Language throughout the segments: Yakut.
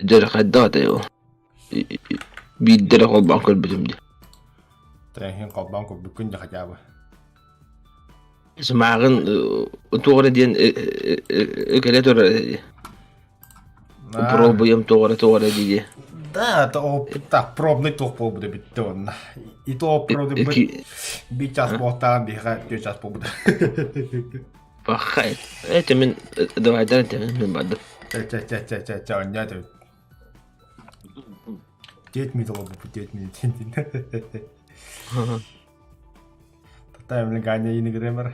Дьэ хайдах этэй ол? Биирдэ эрэ холбоон көрбүтүм дии. Тэҥин холбоон көрбүккүн дьэ хотя бы. Сымааҕын туох эрэ диэн кэлэ турар дии. Пробуем туох эрэ туох эрэ дии. Да, это опыт, так, пробный туох буолбута бүттэ онно. И то пробный биир час буолтаан биһиэхэ түөрт час буолбута. Пахай. Это мин давайдан мин бардым. Чэ чэ чэ чэ чэ чэ онньоо төбүт. 9 минут олорбуппут 9 минут. Тата Ганя инигремер.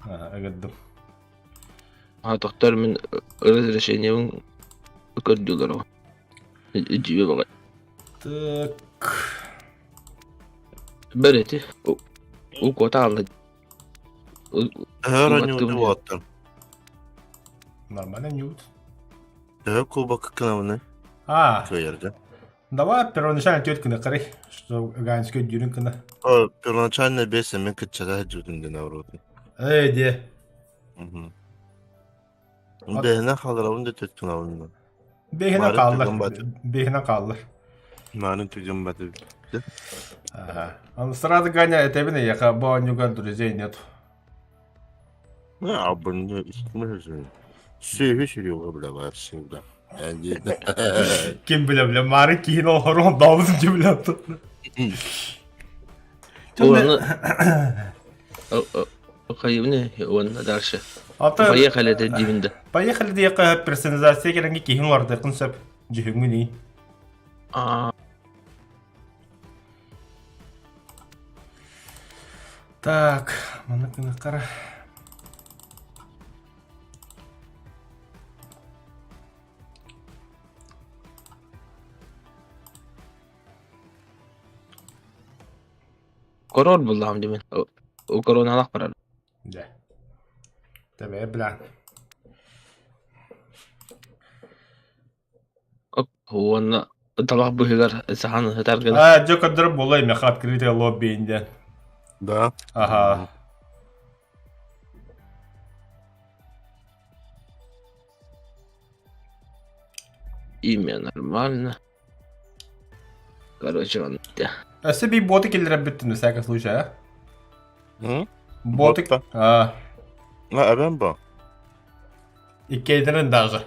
Ыгырдым. А тохтор мин разрешениебин көрдүлэр. Дьиbe баҕай. Так. Бэрэти. У кота алла. Төһө оонньуубут уолаттар? Нормально ньют. Төһө кубок кынабыны А, кыайарга? давай первоначально түөрт гына карай, что Ганская дюрин гына. О, первоначально бес мен кытчата жутун ден авротун. Эй, де. Бэһинэ хааларабын да түөрт кынабын. Бэһинэ Марын хааллар. түгэн баты. Бэһинэ хааллар. Марын түгэн баты. Ага. Он сразу Ганя, это именно я бо у него друзей нет. А, бұны үстіме Сүйі сүріуға біле бар всегда. Ким билэ билэ мары киһин олорон даабытын ким билэ Оны Хайыбны уонна дальше. Поехали это дивинде. Поехали диэхэ персонализация кэлэнги киһин олордуоххун сөп. Дьүһүҥҥүн А Так, маннык гынаххара. Король буллаҕым дии мин. Короналаах барар. Дьэ. Тэбэ бля. Уонна талах быһыгар сахан ыһытар гына. А, дьэ көрдөрөр буолла меха открытое лобби диэн. Да. Ага. Имя нормально. Короче, он Өссө би боты киллэрэн бүттүн, на всякий случай, а? М? Боты... Ботта. А, На, эбэм бо. иккейдерин даже.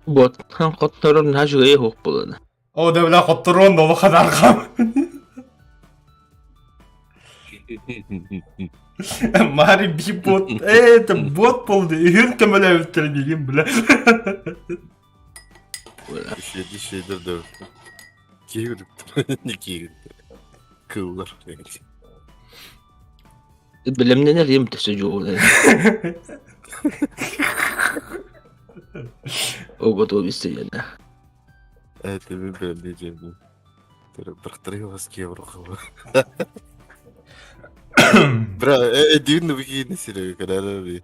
Бот хотторор наһаа үчүгэй суох буолуо. О, да бля, хотторон долу хадарҕам. Мари би бот. Э, это бот болды. Үһүн көмөлөбүттэр мигин, бля. Ишеди шейдер да. Киһи Не киһи. Кыыллар. Билэмнэнэр им төсө дьуолар. Ого бистэйэнэ. Это би бэлдиджем. Бырахтары вас кеврохова. Бра, дивно бихи сире кадараби.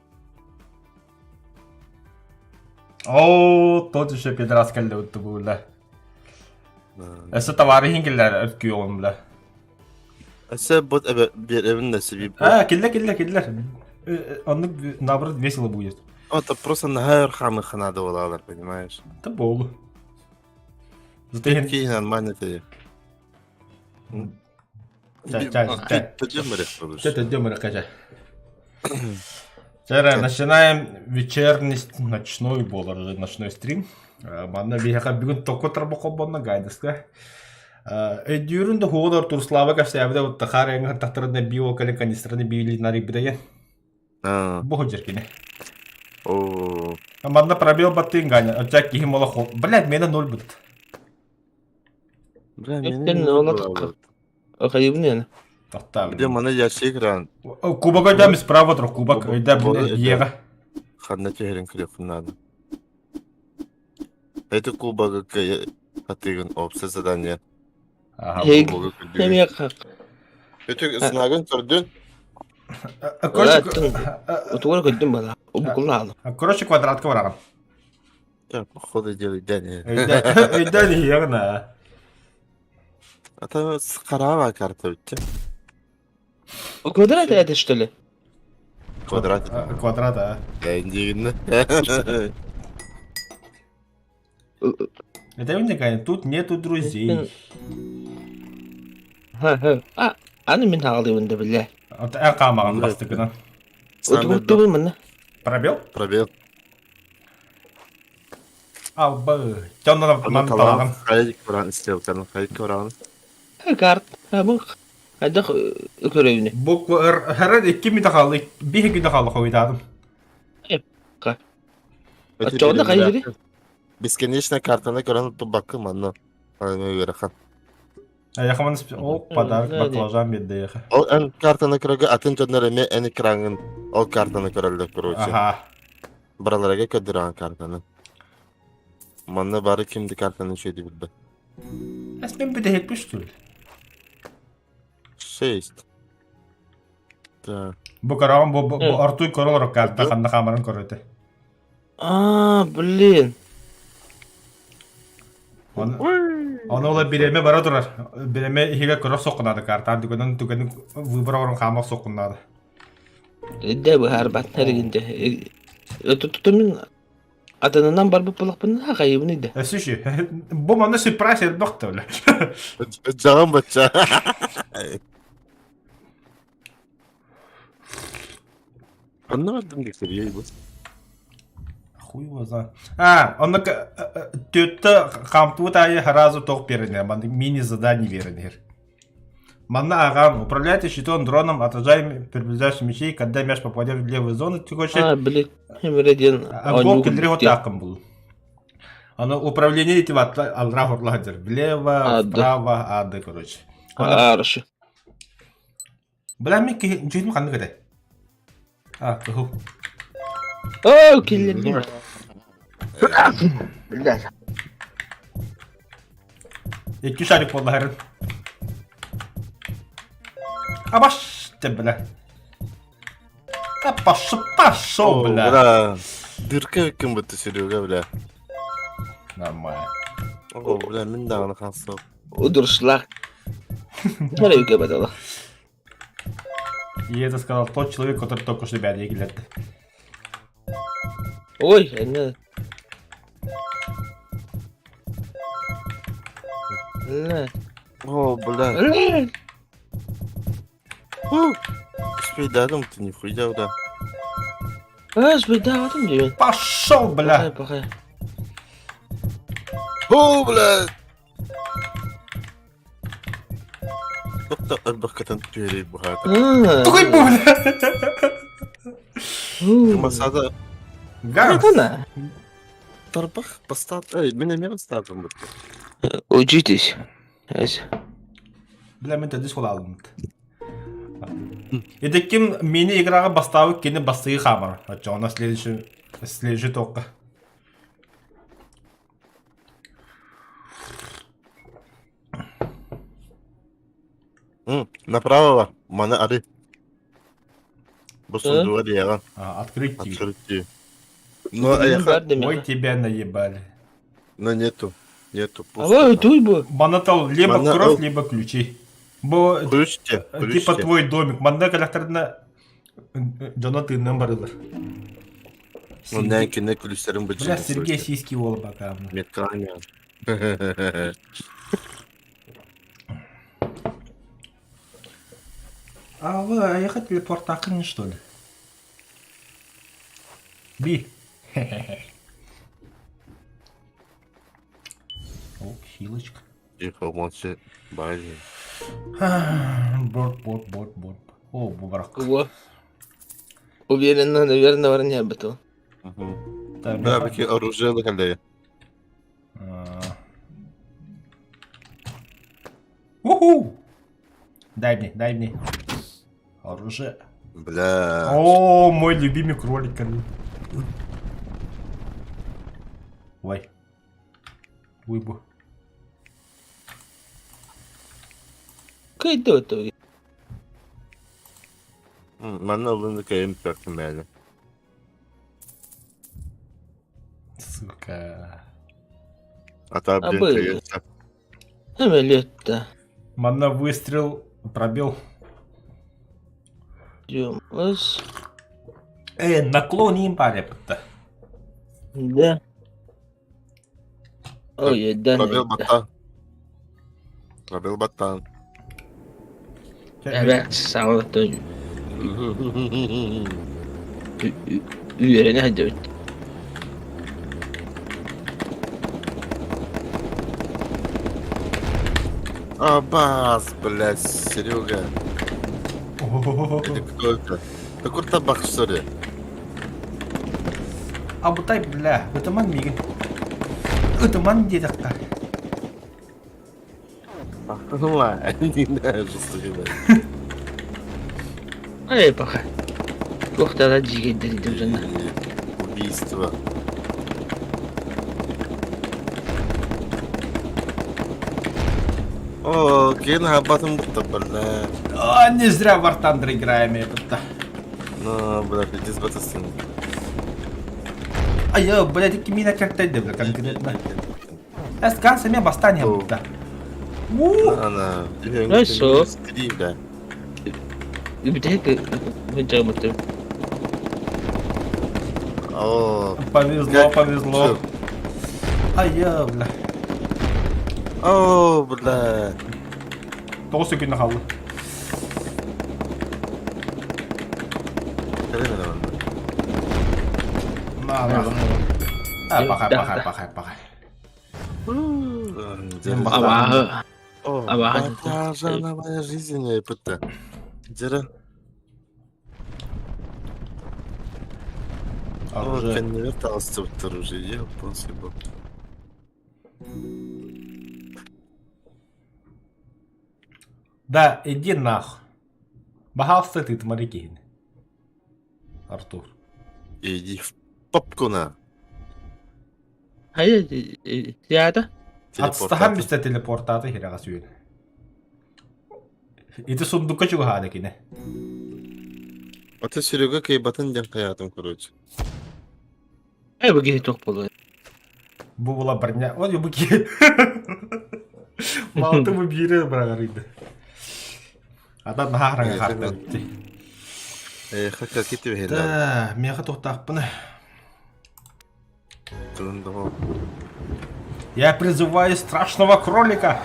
О, тот еще пидорас кэллэ уттубула. Өссө товарищин киллэр өткүйөҕүм бля. Өссө бот эбэ биэрэбин да себе. А, киллер, киллер, киллер. Оннук наоборот весело будет. Это просто нахер хамы надо было, понимаешь? Это болу. Зато я... Какие нормально ты. Вчера начинаем вечерний ночной болар, ночной стрим. Манна биһиэхэ бүгүн току тарбахолбонно гайдаска. Өйдүүрүн да хуодор Турслава кэпсээбитэ уттахаар эҥэр тахтарына био кэлин канистраны биилинар ибидэйэн. Бу сылдьар кини. О. Манна пробел баттыын Ганя. Оча киһим ола Блядь, мена ноль будет. Бля, Өттен ола Хайыбын Тоқтаа. Где мана ящик ран? Кубок өйдәм справа тұр, кубок өйдә еға. Ханна түһэрин көрүөхпүн наада. Это кубога хатыгын опса задание. Ага. Кубога көрдүгүн. Эмиэ Өтө сынагын көрдүн. Короче, Утугар көрдүм бала. Букулла короче, квадратка бараҕын. Так, походу делай дәне. Өйдөн иһиэҕин А то хараба карта үтте. Квадрат это что ли? Квадрат. Квадрат, а. Эндигинне. Это уникально. Тут нету друзей. А, аны мин хаалыыбын да билэ. Эн хаамаҕын бастакынан. Утугуттубун манна. Пробел? Пробел. Албы. Дьоннор ман талаҕын. Хайык баран стрелканы, хайык баран. Карт. Бу хайдах көрөбүнэ. Буква Р. Хара икки мүтэ хаалла, биир күнэ хаалла хойутаатым. Оччоҕуна хайыырый? Бесконечная картаны көрөн тубакка манна ыарахан. Айахаман ол подарок баклажан биэрдэ Ол эн картаны көрөргө атын дьоннор эмиэ эн экраҥҥын ол картаны көрөллөр короче. Аха. Бараларга көрдөрөҕүн картаны. Манна бары кимди картаны үчүгэйдик билбэт. Эс мен бүтэһикпин что ли? Шесть. Так. Бу көрөҕүн бу бу ортуй көрө олорор карта ханна хаамарын көрөтө. А, блин. Ону ола биреме бара турар. Биреме иһигэ көрөх соккунаады картаан түгэнин түгэнин выбор оҥорон хаамах соккунаады. Дэ быһаарбаттар игинде. Тутумин Атынынан барбыт буоллахпына хайыбын ыйда. Өссө бу манна сюрприз элбэх да Дьаҕым бачча. Онно бардым диксерия бу. Хуй его знает. А, он төттө хамтыбыт айы сразу тох беринер, мини-задание беринер. Манна аҕам, управляйте щитом дроном, отражаем приближающих мячей, когда мяч попадет в левую зону текущей. А, блин, эмире диэн Гол киллэри отааккын бул. Аны управление ити алра хорлаһадыр. Влево, вправо, ады, короче. Хорошо. Бля, мен киһи ханнык этэ? А, кыһыл. О, киллэрдим. Блядь. Икки шарик буоллаһарын. Абаш, те, бля. Да пошел, пошел, бля. Бля, дырка ким бутта Серега, бля. Нормально. О, бля, мин даҕаны хаалсам. Удуршлах. Смотри, бадала. И это сказал тот человек, который только что ребят егилерді. Ой, не. Не. О, бля. Не. Успейдадым ты нихуя, да. А, успейдадым диэн. Пошел, бля! Пахай, пахай. О, бля! Тохто ырбаккатын түөрэй быһаата. Тугай бу, бля! Масада Ганс! Тарбах бастаат. Эй, мин эмиэ бастаатым бу. Учитесь. Бля, мен төрдүс буолаалым. Это ким мини-играҕа бастаабыт кини бастыы хаамар. Оччоҕуна следующий следующий тоққа. Направо маны ары. Бу сундуга диэҕин. Открыть Открыть Но аяха... Ой, тебя наебали. Но нету. Нету. А туй бу. Манатал либо кровь, либо ключи. Бу Ключ типа твой домик. Манна кэлэхтэринэ дьоно тыыннан барылар. Оннан кине күлүстэрин Бля, Сергей сиськи уол бакаамна. Метканя. А вы ехать телепортакын что ли? Би. О, хилочка. Тихо, молчи. Бай. Борт, борт, борт, борт. О, бубарак. Во. Уверенно, наверное, не об этом. Да, бики оружие лакалея. Уху! Дай мне, дай мне. Оружие. Бля. О, мой любимый кролик. Ой. Уйбу. Кайда это? Манна ылын кэйим пэкмэли. Сука. А та, блин, Лето. Манна выстрел пробил. Идем. Раз. Э, наклон им парепта. Да. Ой, өйдөөн Пробел баттаан. Пробел баттаан. Эбэ саҥалаттан үөрэнэ сылдьабыт. Абас, блядь, Серега. Это кто это? Такой табак, что ли? Абытай, бля, ытыман миигин. Ытыман диэтэххэ. Ла, не знаю, что Эй, пока. Туох да дьигэйдэр дьонно. Убийство. О, киин хабатын бутта, бля. А, не зря в War Thunder играем, это. Ну, бля, пиздец батасын. Ай, блядь, кимина как-то бля, конкретно. Эскан сами бастание бутта. Ана, Хорошо. бля. Бүтэһик мынчагымыттым. О, Повезло, повезло. Ай, бля. О, бля. 9 секунд хаалла. На, на. А, пахай, пахай, пахай, пахай. Абааһы. О, Абааһы. баклажановая жизнь, это. Дера. Оружие. Конверт алыстыбыттар уже, я спасибо. Да, иди нах. Бахалста ты тмарикин. Артур. Иди в попку на. Хайа, театр? Атстахан бистэ телепортаты хирэҕэ сүүн. Ити сундукка чугаһаада кини. Ата Серега кыйбатын диэн хайаатым короче. Эй, бу киһи туох буолуой? Бу була барня. Ой, бу киһи. Малты бу биири быраҕарыйды. Ата наһаа хараҥа хаарта битти. Э, хака кити бэһэлээ. Да, миэхэ туохтаахпын. Я призываю страшного кролика.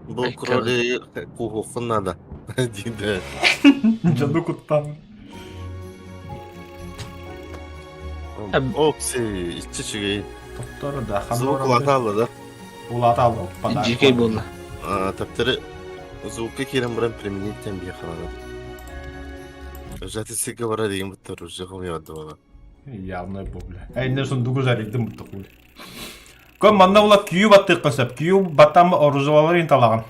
Бу кролик куһуоххун надо. Диде. Дьону куттан. Окси, иччи үчүгэй. Тоттору да, Звук улаатаалла да. Улаатаалла, подарок. Дьикэй буолла. Таптары звукка киирэн баран применить тэн биэхалана. Уже сиргэ барар игин буттар уже хомуйбат Явно бу бля. Эй, сундугу жарыйдым бутта хули. Ком манна була күйүү баттык сөп. Күйүү баттам оружияларын талаган.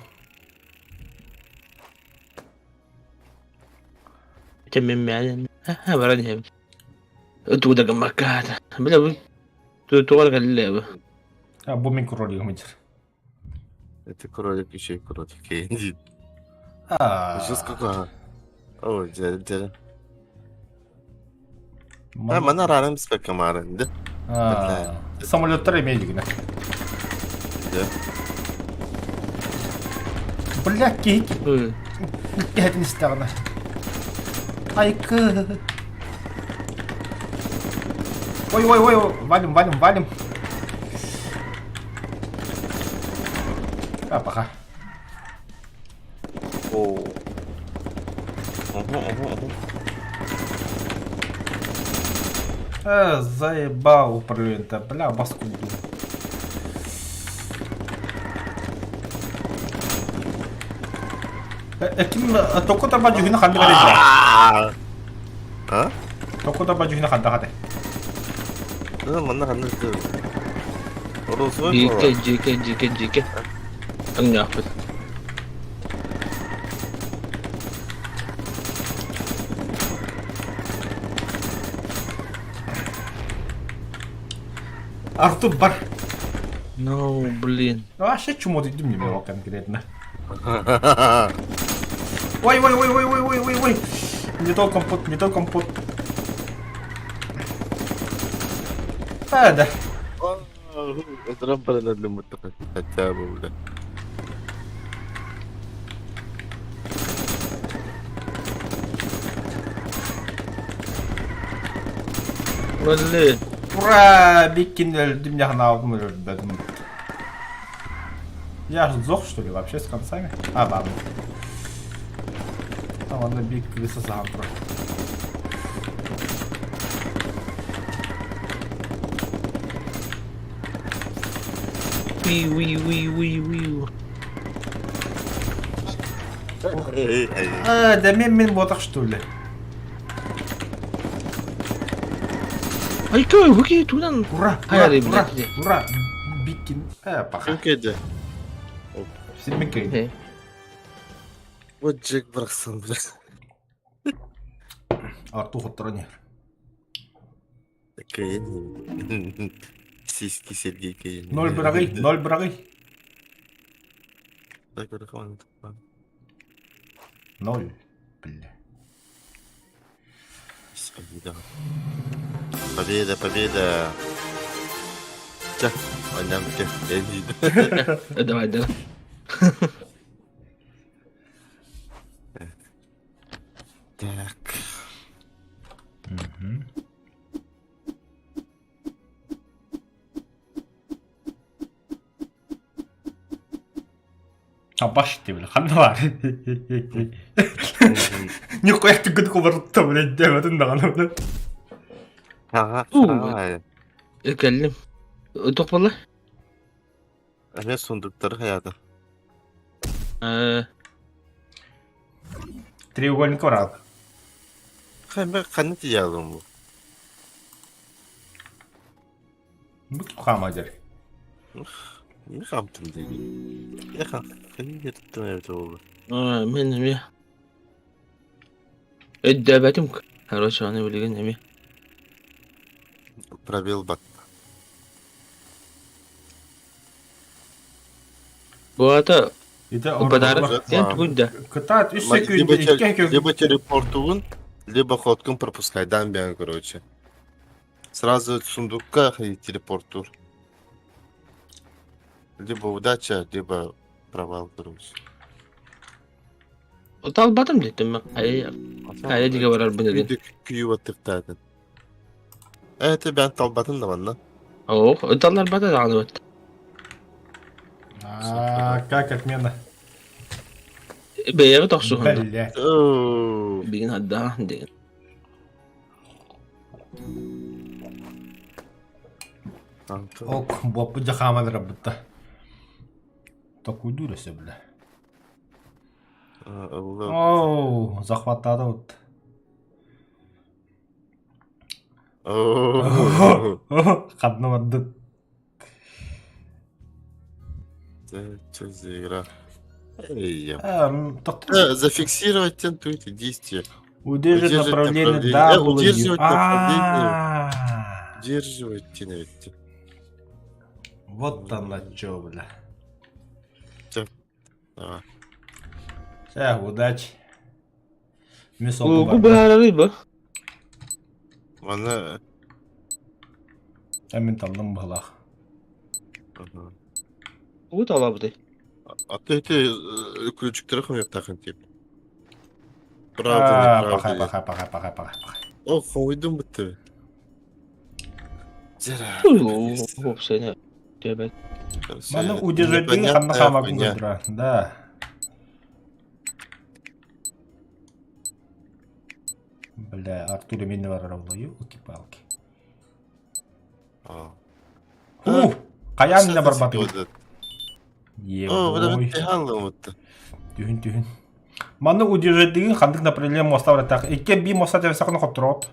Мен баран иһэбин. Тугу да гыммакка. Бля бу тугар кэллэ бу. А бу мин кролигым идер. Это кролик еще и кролик. А. Жестко. Ой, дьэ, дьэ. А, мана араным биспэккэ маарын, да? Самолеттар эмиэ илигинэ. Да. Бля, киһи киһитин истэҕинэ. Айкы. Ой, ой, ой, валим, валим, валим. А, пока. О. Ага, ага, ага. Заебал управление бля, баску буду. Ким току таба дьүһүнэ ханнык эрэ А? Току таба дьүһүнэ ханнык ате? Манна ханнык Розовый Дьиикэ, дьиикэ, дьиикэ, дьиикэ. Өҥнөөхпүт. Артур бар. No, блин. Вообще чмо дедим не мог конкретно. Ой, ой, ой, ой, ой, ой, ой, ой. Не то компот, не то компот. А, да. Хотя бы, бля. Блин. Ура! Биккин өлдүм, я ханаабытым өлөрбөтүм. Я ж сдох, что ли, вообще с концами? А, ладно. Там ладно, бик крыса сахан турар. Уи уи уи уи уи. А, да мен мен ботах что ли? Айка, выки тунан. Ура, ура, ура, ура. Биккин. Э, паха. Ким кэлдэ? Симмин кэлдэ. Вот Джек барахсан, бля. Арту хотторон иһэр. Кэйэн. Сиськи Сергей Кэйэн. Ноль быраҕый, ноль быраҕый. Так, Ноль, бля. Победа. Победа, победа. Чэ, оонньоон бүтэ. Давай, давай. Так. Абаш диэбил ханна баар Нихуя түгэн кубарытта блядь диэбэтин даҕаны блядь. Ага. Кэллим. Туох буолла? Эмиэ сундуктары хайаата. Треугольник бараат. Ханна ханна тиийэҕин бу? Бу хаама дьэр. Не хаамтым диигин. Я ханна туттум эбит буолла. Мин эмиэ өйдөөбөтүм. Короче, аны билигин эмиэ. Пробел бат. Бу аата Ити подарок диэн тугуй да? Кытаат үс секунд икки Либо телепортугун, либо ходкун пропускайдан бэйэн короче. Сразу сундукка телепортур. Либо удача, либо провал, короче. Талбатым диэтим. Хайа дигэ барарбын эдин. Күйү баттыктаатын. Это бэйэн талбатын да манна. Ох, талларбата даҕаны бат. А, как отмена? Бэйэҕит охсуһун. Бля. Билин haddaa диэн. Ок, буоппут дьэ хааман ырабытта. Токуйдуур өссө бля. Оу, захваттаата вот. Ханна бардын? Что за игра? Зафиксировать тентуйте действие. Удерживать направление W. Удерживать направление. Удерживать теневитте. Вот она чё, бля. Давай. Всех удачи. Бу быһаарарый бу. Маны Мин таллым быһылаах. Тугу талабытай? А ты эти ключиктары хомуйахтаахын тип. Правда, Пахай, неправда. пахай, пахай, пахай, пахай, пахай. О, хомуйдум бутты. Зера. Уопсайна. Диэбэт. Маны удержать ханна хаамакын көрдүрэ. Да. Бля, Артур эмиэ барар буолла, елки-палки. Фу, хайаан иннэ барбатым. Оо, Ой. Түһүн Түһүн түһүн. Манна удержательдигин ханнык направление моста баратаах. Икки би моста тэбэсэххинэ хотторот.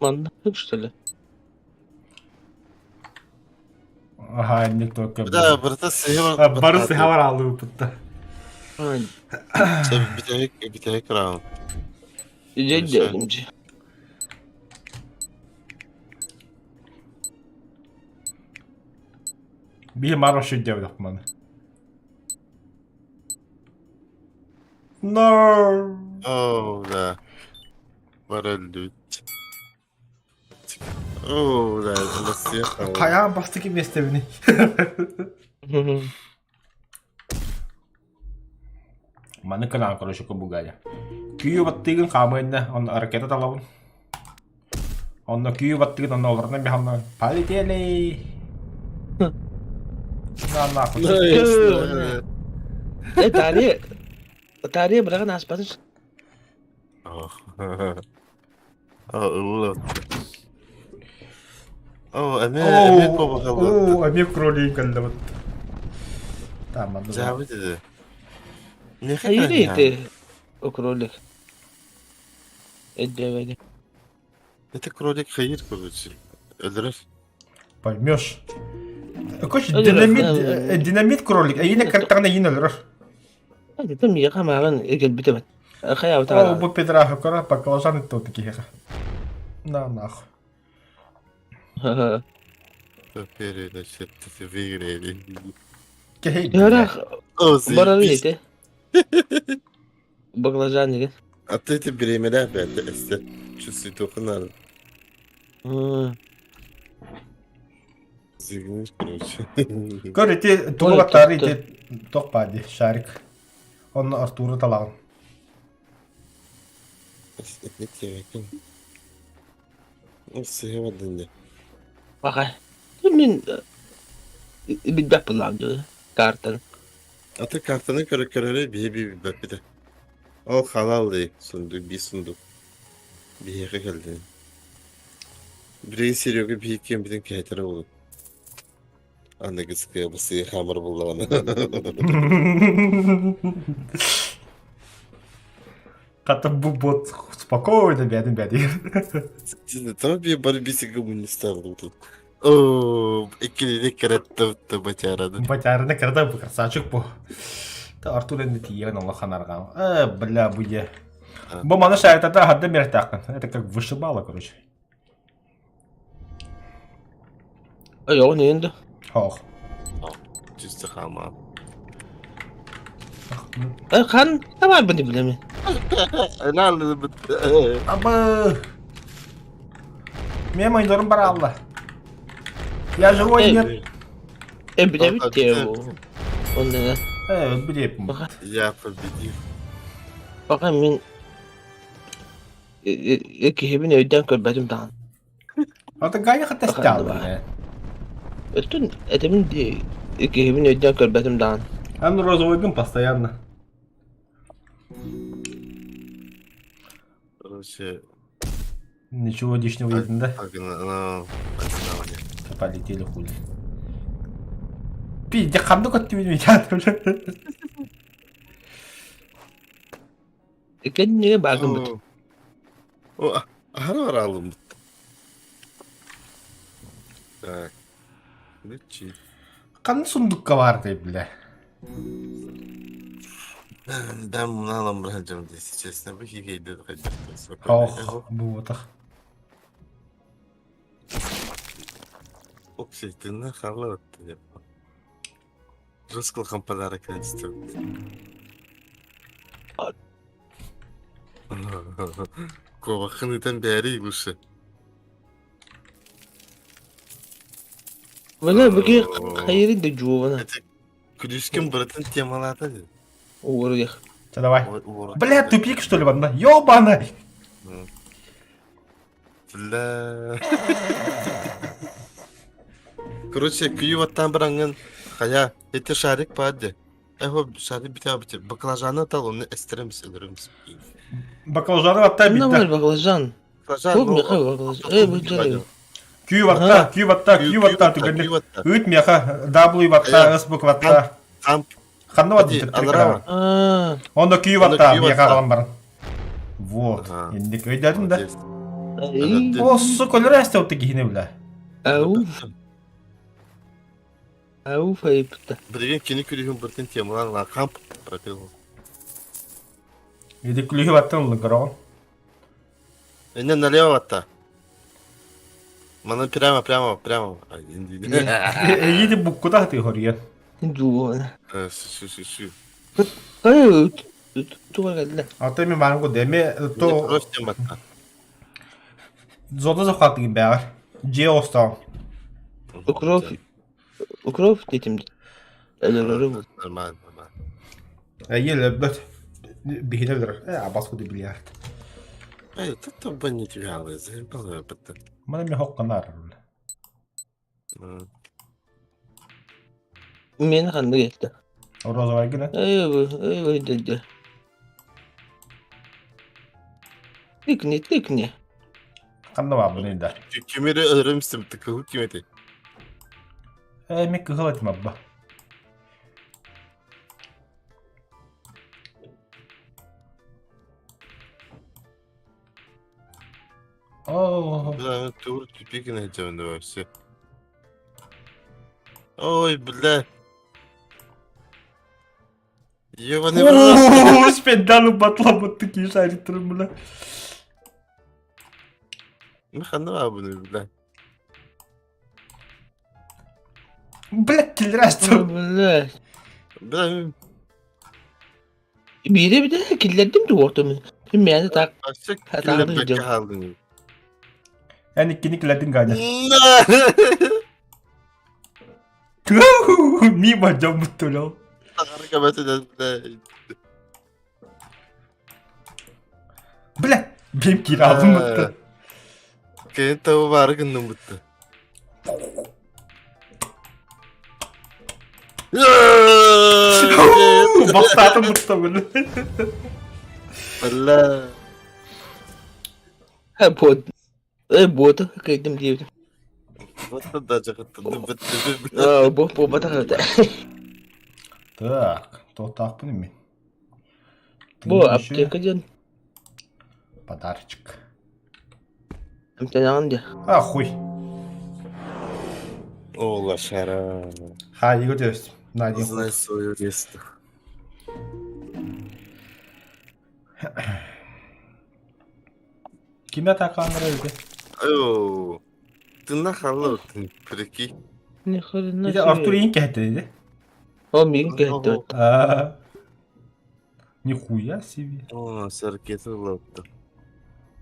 Манна что ли? Аха, инник только. Да, барыта сыһа Бары сыһа бараалыыппытта. Бүтэһик бүтэһик раунд. Дьэ Биһи маар вообще диэбэтэх маны. No. Оо, да. Бары өлдүбүт. Оо, да, Россия Хайаан бастакы миэстэбини. Маны кынаан короче кубугая. Күйү баттыгын хаамыйна, онно ракета талабын. Онно күйү баттыгын онно олорно биханна. Полетели! На нахуй. Э, Тария, Тария быраҕан ааспатын. Оо, Оо, эмиэ эмиэ куобахаллар. Оо, эмиэ кролик кэллэбит. Там Дьаабы деді. Миэхэ Хайыыр кэлэн ити кролик? Өйдөөбөтүм. Это кролик хайыр короче. Өлөрөр. Поймешь. Короче, динамит, динамит кролик. Эйине картаҕына эйин өлөрөр. Это миэхэ мааҕын кэлбитэ О, бу педраха кора баклажан итти киһиэхэ. На нахуй. Ыраах барар ити. Баклажан деген. А ты это беременна опять, Эстер. Чувствую только надо. Зигнешь, короче. Көр ити тугу баттаары ити туох баар дии шарик. Онно Артуру талаҕын. Баҕай. Мин билбэт буллаам дьылы картаны. А ты картаны көрө көрөрө биһи билбэппит. Ол халал дии сундук би сундук. Биһиэхэ кэлдин. Билигин Серега биһи киэммитин кэһэтэрэ буолуо. Аныгыскы бысыы хаамар буллаҕына. Хата бу бот спокойно бэдин бэдин. Там би бар бисиги мунистар тут. О, иккилини кыратта бачарады. Бачарына кырата бу красавчик бу. Артур энди тиийэн олох ханаргам. Э, бля, бу е. Бу маны шайтата хадда мертакын. Это как вышибала, короче. Ой, енді. Хоох. Чисто хама. Хан давай бuni билеме. Абы. Мен мониторым бар алла. Я живой нет. Э, билебит те Онда. Э, билеппин. Я победил. Пока мен киһибин өйдөөн көрбөтүм даҕаны. Ата Ганя хата стяла. Өттүн этебин дии киһибин өйдөөн көрбөтүм даҕаны. Ан розовый постоянно. Короче, Ничего лишнего видно, да? Ну, Полетели хули. Пиздец, ханды көттүбүн меня. Кэннигэ баагын бут. О, аһара баралым. Так. Включи. Ханна сундукка бар дей бля. Да, муналам браджам если честно, бу хигейде Ох, буотах. Окситинна халат деп. Рыскылхан подарок качество. Куобаххын ытан бээрий лучше. Бына бүки хайырын да жуобана. Күлүскүн бырытын темалаата дии. Уоруйах. Че, давай. Бля, тупик, что ли, ванна? Ёбана! Бля. Короче, күйү баттан бараҥҥын хайа, ити шарик баар дии. Эһо шарик бүтэ бүтэ баклажаны тал оны эстеремс өлөрөмс. Баклажаны батта Мына битте. бар баклажан. Баклажан Туох меха баклажан. Э, бу дьэ. Күү батта, күү батта, күү батта түгэнник. Ыт меха, W батта, S буква батта. Хам Ханна Ди, батта анараа. Аа, Онно күү Онно батта, күү меха батта. қалан баран. Вот. Ага. Инник өйдәдім да. эй, О, сука, өлөрәсте отты кихини бля. ау, ау файпта. Билигин кини күлүһүн быртын темалаан ла хамп пропил. Иди күлүһү баттан улы көрөҕүн. Эне налево батта. Мана прямо, прямо, прямо. Эйиди буккута ты хорьен. Жуобана. Су су су. Эй, туга кэллэ. Ата ми манго деме то Кровь тем батта. зода захваты бәгәр. Же остан. Укроп, укроп детим. Өлөрөрү бу. Нормально, нормально. Эйе лөбөт. Биһине өлөрөр. Э, абас куды бильярд. Эй, тут банни тебя заебал бытта. Мана ми хокканар. Миэнэ ханна кэлтэ? Розовай гына. Эй, деді. Тыкни, тыкни. Ханна баабын да. Кимири өлөрөм тыкыл ким этэй? Э, ми кыһыл этим абба. О, Бля, тур тупик найдем давай все. Ой, бля. Ебаный в рот. Спендану батла вот такие шарики, бля. Махана абыны, бля. Блядь, киллерастер. Бля. Бля, Биире бите киллэрдим туохтум. Мин так вообще Хатаҕын киллер илдьэ. хаалдын. Эн иккини киллэрдин Ганя. Мимо дьоммут төлөв. Бля, бим кииралым бутта. Кэнин таба баары гынным бутта. Бастаатым бутта бля. Бля. Бот. Бот кыйдым диэбитим. Вот даже бутта. Бу буолбатах этэ. Так, туохтаахпын мин. Бу аптека диэн Подарочек. эмтэнэҕин диэ. А, хуй. О, лошара. Ха, Игорь Девс. На один Знай хуй. свое место. Ким атакааннара эбитэ? О, ты нахалыл, ты прикинь. Ни хрена Ити Артур себе. иин кэһэтэ ити. Ол миигин кэһэттибэт. А. Нихуя себе. О, саркеты лапта.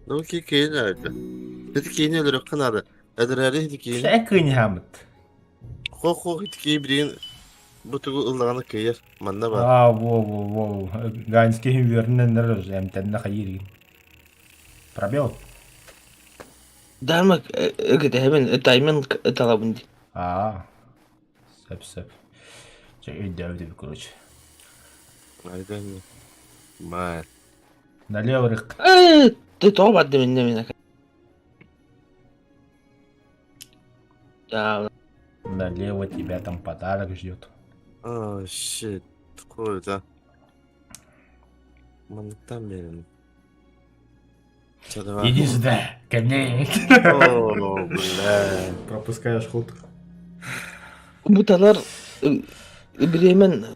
Ну, ки кейн это. Это кейн өлөрөххө наада. Эдэрээри ити кейн. Шэ кыыньаамыт. Хо-хо ити кей билигин бу тугу ыллаҕына кыайар. Манна баар. А, во, во, во. Ганский үөрүнэн эрэр эмтэннэ хайыыргын. Пробел. Дарма ыгытэһэбин таймын талабын дии. А. Сөп, сөп. Чэ, өйдөөбүт короче. Айдан. Маа. Налево рык. Э, ты тоҕо бардым иннэ мин Да, Налево тебя там подарок ждет. Oh, shit. Кой да. Манныктан берин. Чэ, давай. Иди сюда, ко мне. О, бля. Пропускаешь ход. Бу талар бириэмэн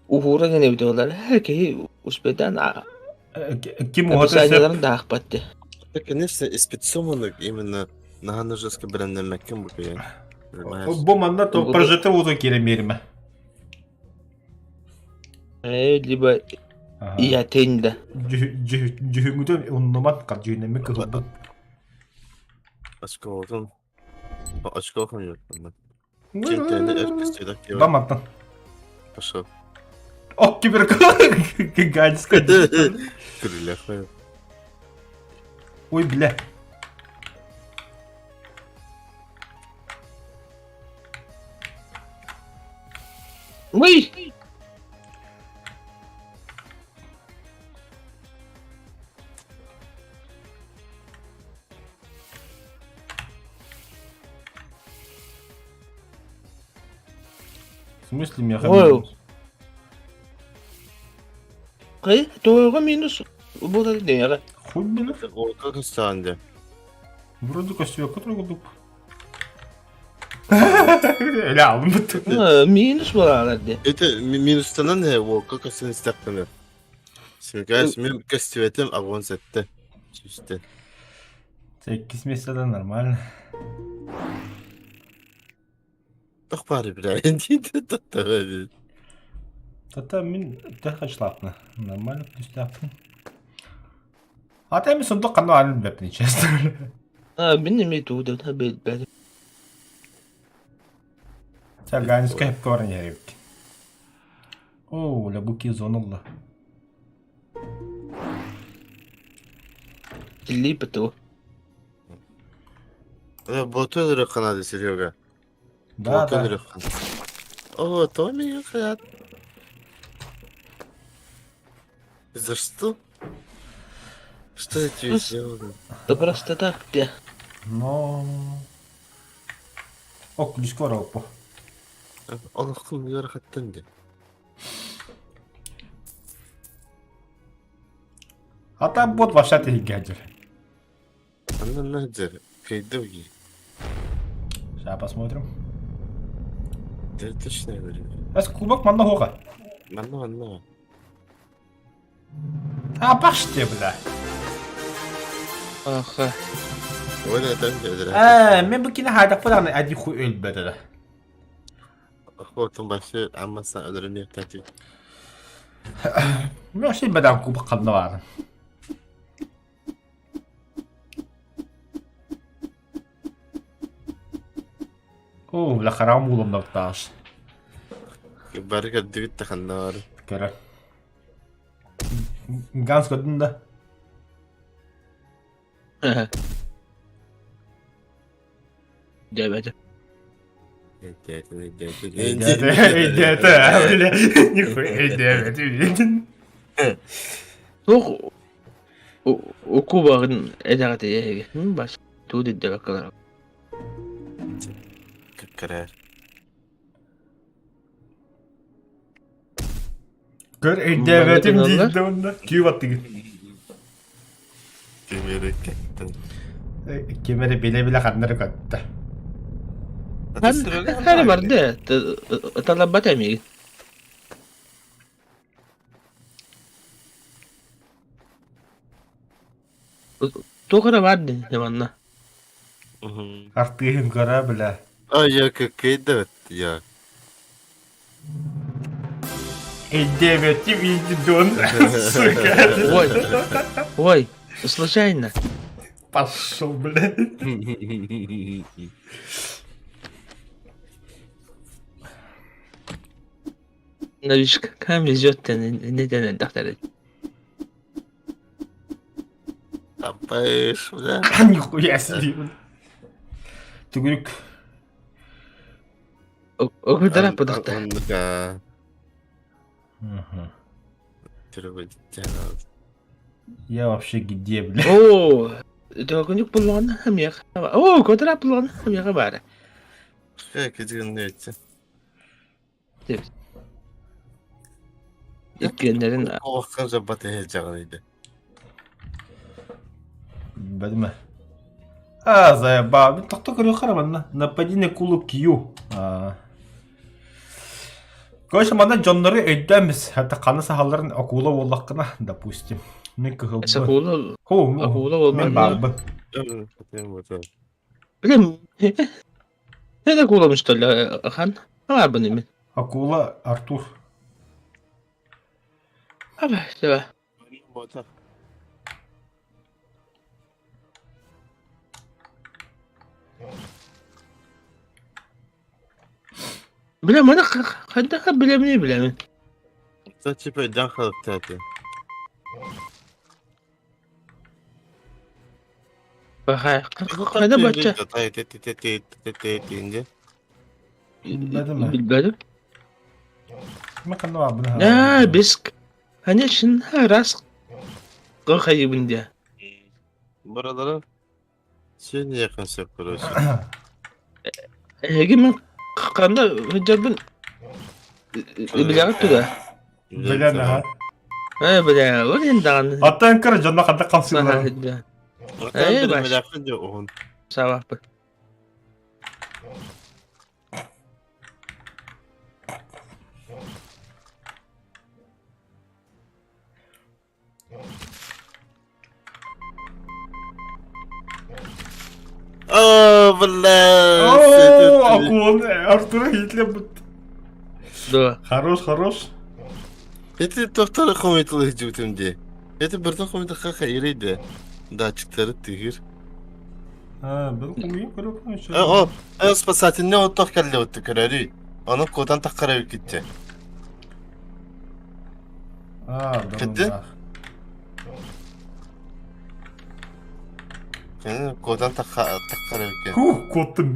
уһуура гэн эбит буолар. Киһи успетан Ким уһаты сөп. описаниеларын да аахпат дии. Это, конечно, спецсомонок именно наһаа жестко бэлэмнэммэккин бу кыйан. Бу манна то прожиты ууту киирэн биэримэ. Э, либо ийэтин да. Дьүһүҥҥүтүн умнуман хат дьүһүннэммит кыһылбыт. Очкоотун. Очко хомуйуттан. Кентээни өркөстүлэх Да мантан. Пошел. Ок кибер гадьская. Күрүлэх. Ой, бля. Ой! В смысле меня Ой. Кый, туга минус буолар диэҕэ. Хуй, бля. Как стан Вроде костюм, который кудук. Ля, Минус буолар дии. Это минустанан э, во, как сын истактаны. Смекаешь, мен костюметим агон сетте. Сүстен. Сэккис месяца нормально. Тох бары бля. Диде Тата мин тэхачлапна. Нормально плюстяпны. А там сундук канал алын бэпни, честно. Мин эмиэ тугу да билбэтим. Сэ ганска хепкорн ярибит. Оо, ля буки зонулла. Тиллииппит Боту өлөрөх надо, Серега. Да, Боту да. өлөрөх. О, Томми хаят. За что? Что я тебе сделал? Да просто так, где? Но... О, ключ опа. Олоххун ыарахаттан дии. А там бот вообще ты гаджет. Анна Надя, кайдоги. Сейчас посмотрим. Да точно говорю. Эс кубок манна хоға. Манна, манна. А, паште, бля. Аха. Оля там дедра. Мен бу кине хайдах буолан ади хуй өлбөтө. Хотун башы аммаса өлөрүн тати. Мен бадам кубок ханна баар. Оо, бля, харам уулумнактааш. Бары көрдүгүт таханнар. Көрө. Ганс көрдүн да. Дебете. Эйдете, бля. Нихуя, эйдете. Туох укубагын эдэҕитийэ бас туу диддэбэккалар. Кыккарар. Көр эйдебетим диирде онно. Күү баттыгын. Кемери кеттен. Кемери биле-биле ханнары көттө. Хары барды. Талабат эмиги. Туох эрэ баар дии манна. Артыыһын көрө бля. Ай, я кыккайда я. Эйдебетим идидон. Сука. Ой. Ой, случайно. Пошел, бля. Новичкам везет не дэнэ дактар. Тапаешь, бля. Нихуя себе. Түгүрүк. Огурдара пудахта. Оннука. Я вообще где, бля? Оо, догонюк буллаҕына хамыах. Оо, кодра буллаҕына хамыаха баара. Кэкэдигин Иккиэннэрин Олоххо жаббат эһэ Бадыма. А, заеба. Мен тохто көрүөх хараманна. Нападение кулу кью. А. Короче, манна дьоннору өйдөмүс. Хатта қаны сахаларын акула буоллаххына, допустим. Мен кыһылбы. Акула Хо, акула мен буолбанна. баарбын. Билем. Не акула что ли, хан? Баарбын эми. Акула Артур. Аба, теба. Билем, аны хайдаха билемни билемин. Типа өйдөөн халыктааты. Баха, хайда бачча. Билбэтим. Билбэтим. Мен ханна баарбын. Аа, биск. Конечно, раз хайыбын дия. Buralara sen yakın söp короче. Эги мен канда хыджарбын билэҕит туга. Билэн, аха. Э, бля, ол ен даҕаны. Аттан көр дьонно ханна хамсыылар. Э, баш. Оһун. Сабахпы. О, бля. О, акула Артур Гитлер. Да. Хорош, хорош. Эти тохтары комитылы жутум ди. Эти бирден комиты хаха ирейди. Датчиктары тигир. А, был кумин, көрөп О, о, спасательный оттох келди отты көрөрүй. Аны кодан таккара кетти. А, да. Кетти? Куотан таххар эбиккин. Фух, куоттум.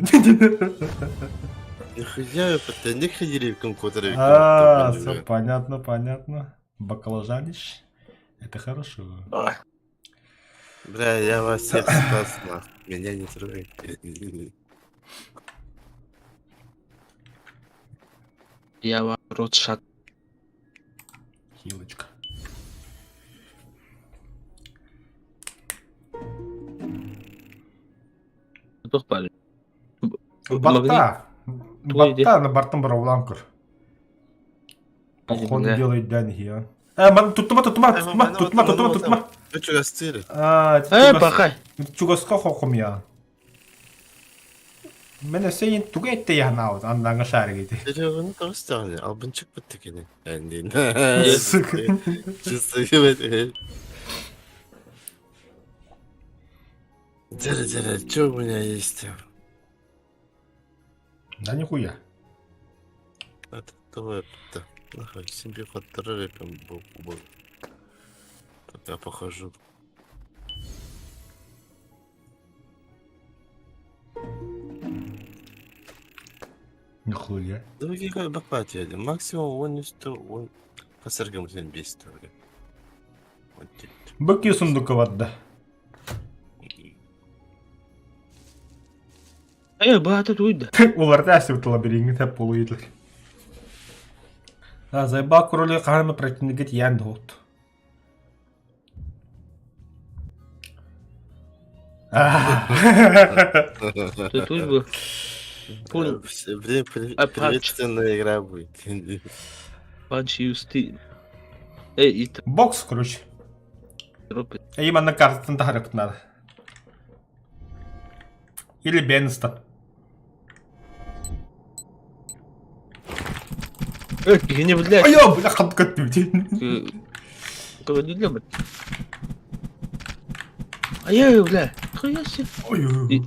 Нихуя, патенник хидирибикин куотар эбиккин. А, все понятно, понятно. Баклажаниш. Это хорошо. Бля, я вас всех спас, нахуй. Меня не трогай. Я вам рот шат. Хилочка. Туох баар? Батта. Туой Батта, на бартан бараулаан көр. Походу Бля. дело өйдөөн иһиэн. Э, ман туттума, туттума, туттума, туттума, туттума, туттума. Чугастыыр. А, Э, бахай. Чугаска хокум я. Мен өссө ин тугу этте яхнаабыт андаҥа шаарыгыты. Сереганы тоҕус албынчык бытты кини. Сука. Чисто Дядя, дядя, что у меня есть? Да нихуя. Это давай, да. Нахуй, себе хотторы прям был. Пока похожу. Нихуя. Да какой бакпати один. Максимум он не сто, он посергам сен бес товарищ. Вот Быки сундуковат да. Э, баата туйда. Уларда әсіп лабиринт хеп болу еділік. А, заебал короли хаһан противникет ян дот. Туй бу. Пун Время А, панч. приветственная игра будет. панч юсти. Э, и Бокс, короче. тропы. Именно картын тахарык надо. Или Бенстон. Э, кини блядь. Айо, бля, хапка ты. Говорили, блядь. Ай, бля. Хуя себе. Ой,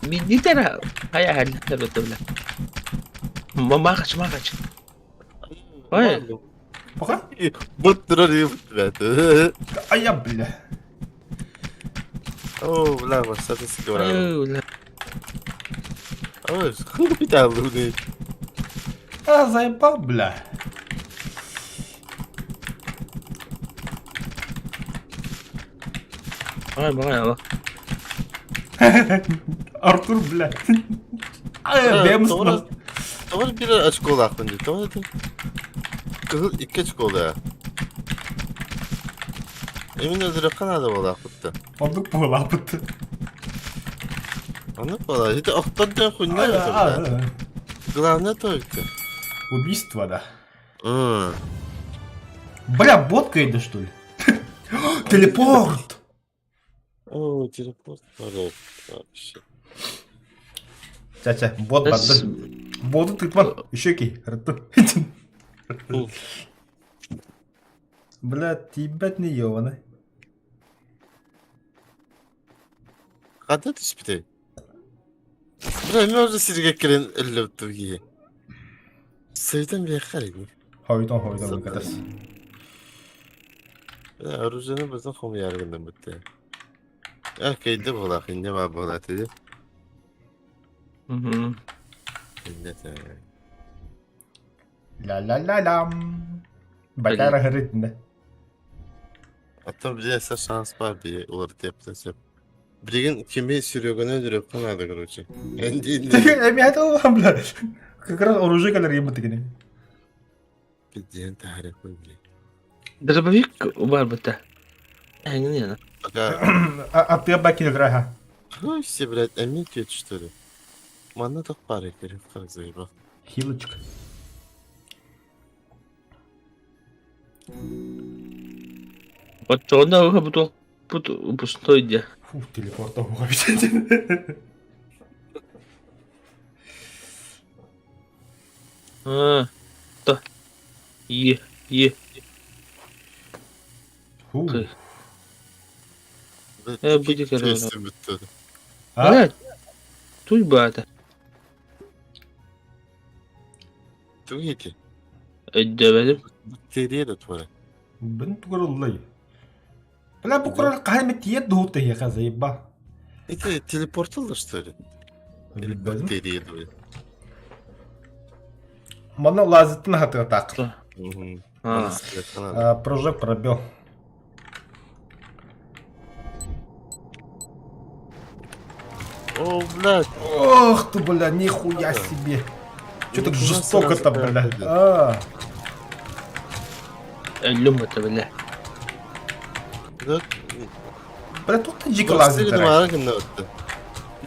Минитера. Ай, ай, бля. Мамагач, магач. Ой. Пока? Вот тролли, блядь. А я, бля. О, бля, вот это сыграл. Ай, бля. Ой, хуй там, блядь. А, заебал, бля. Ай, бля. Артур, бля. Ай, Бенстон. Тоғыз бір очко лақпын дейді. Тоғыз это. Қызыл екі очко да. Именно зря надо было лақпытты. Ондук буолаапыт. Аны бала, это охтан хуйня это, бля. Главное то это. Убийство, да. Бля, ботка это что ли? Телепорт! О, телепорт, пожалуйста, вообще. Ча-ча, бот барды. Боду тыкман. Еще кей. Бля, тибет не ёбаный. Қандай түспіті? Бля, мен уже сирге кірен іліп түге. Сойдан бері қарайын. Хойдон, хойдон, катас. Бля, оружиені біздің хом яргында бітті. А, кейді болақ, инде бар болады, де. Угу. Инде те. Ля-ля-ля-лям. Батара горит, А то бізде шанс бар бе, олар деп тасып. Билген кеме Сереганы өлтіріп қанады, короче. Енді енді. Эми это вам, бля. Как раз оружие калер ему тыгни. Бізден тарих қой, бля. Дробовик бар быта. Э, не, не. Пока. А ты баки играй, ха. Ой, все, блядь, амитят, что ли? Мана так пары, как заебал. Хилочка. Вот он бутыл бут пустой где. Фу, телепорт вообще. А, то. Е, е. Фу. Э, будет, короче. А? Блядь. Тут бата. Тугите. Өйдөбөдүм. Тереді тура. Бин тугар уллай. Бля, бу курал кахайме тиет дуут я заеба. Это телепортал, что ли? Или бактерия? Манна лазиттын хатыатаах. Прожек пробел. О, блядь. Ох ты, бля, нихуя себе. Че так жестоко-то, бля? А. Өллүм это, бля. Бля, тут ты дико лазит. Да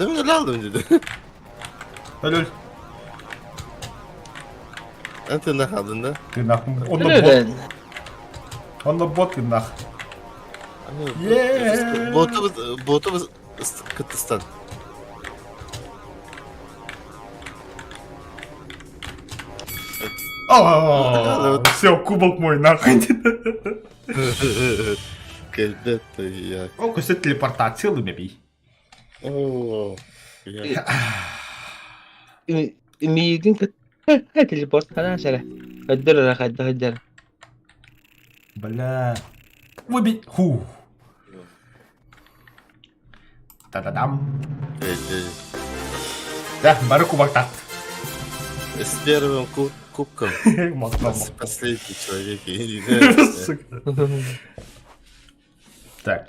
мен алдым dedi. Өл, өл. Эн тыынах алдын да? Тыынах. Онно бот. Онно бот тыынах. Боту боту кыттыстан. Все, кубок мой нахуй. Кэлбэт я. Ол көсө телепортация лымеби. О, Миигин кытта телепорт ханаа сэрэ. Өддөр эрэ хайдах сылдьар. Бля. Выбить. Ху. Та-да-дам. Да, бары кубок С первым кубком. Последний человек. Сука. Так.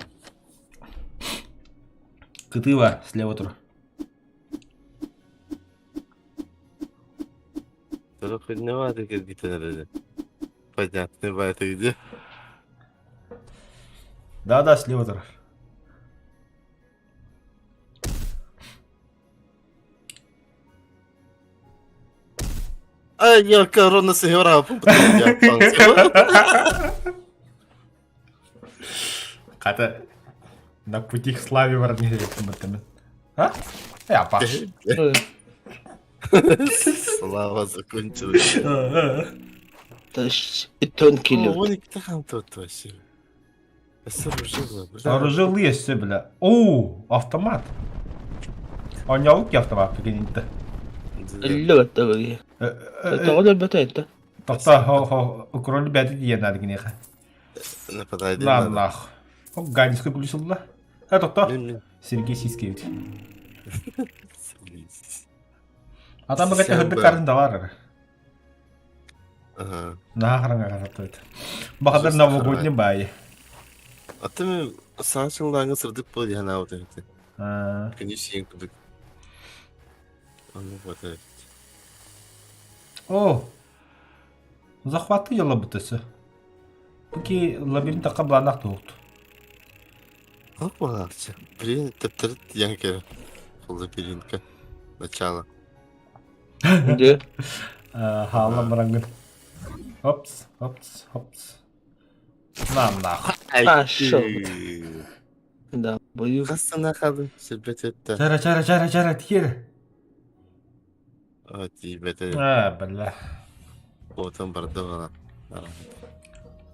Кытыва слева тур. Трохи киргитен Понятно, это где? Да-да, слева тур. Ай, я корона сыграл. Хата на пути к славе баран А? Я паш. Слава закончилась. Тонкий лед. Вон там тут вообще. Оружие есть, бля. О, автомат. Онял автомат какие-то. Лед давай. Тоҕо өлбөтө это. Тохта, хо хо, укроль бәді диен әлгінеға. Нападай. На нах. О, Ганьска плюсылла. А тохта. Сергей Сискевич. Адам бөгөтө хөрдүк карын да бар. Ага. Нахран каратойт. Бахадыр новогодний бай. А ты саачыллааҥы сырдык буол диэн аабыт эбит. Күнү сиэн курдук. Оннук буолар эбит. О! Захваты дела бытысы. Буки лабиринт такка бланах туут. Хап буолааччы. Блин, тэптэрит диэн кэлэ. Лабиринтка. Начало. Де. Хаалла барангын. Опс, опс, опс. На нах. А, шо. Да, бою. Хас санаахабын сүрбэт этте. Чара, чара, чара, чара, тиер. О, тиийбэтэ. А, бля. Уотан барда бала.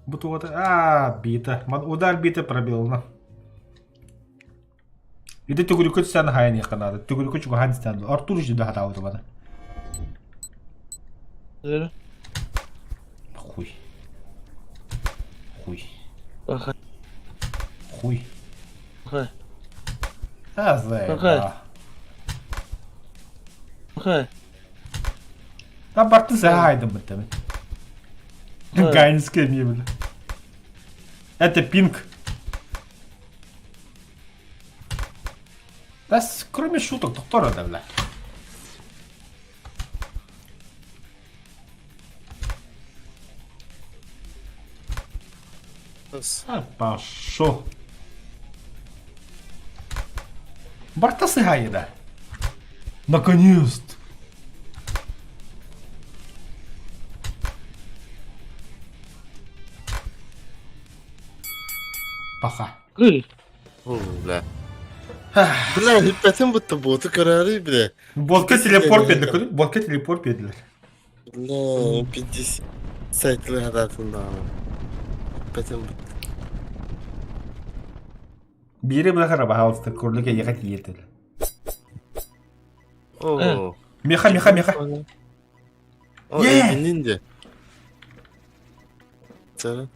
Бутуота, а, бита. Ман удар бита пробил, на. Иди төгүрүккө түсэн хайан яқынады. Төгүрүккө чугахан түсэн. Артур жүдө хатаабыт бана. Хуй. Хуй. Хуй. А, заеба. Да барты загайдым бітті. Ганская мебель. Это пинг. Да, кроме шуток, доктора, да, бля. А, пошел. Барта сыгайда. Наконец-то. Паха. Бля. Бля, хиппэтин бутта буоту көрөөрүй бля. Ботка телепорт бердик. Ботка телепорт бердилер. Бля, 50 сайтлы хататын даҕаны. Хиппэтин бутта. Биири быхара баһаалыста курлук эйиэхэ тиийэтил. О. Меха, меха, меха. О, эбинин де. Сара.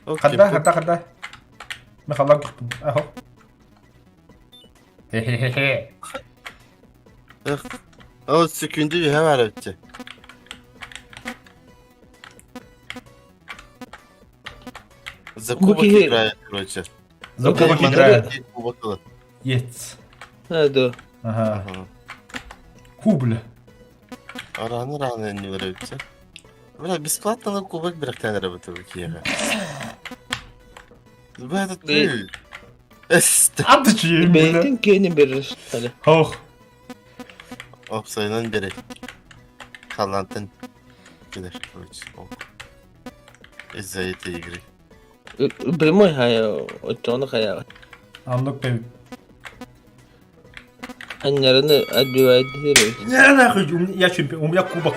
Ханда, ханда, ханда. Мехалан көхтүм. Ахо. Хе-хе-хе. Ол секүндү үһэ бар эбитчи. За Бу кубок киһи- играет, короче. За кубок Манна- играет. Кубок ылар. Ец. Ha да. Ага. Ага. Ху, бля. Араны раны иннилэр эбитчи. Бля, бесплатно ылар кубок бирэхтээн эрэ бу киһиэхэ. Бу этот Бэй- Эст. Аты чьим, бля. Бэйэтин киэнин берер. Hadi. Ох. Опсайынан бери. Халантын кэлэр, короче. Из-за этой игры. Прямой хайа, оччоҕуна хайаҕа. Аннык пе. Аннарыны отбивает диир. Не нахуй, у меня- я чемпион, у меня кубок,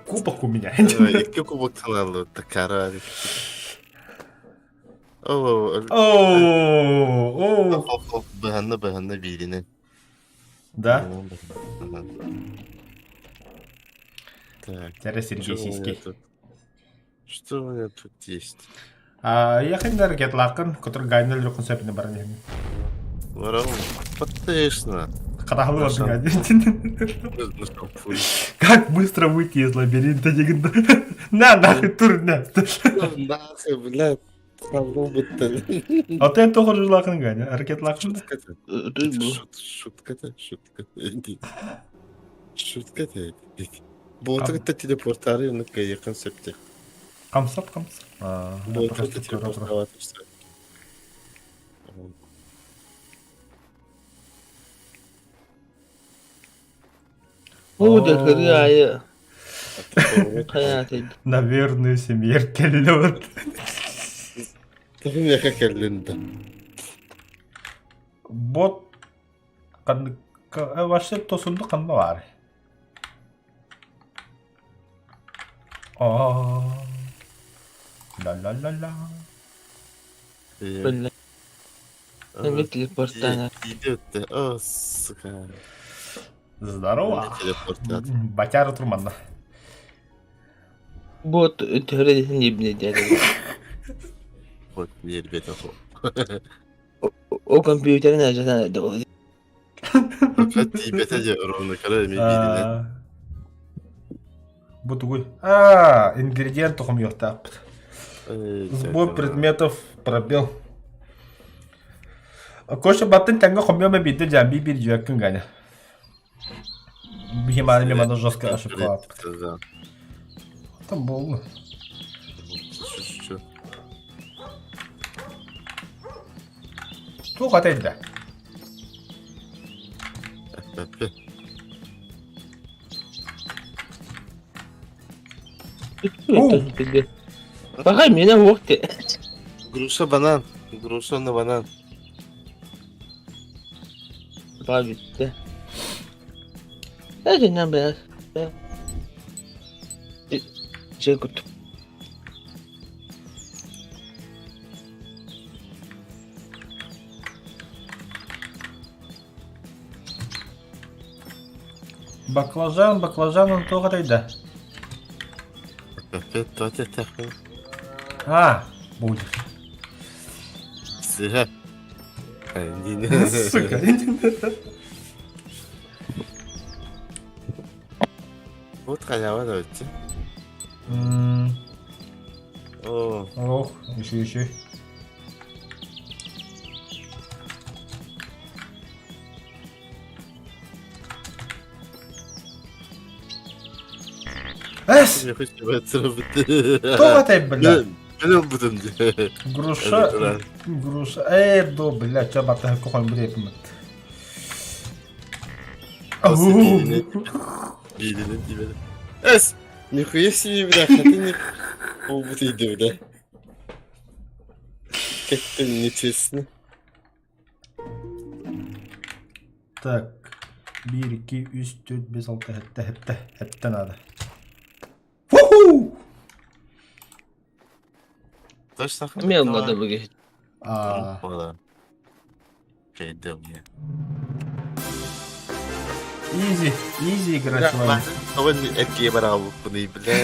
кубок у меня. Икки кубок талаллы такара. О, О, о. быһанна быһанна бииринэн. Да? Так. Тере Сергей Что у меня Сиськи. тут? Что у меня тут есть? А, я хиннер гетлакын, который гайнел рөхөн сөпүнэ баран иһин. Ворон. Потышно. Катахалы Хорошо. бардын. Шампунь. Как быстро выйти из лабиринта, дегин. На, нахуй, тур, на. Нахуй, блядь. Савру будто. А ты тоже жулакын ганя, ракетлакын. Шутка-то. Тут бу. Шутка-то, шутка. Шутка-то. Болоту телепортары ну якын сөпте. Камсап, камсап. А, Болоту телепортовать. Уу да кырыы айы хайаатый. Наверное, семьер келлет. Тахым яка келлинда. Бот канны вообще тосунду канна бар. А. Ла-ла-ла-ла. Бля. Эми телепортана. Идет. О, сука. Здорово. Телепортат. Батяра турманна. Бот төрө небне деді. Вот мне, ребята, О компьютерин ажатан да. Тибете же ровно кара эми бииринэн. Бу тугуй. А, ингредиент тухум ёхтааппыт. Сбор предметов пробел. Коша баттын таңга хомьёма бидде жамби бир жүйәккін ганя. Бихиманы мемана жестко ошибка. Там болду. Тух атайда. Баҕай миэнэ уох ти. Груша банан. Груша на банан. Баа бүттэ. Эжинэн бэс. Дьэ кут. Баклажан, баклажан он туох атайда. А, будет. Сыга. Сука. Вот халява давайте. О, Ох, еще, еще. Эс! я хочу это Кто это, бля? Мен будем. Груша, груша. Эй, до, бля, чё бата кухонь будет. Билинен тибеде. Эс! Нихуя себе, бля, хотя не... О, иди, бля. Как-то нечестно. Так, 1, 2, 3, 4, 5, 6, 7, 7, 7 надо. Фу-ху! Точно Эмиэ ылла да бу А, Пойдем мне. изи, изи играть с вами. அவன் எக்கே வராவுப்பு бля.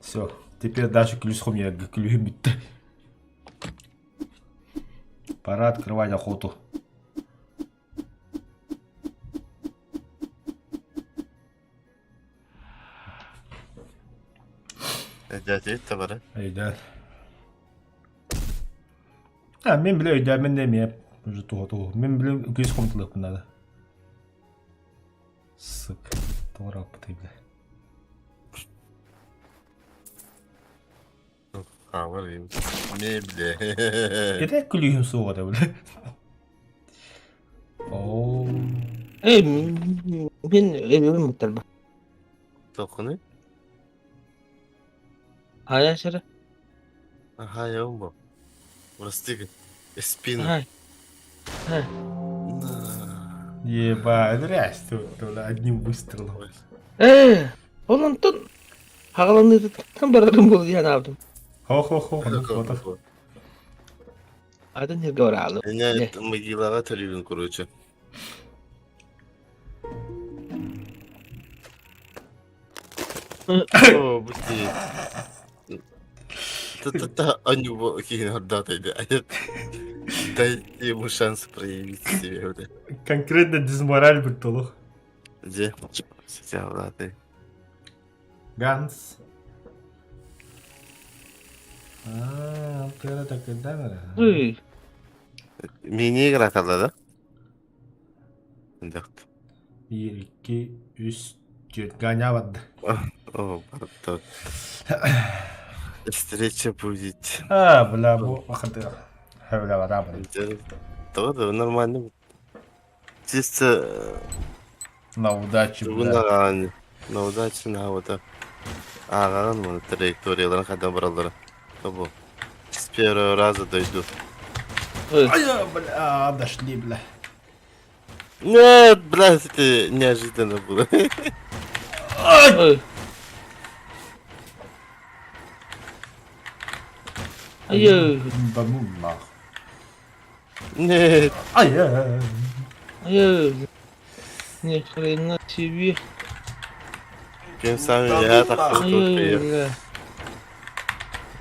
Все, теперь даже ключ хом я ключ битте. Пора открывать охоту. Дядя табара. Өйдөөн. А, мен биле өйдөөммүн да эмиэ уже туһа туһу. Мен биле үкүйүс хомтулуохпун наада. Сык. Тоҕо алпытай бile. Хаамар им. Не биле. Ити күлүүһүм суоҕа да биле. Оо. Эй, мин эбим муттарба. Тохуну? Хайа сирэ? Аха, я бу. Прости, спину. Ай. Ай. На. Ебать, зря тут одним выстрелом. Ээ, ол онтон хаҕаланыытыттан барарым буолуо диэн аабытым. Хо-хо-хо, вот. Атын сиргэ бараалым. Меня могилаҕа төрүүбүн, короче. О, быстрее. Та-та-та, анюбо киһини хордаатайды. Дайте ему шанс проявить себя. бля. Конкретно дизмораль бүттү Где? Сидя, Ганс. А, ты так и да, Ый, Мини-игра да? Да. Биир, икки, үс, түөрт. Ганя барда. О, пардон. Встреча будет. А, бля, бу ахады. Бля, бара, бля. Да, да, нормально. Чисто На удачу, бүгүн бля. даҕаны на удачу на вот ааҕаҕын маны траекторияларын хайдах бараллара. Тобу. С первого раза дойду. ой. Ай, бля, дошли, бля. Нет, блядь, это неожиданно было. Ай! Ой. Айыы, Да ну нах. Нет. Ай, ай, айыы. Ни хрена себе. Тем самым Да я ну так нах. тут Айыы, приехал. бля.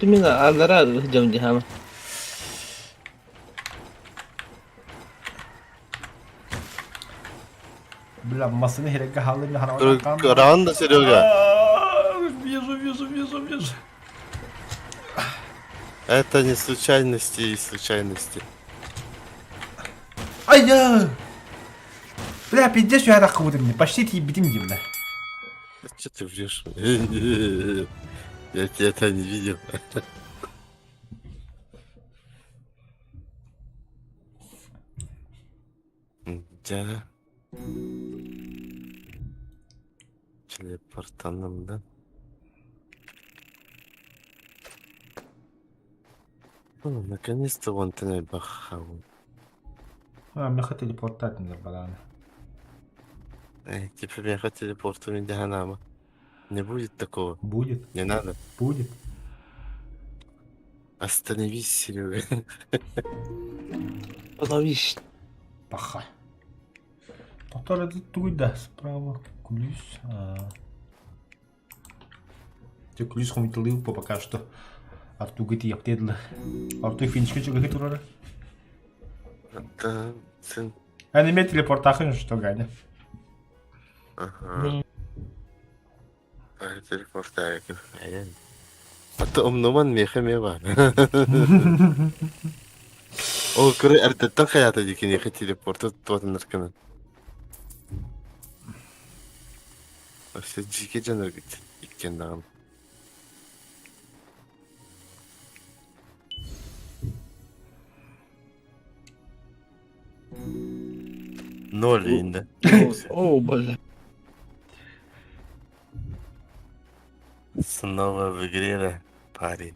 Ты меня аллара ждем дихама. Бля, масыны херекке халым харабан. Раунд, Серега. Вижу, вижу, вижу, вижу. Это не случайности и случайности. Ай, я. Бля, пиздец, я так мне. Почти ебедим, бля. Че ты врешь? Я тебя это не видел. Да. Телепортаном, да? О, наконец-то вон ты бахау. А, мне хотели портать не бараны. Эй, типа меня хотели порту Джаханама. Не будет такого. Будет, Не надо. будет. Остановись, Серега. Остановись. Паха. Повтор это туда, справа. Ключ. Те ключ хомитылы пока что. Артур говорит, я птедлы. Артур финишке чего турара. Да, сын. А не телепортахын, что Ганя. Ага. А телепортайк. А то умнуман меха мева. Ол көрө эрдэттэн хайаата дии киниэхэ телепорта туотанар гынан. Өссө дьиикэ дьоноргут иккиэн даҕаны. Ноль инде. О, бля. Снова в игре, парень.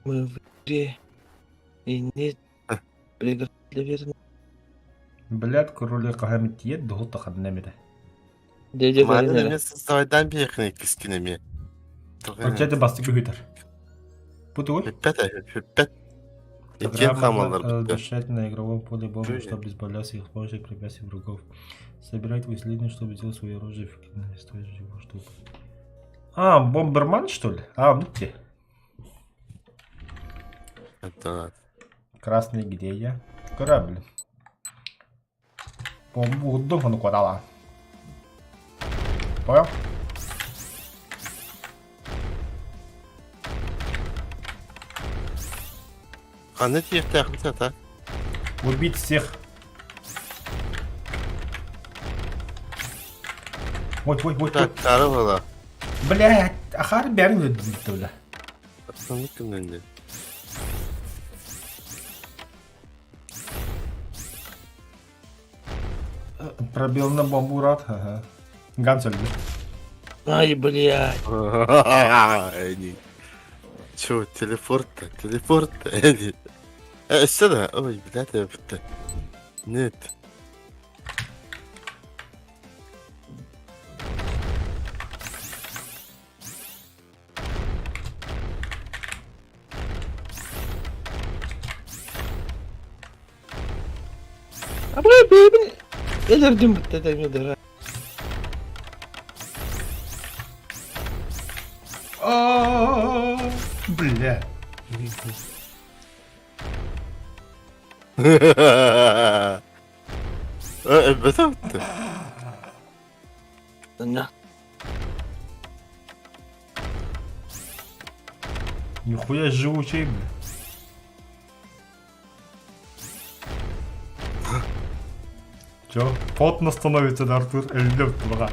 Мы в игре. И нет преград для верности. Блядь, король кахамит тиет, дохута хаднамида. Дядя Мааны Галина. эмиэ создавайдаан биэхин иккискин эмиэ. Очеде бастык үһүтэр. Бу тугуй? Бүппэт бүппэт. Иккиэн хаамаллар Грамотно бүттэ. размещать на игровом поле бомбы, Чули? чтобы избавляться их помощью препятствий врагов. Собирать выследование, чтобы сделать свое оружие эффективным и стоить его, чтобы... А, бомберман, что ли? А, ну те. Это ладно. Красный где я? Корабль. Бомбу ону куотала. Понял? Ханна тиэхтээхпит ата? Убить всех. Ой, ой, ой, ой. Тары була. Блядь, ахар бәрін өлдірді бля. Астаны кімнен Пробил на бомбу рад, ага. Ганс өлді. Ай, блядь. Эни. Чё, телепорт-то, телепорт-то, Эни. Өссө да, ой, блядь, өптө. Нет. Абы бэйбин өлөрдүм бүттэ Бля. Өлбөтө бүттэ. На. Нихуя живучий, бля. Чё? Потно становится, да, Артур? Өлдім бұға.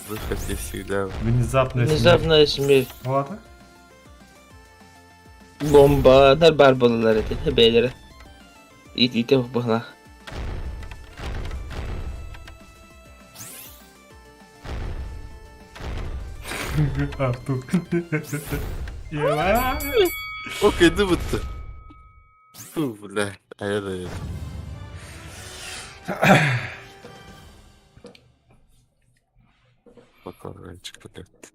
Выход не всегда. Внезапная смерть. Внезапная смерть. Ладно. Бомбалар бар болалар этэ бэйэлэрэ. Итиитэ быһылаах. Артур. Ела. Окей, бүттэ. Фу, бля, айыр Баклажанчик, блядь.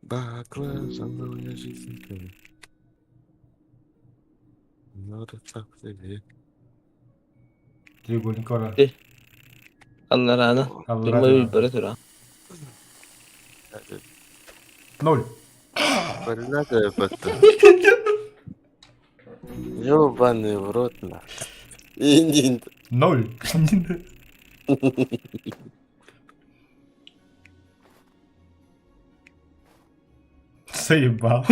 Баклажановая жизнь. Ну, так тебе. Треугольник ора. Алларааны. Думаю, бара тура. Ноль. Блядь, это. Ёбаный в рот, на. Иди. Ноль. Заебал.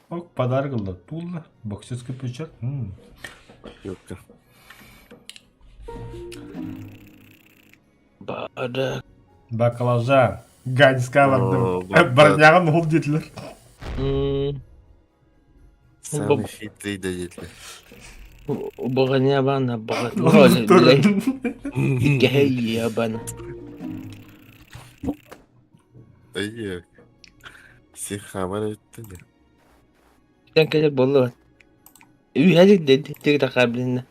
Ок, подарок Латула. Боксерский печать. Ёпта. Бада. Баклажан. Ганьска бардым. О, Барнягын ол детлер. Самый хитрый дадитлер. Баҕаня баана баҕа. Иккэһэй баана. Ай, Син хамар өттү. Тэн кэлэр буолла. Үһэлик тиги тахаар билиннэ.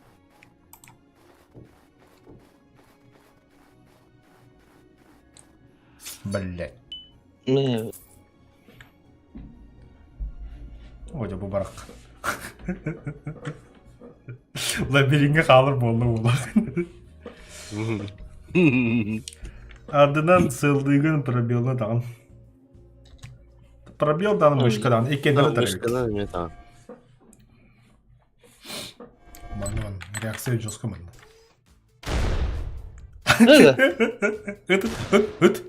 Блять. Мэ Ой, бу барак. Лабиринге хаалар буолла буолла. Ардынан сылдыгын пробелны даҕан. Пробел даҕан мышкадан иккиэннэрэ тарыгыт. Мышкадан эмиэ даҕан. Манна реакция жестко манна. Да. Ыт ыт ыт.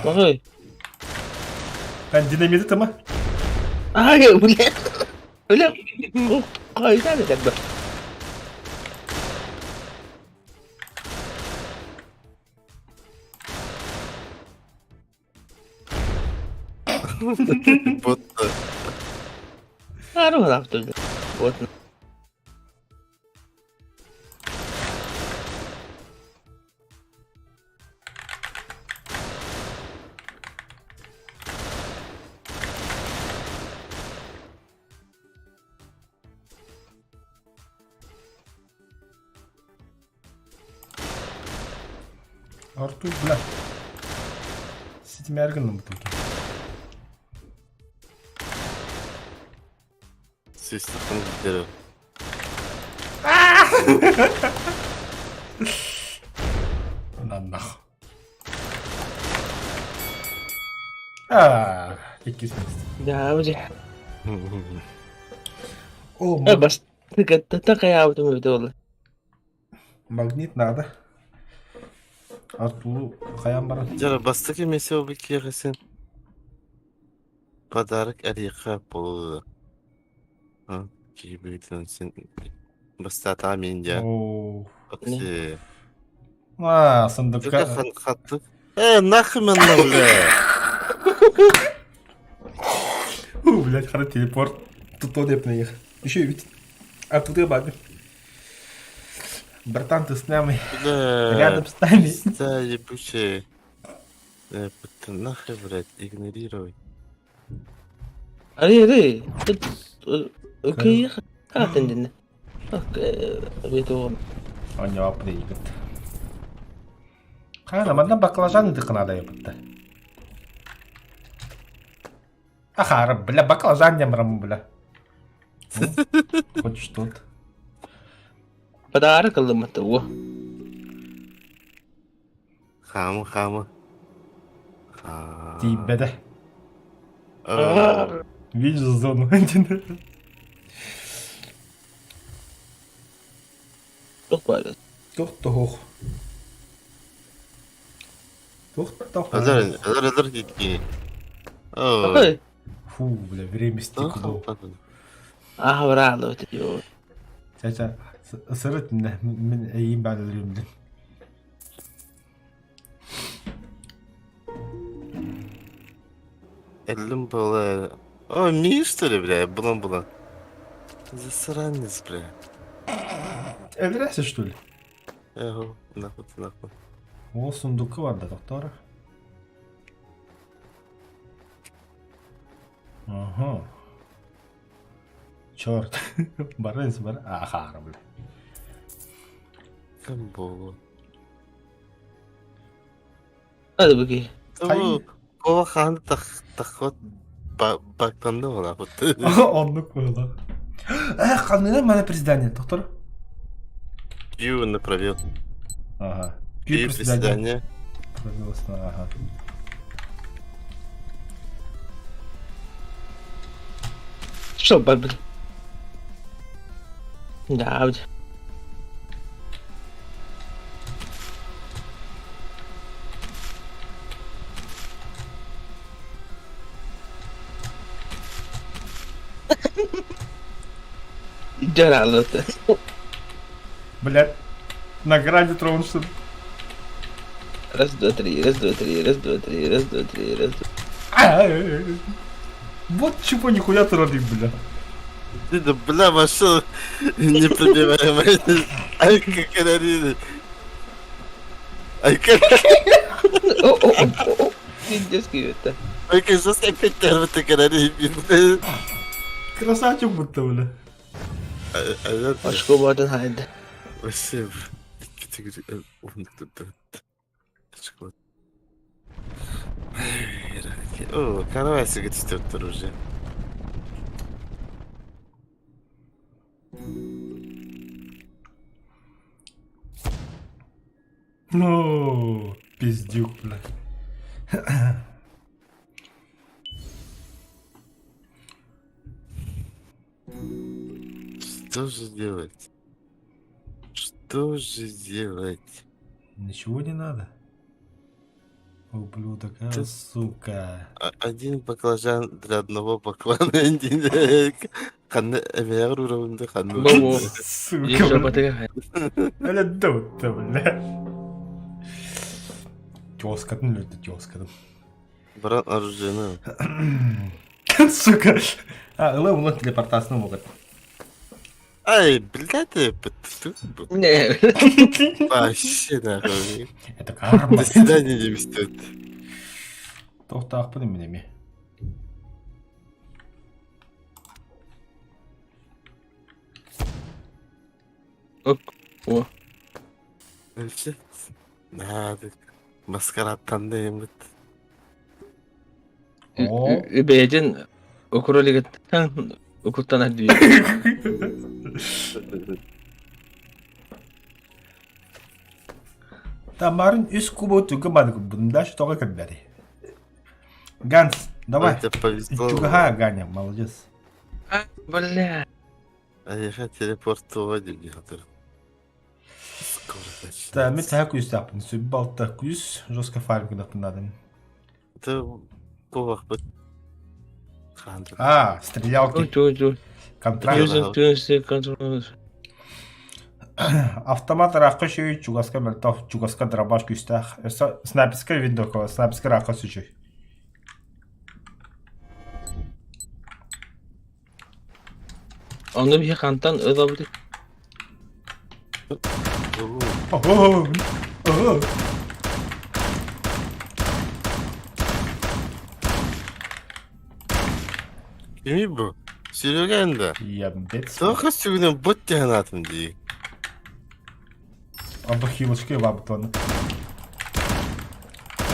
Ой. Эн динамиты тама? Ай, бля. Бля. Хайда это? Бутта. Ару автор. Вот. Артур, бля. Ситимээр гынным бутылки. Сүүс тахсан диэри. Наннах. А, иккис место. Да, уже. О, Э, бас такая вот ол. магнит надо. Артуру хайан баран. Дьэ, бастакы миэсэ ол киэхэсин подарок эриэхэ буолуо. Киһи быһыытынан син бастаатаҕа мин дьэ. О. Окси. А, сундукка. Хаттык. Э, нахуй манна, бля. Фу, блядь, хара телепорт. Тут он я их. Еще ведь. А тут я баги. Братан, ты с нами. Бля. Рядом с нами. Пизда ебучая. Э, нахуй, блядь, игнорировай. Ари, ари. Окей, хатындын. Бит Оня приигит. Хана, манна баклажан дыкынада ебытты. Ахара, бля, баклажан немрам, бля. Хоть что-то. Подарок ылыммыт уу. Хамы, хамы. Тиийбэтэ. Видишь зону. Туох баар? Туох тоһуох. Туох тоһуох. Өлөр, өлөр, өлөр диэки. Ой. Фу, бля, время стекло. Аа, браво, тио. Чача, сырыт мин эйим баар өлөрүм Эллим было... О, Миш, что ли, бля? Булан, булан. Засранец, бля. Өлөрөсө, что ли? Эго, нахуй, ты нахуй. Ол сундука бар да, доктор. Ага. Черт. Барынс бар. Ахара, бля. Кем было? Hadi bakayım. Кова хаан таххот бактанды була. Оннук буола. Э, ханныгы мана приседание, доктор? Q на пробел. Ага. Q приседание. Пробел, ага. Что, баб? Да, Дьэ Блядь, на грани тронулся. Раз, два, три, раз, два, три, раз, два, три, раз, два, три, раз, два. Вот чего нихуя ты родик, бля. Ты да бля, вошел непробиваемый. Ай, как она Ай, как... О, о, о, Пиздец, это. Ай, как сейчас опять Красавчик будто, бля. Очко хайда. Вообще, О, каравайся түстеп уже. Ну, пиздюк, бля. Что же делать? Что же делать? Ничего не надо. Ублюдок, а, Ты... сука. Один баклажан для одного баклана. Ханна эмээр уровында ханна. Бобо. Сука. Бля, да, бля. Тёскатын өлді, тёскатын. Брат оружие. Сука. А, ыла улан телепортацияны могут. Ай, блядь, ты Не. Вообще нахуй. Это карма. До свидания, не встет. Тоқтаақпын неме. О. Вообще. Надо. Маскарад тандайым. О. Бэйдин укролигаттан укуттан адүй. Тамарын үс кубу тугу маныгыбын да что кэлбэри. Ганс, давай. Это повезло. Чугаһа, Ганя, молодец. А, бля. Эйиэхэ телепортуга диэхтэр. Скоро Да, мен начнется. саха күүстээхпин. Сүбэ балта күүс, жестко фарм гынахпын надым. Это куобахпыт хаантык. А, стрелялки. Ту ту. Контракт. Юзер тюнси контрол. Автомат ыраахха үчүгэй, чугаска мөлтөх, чугаска дробаш күүстээх. Өссө снайперскай винтовка, снайперскай ыраахха үчүгэй. Ону биһи хантан ылабыт? Ого! Ого! Кимий бу? Серега энда. Ябдец. Тоҕо сүгүнэн бот диэн аатым дии. Онто хилочка ылаабыт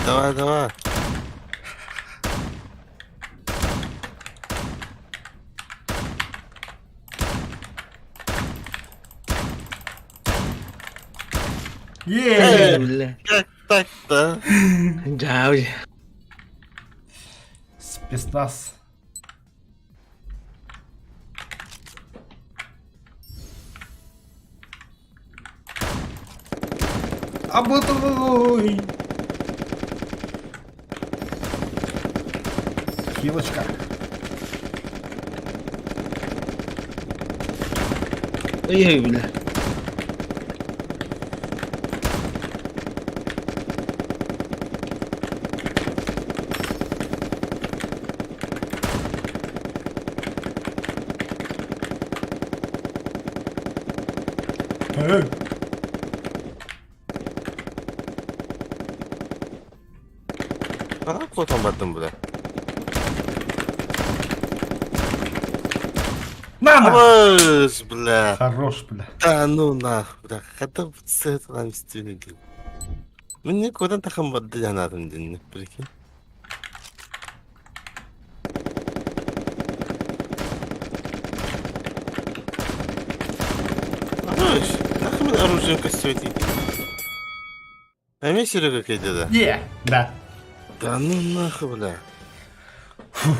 Давай, давай. Е! Бля. Как так-то? Дьаабы. Спецназ. Абытый! Хилочка. Ой, бля. Эй! Ханан куотан бардым бля. На на! Абыс, бля. Хорош, бля. Да ну нах, бля. Хата сытынан үстүнү Мин не куотан тахан барды диэн динни, прикинь. Хорош. Нахуй оружие костюм. Эмиэ Серега кэллэ да? Не! Да. Да ну нахуй, бля. Фух.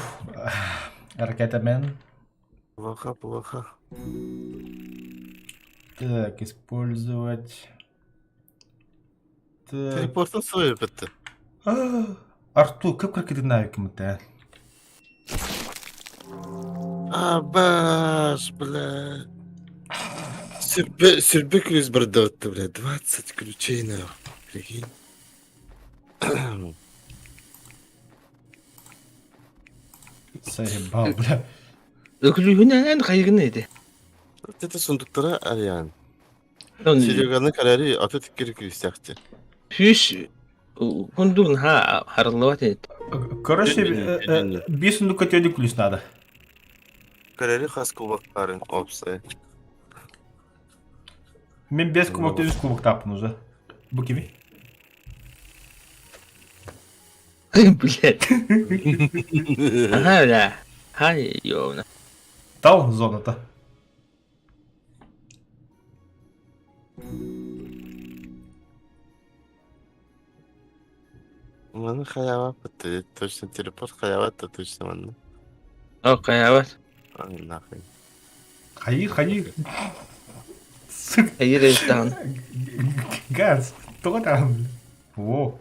Ракетамен. Плохо, плохо. Так, использовать. Так. Телепортын свой бітті. А, Артур, как ракеты навиком-то? Абаш, бля. Сүрбэ, сүрбэ ключ бардавытты, бля. 20 ключей нахуй. Прикинь. Заебал, бля. Өкүлүһүнэн хайгын ити. Вот это сундуктара арыйан. Сереганы карари аты тиккери киристяхти. Сүүс кундугун ха харыллыбат ини. Короче, бир сундукка төрдү ключ надо. Карари хас кубактарын опсай. Мен бес кубок үс кубок таппын уже. Бу кими? Блядь. Ага, бля. Хай, ёбна. Тал зоната. Маны халява бітті. Точно телепорт халява да точно манна. О, хайабат. Ай, нахуй. Хайы, хайы. Сука. Хайыр эстан. Газ. Тоҕо там? О,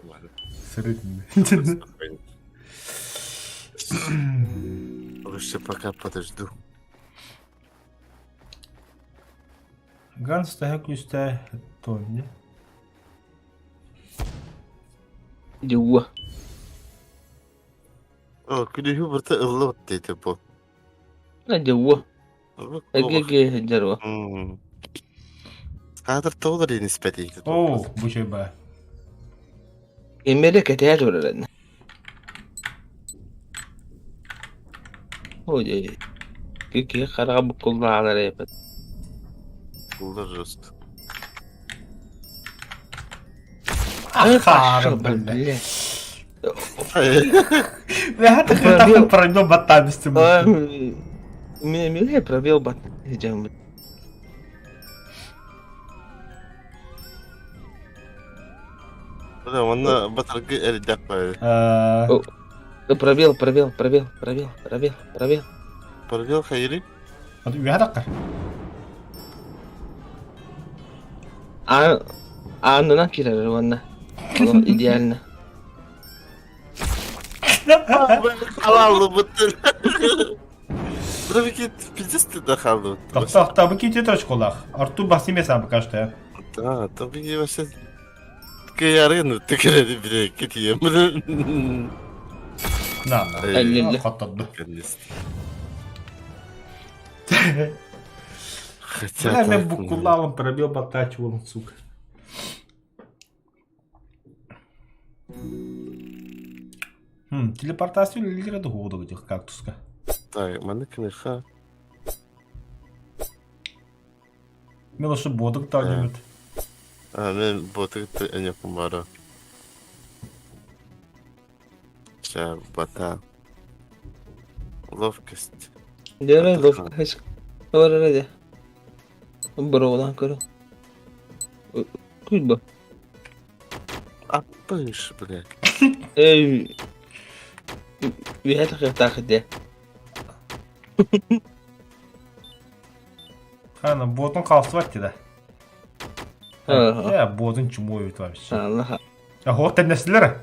сырытын. Спокойно. Лучше пока подожду. Ганс таһа күүстээх Тони. Дьуа. О, күлүһү барыта ылла баттайты бу. Дьуа. Бу Эгэ дьаруа. Хаатыр тоҕолор иниспэт О, бу чэй ба. Эмэрэ кэтэһэ турар Ой, киһи хараҕа буккуллаҕалар эбит. Булдар жестко. Ахаар, бля. Бля, ты пройдем баттабисти. Миле пробел бат. Бля, уонна батаргы эрдэх баар. Пробел, пробел, пробел, пробел, пробел, пробел. Пробел хайырый? Үөһэ таххар. А, аннынан киирэр уонна. Идеально. Халаллыбыттын. Бля, пиздец ты да Тохто, бу кити точкалаах. Артур басым эсэ пока что. Да, там би вообще Кыярын текерedi бile кетием. На, на. Хотторду. Хотя Бля, мен букулалым пробил батачивал, сука. Телепортация үлэлиирэ да дих кактуска. Так, манна кимиэхэ? Мен ошо бодук таанньыбыт. А, мен ботук энекум бара. Ща, бота. Ловкость. Дьэ, ловкость. Олорор дьэ. Бороҕолоон көрө. Куйба. Аппыш, блядь. Эй, үөһэ тахыахтаах дьэ. Хана, ботун хаалсыбат да. Э, ботун чумой эбит вообще. Аллаха. А хоох тэннэстилэр.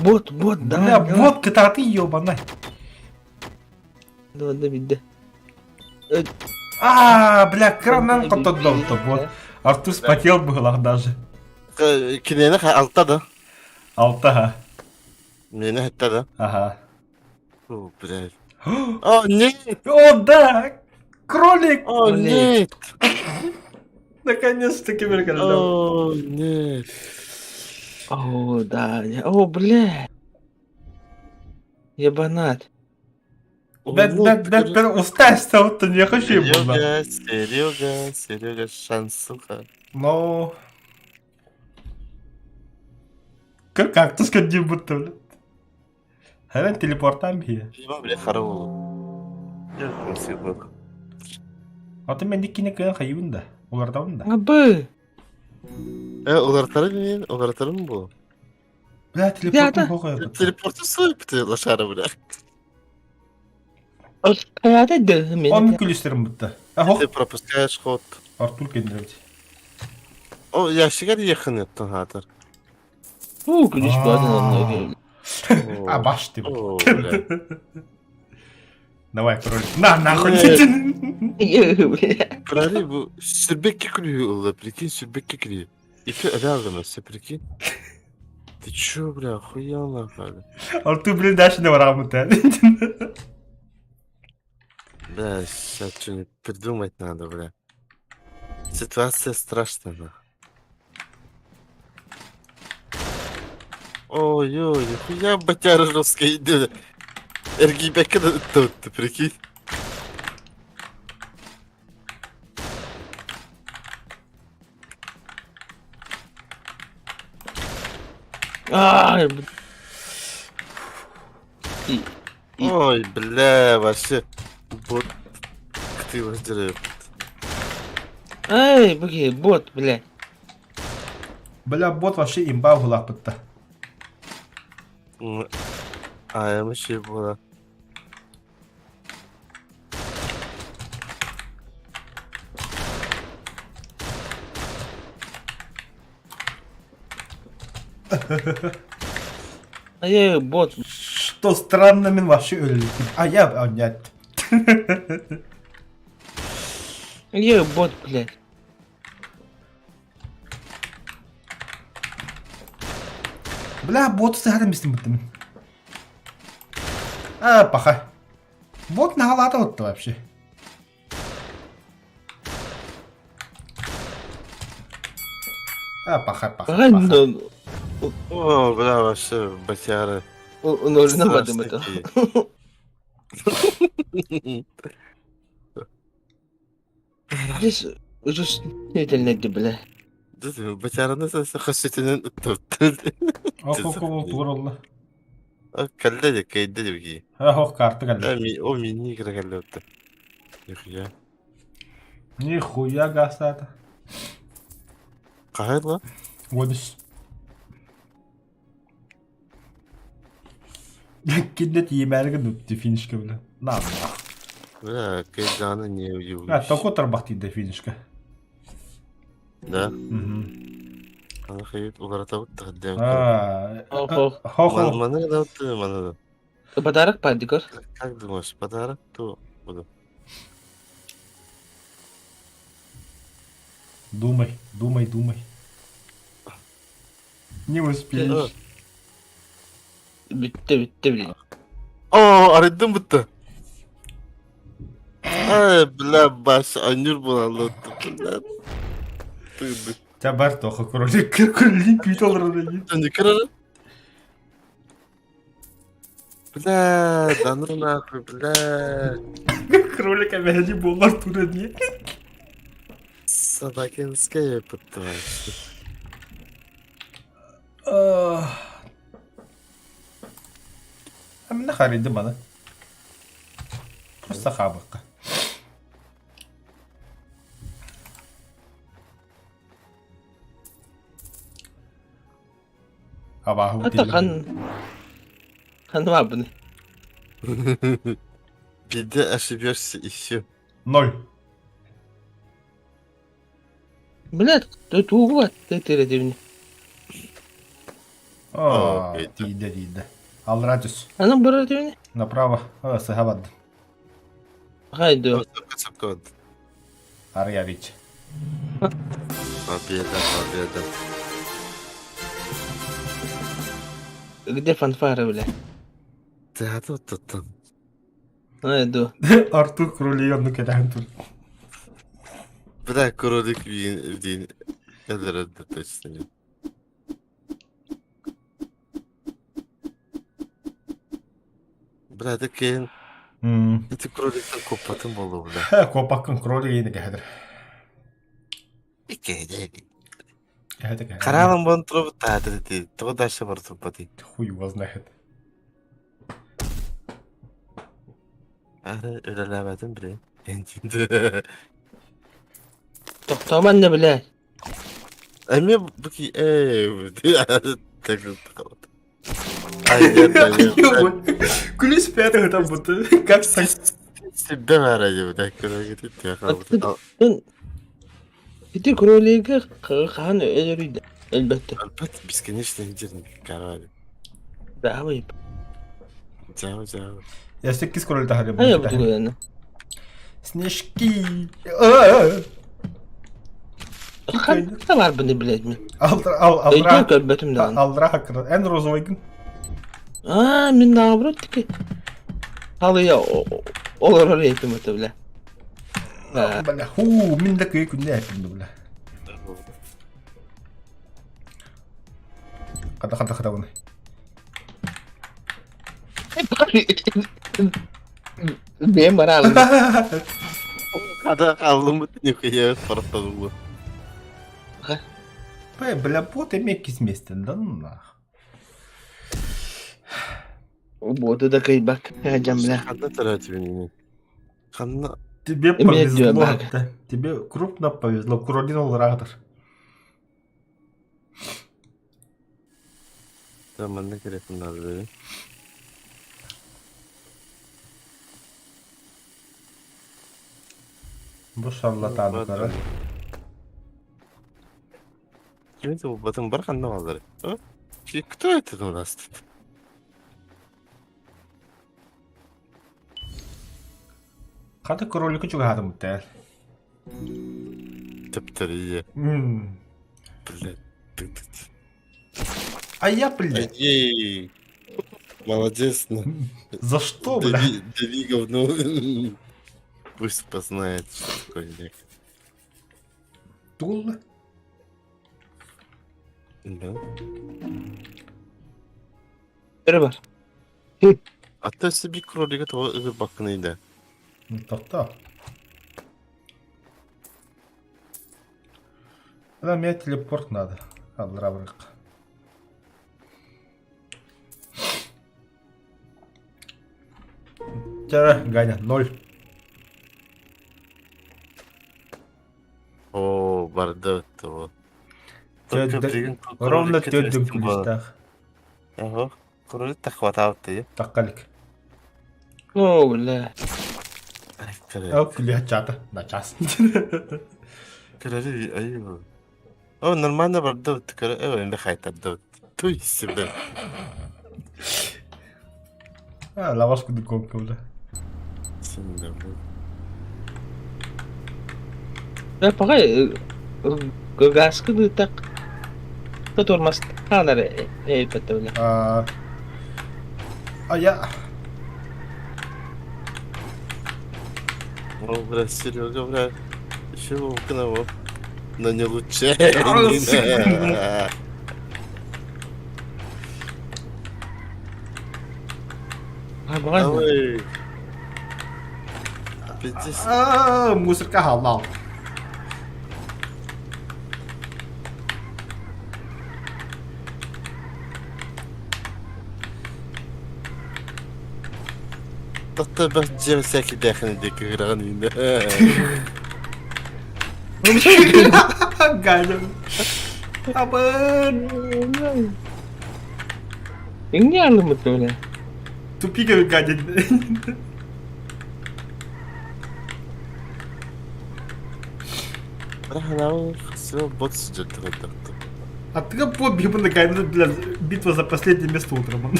Бот, бот, Бля, давай, давай. бот кытааты ёбана. Давай, да, бидде. А, бля, кранан хотоддом то бот. Артур спотел было даже. Кинени алта да. Алта, ха. Мени хэтта да. Ага. О, блядь. О, нет! О, да! Кролик! О, нет! Наконец-таки бергәлдем. О, нет! О, да. О, бля. Ебанат. Бәт, бәт, бәт, бәт, устайся, вот не хочу Серега, Серега, Серега, шансуха. Но... Как кактус кадим будто, блядь. Хәрән телепортам бие. Еба, бля, хараул. Аты мен диккине кыйын хайыбын да. Олардабын да. Абы! Э, улартарым мен, улартарым бу. Бля, телепортум хохой. Телепорту суйпты лошара, бля. Хайата да мен. Он күлүстерим бутта. А Ты пропускаешь ход. Артур кендирбит. О, ящигар якын еттин хатыр. Фу, күлүс бадан. А баш ты. О, бля. Давай, кролик. На, нахуй. Крали бу сүрбекке күлүү улла, прикинь, сүрбекке күлүү. Ипи öyle aldım прикинь. Ты чё, бля, охуел нахуй? Артур, блин, дальше не барамын Бля, сейчас что-нибудь придумать надо, бля. Ситуация страшная, нахуй. Ой-ой, нихуя батяра жесткая идет. Эргибека тут, ты прикинь. А, Ой, бля, вообще. Бот. Ты воздерет. Эй, буги, бот, бля. Бля, бот вообще имба булак бутта. А, я вообще была. Эй, бот. Что странно, мен вообще өлдüm. А я, а нет. Эй, бот, блядь. Бля, бот сыһарын бистим буттым. А, паха. Бот нагалата вот вообще. А, паха, паха, паха. О, бля, вообще, батяра. Нужно подумать. Здесь уже снительно, бля. Батяраны хасетинен Ох, ох, тугролла. Калле де кейде деги. Ох, карта калле. О, мини калле. Нихуя. Нихуя гасата. Хаһан ла? 13. Кинне тиийимээри гынныт финишка бile. На. Бля, Кайдана не А, удивлюсь. току тарбах тиийдэ финишка. Да? Мгм. Аны хайыт уларатабыт тахаддем. А, Хо-хо. хо-хо. Маны да маны да. Подарок падикор. Как думаешь, подарок то буду? Думай, думай, думай. Не успеешь. Бүттэ, бүттэ блин. О, арыйдым бутта. Ай, бля, баш, анюр буолаллар. Бля. Тыгды. Ча бар тоха кролик, кролик күүт олорор эйигин. Önce kırarım. Бля, да ну нахуй, бля. Кролик эбэһэни буолар тура дии. Собакинская подтварь. Амина харыйды маны. Просто хаабыкка. Абааһы Хата хан хан баабын. Беда ошибешься и все. Ноль. Блядь, тугу тетире Аа, тиийдэ тиийдэ. Аллараа түс. Анан барар дибини. Направо. Сыһа бардым. Хайду. Сапка Арый арыйчы. Победа, победа. Где фанфары, бля? Да, тут, тут, тут. Хайду. Артур кролик кэтэһэн тур. Бля, кролик в день. Это точно нет. Бля, это Ити кроликтан куоппатым буолуо, бля. Куоппаккын кролик иини кэһэтэр. Кэһэтэ кэһэтэ. Хараалан буолан турабыт таата ити. Тоҕо дальше бар турбатый? Хуй его знает. Ары үлэлээбэтим бile. Тохтооман да, бля. Эмиэ бу ки ээ так Ай, Күлүс пятый там будто. Как так? Себя бара бля, кролик Ити кролига хаан өлөрүйдэ. Элбэтте. Опять бесконечно интернет король. Давай. Жау, жау. Я секкис кролик тахары. Хайа бутугуяна. Снежки. Хан бар быны, блядь, мен. Ал ал Өйдөн алра көрбөтүм даҕаны. алра хакыр. Эн розовый гын. Аа, мин наоборот таки. Халыя олорор этим это, бля. Бля, ху, мин да кый күнне әпинди, бля. Хата хата хата буны. Бэм бараалым. Хата хааллым нихуя фартанула. Бля, бля, бот эме кисместен да ну нах. Боду да кыйбак. Жам, бля. Ханна төрөөтүбүн Ханна Тебе Эме повезло. дьүө да. Тебе крупно повезло. Кролин ол ратор. манна керекин надо. Бу шарлатаны кара. Ким это батын бар ханна балдары? Кто это у нас тут? Хата кролику чугахатым бутел. Төптөрүйе. Блядь. А я, блядь. Эй, молодец, ну. За что, бля? Дави, дави говно. Пусть познает, что такое лек. Тул. Да. Бері бар. Ата себе кролика того бакныйда. Тоқта. Да, мне телепорт надо. Аллара бырык. Тара, Ганя, ноль. барда того. Только билигин Ровно кроликка төрдүн түбэстим буолан. күлүстээх. Оһо, кролик тахватаабыт Таккалик. О, бля. Ол күлүһэ чаата. На час. Кролик айыы. О, нормально барда көрө эбэ хайтарда. Туй себе. А, лаваш кудук гонка бля. Синде. Да, пока гаскы так тормозтаалар эйпэтэ бля. А, а я... О, бля, Серега, бля, еще волкного, но не лучше. А, баҕай. Ой. Пиздец. А, мусорка халал. Тохто бах дьиэм всякий дэхин диэки ыраҕын үүнэ. Ганя. Абын. Иҥҥэ алыммыт бля. Тупик Ганя. Бот сидит тогда. А ты по бибна Ганя, бля, битва за последнее место утром.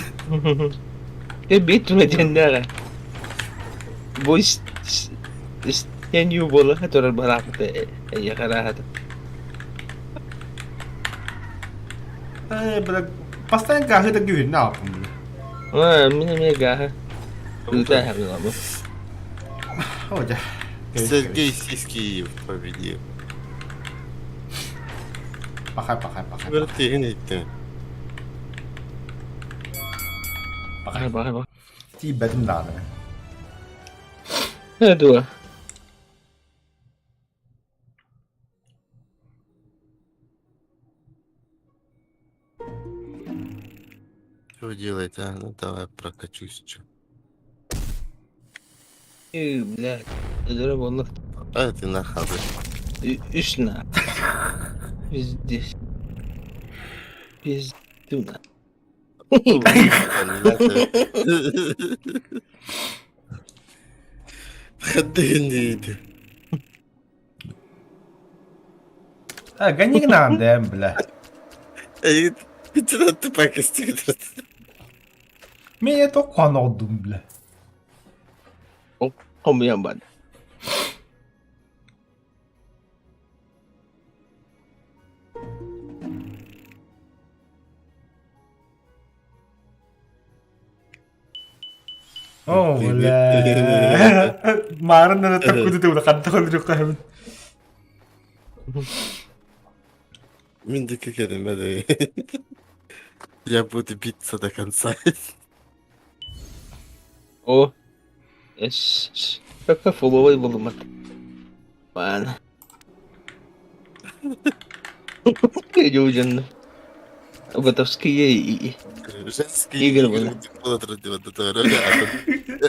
Э, битва диэннээҕэ. Бу истэнүү буола турар бараахта эйиэхэ ыраахата. Э, бля, постоянно гахы да гүһүн на апым, бля. Аа, мин эмиэ гааһы ыыта иһэбин О, дьэ. Сергей Сиськиев победил. Пахай, пахай, пахай. Бер тиһин иттин. Пахай. Баҕай, баҕай. Тиийбэтим даҕаны. Э, дуо. Что вы делаете, а? Ну давай прокачусь. Чё. Э, блядь. Өлөрө буолла. А ты нахабы. Үс на. Пиздец. Пизду на. Хаддыгын А, гони к нам, да, бля. Эй, ты пакости. Меня только он бля. Хомуйан баар. О, бля. Маарын эрэ таккуду тыбыла ханта холдурук Мин да кэлэмэ Я буду биться до конца. О, фуловой булумат. Баана. Дьудьанна. Ботовские Женские игры игры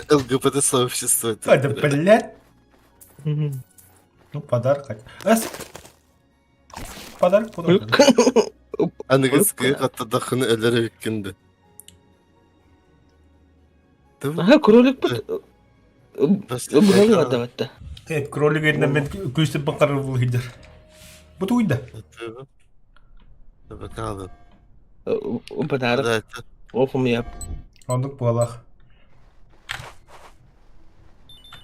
ЛГБТ-сообщество. А, да, блядь. Ну, подарок. Подарок, подарок. Аныгыскы хаттадахыны өлөр эбиккин Аха, кролик бут. Быһалыы барда. Э, кролик эринэн мен күүстүп бакарыр бул хидер. Бу туйда. Бакалын. Подарок. Охум я. Ондук буолах.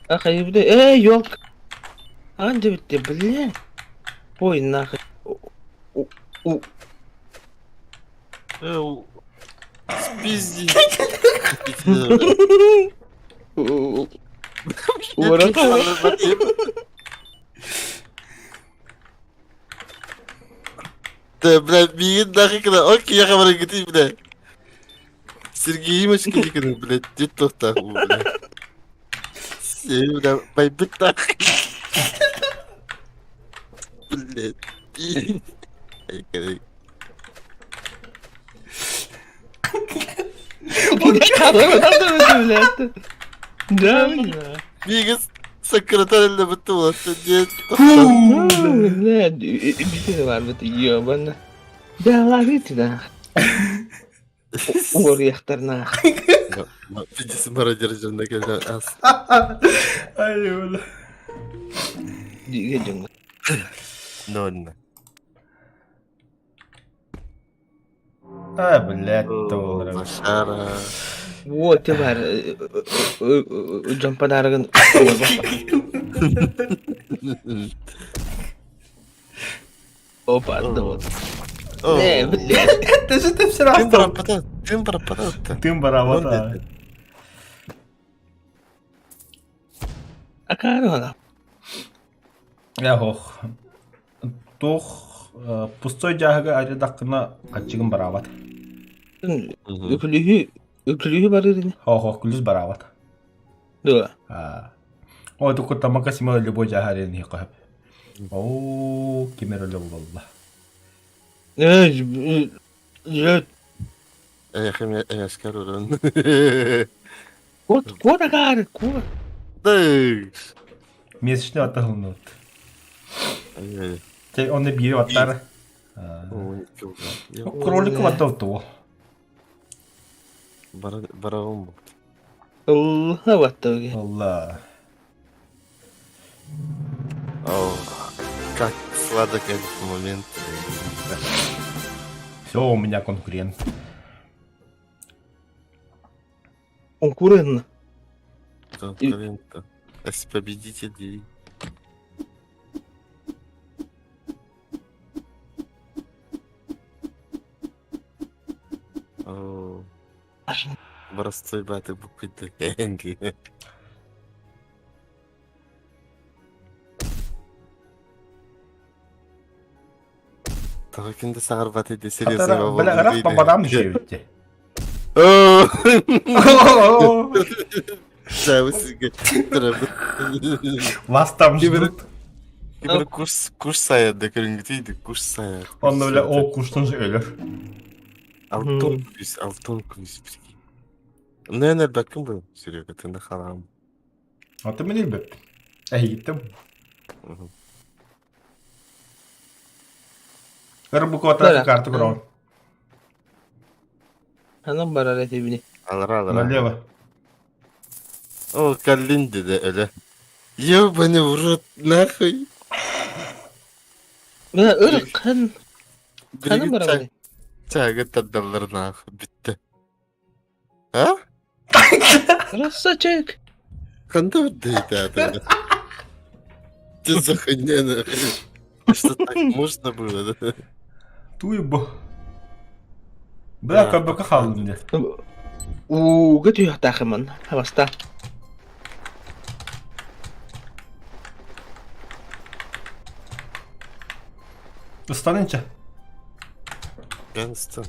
Ах, э, ёлка. Анде битте, бля. Ой, нахуй. У. Спизди. Да, бля, миигин нахуй кына, окей, я говорю, ты, бля. Сергей Имочка дикин, блядь, дед тохтаах, бля. Сей, бля, байбыт нахуй. Блядь. Да, бля. Миигин Саккыратар эллэбит буолла диэн. Бля, бүтүн барбыт ёбана. Да лагит да. Уоруйахтарнаах. Пиздец мародер дьонно кэлэн ас. Ай, бля. Диге дьоҥҥо. Нонна. А, блядь, доллары. Лошара. Вот ты бар дьон подарогын Опа, да вот. Не, блядь. Ты же ты вчера Тым бараппата, тым бараппата. Тым бараппата. Акаарона. Эх, Туох пустой дьааһыгы арыйдаххына хаччыгын бараабат. Үкүлүһү үкүлүһү барыр ини. Хоох күлүс бараабат. Дуо? Аа. О, туку тамака сима любой дьааһы арыйан иһиэххэ сөп. Оо, ким эрэ өлө буолла. Э, Эйэхэ эскер уран. Кот, кот акаары, кот. Тык. Месячный аттаһылынныбыт. Те онно биири баттар. Кролик баттар туо. Барабын бу. Ылла баттар. Алла. О, как сладок этот момент. Все, у меня конкурент. Конкурент. Конкурент. С победителей. О, Простой баты буквы Д. Тоҕо ким да саҥарбат ити серьезно Бля, ыраах бабадам дьиэбитти. Вас там ждут. Кибер курс курс сайады көрүнгүтүйдү курс сайар. Онно бля ол курстан же өлөр. Алтон күс, алтон күс бирги. Нэн элбэккин бу Серега тында халам. Аты мен элбэппин. Эһигиттем. Ырбукота карта көрөҕүн. Ханан барар этибини? Алара алара. Налево. О, каллин деди өлө. Ёбаный в рот, нахуй. Мына ыр хан ханан барар. Чагы тардаллар нахуй битте. А? Красавчик! Ханна дейт Ты за хуйня нахуй? Что так можно было, да? Туй бу. Бля, көрбөккө хааллым дии. Ууга түһүөхтаахымын. Баста. Ыстанынча. Гангстер.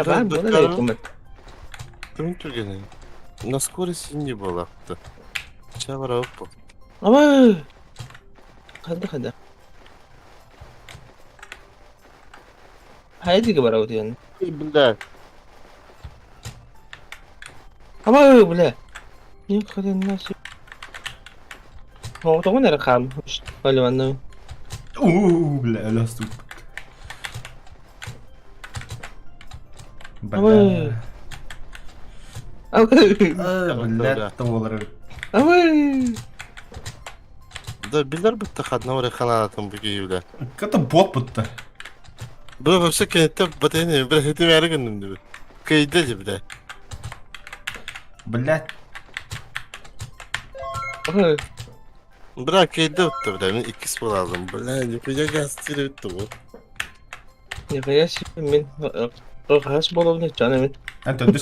Бар буолар эбит Ким түргэнэй? На скорости не было. Ча барабыт Абай! Ханна ханна. Хайдыга барабыт диэн. Бля. Абай, бля. Ни хрена себе. Тоҕо эрэ хаал. Оливанна. Уу, бля, өлө Бля. Бля, буолар. Абай! Да билэр бытта хадна ore ханаатын бу киһи Ката бот бытта. Бу вообще кенеттен батайны бля хетим яра гынным диби. Кыйда же бля. Блядь. Бля кыйда бытта бля мен иккис буолалым. Бля нихуя газ битти бу. Нихуя себе мен хас болобуна чана мен. Эн төрдүс.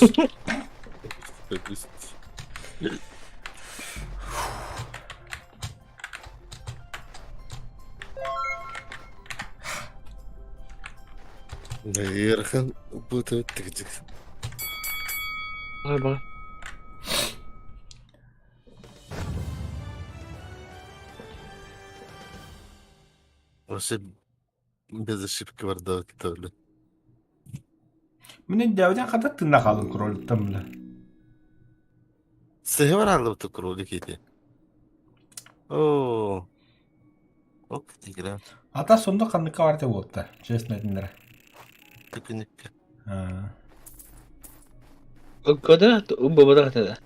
Ыарахан бу тыгдык. Бага. Вообще без ошибки барда битти Мин дәвден хата тынна қалын кроликтан бля. Сыһы барааллыбыт кролик ити. Оо. Ок, игра. Ата сундук ханныкка барта буолта, честно этиннэрэ. Түкүнүккэ. Когда убабадах тогда.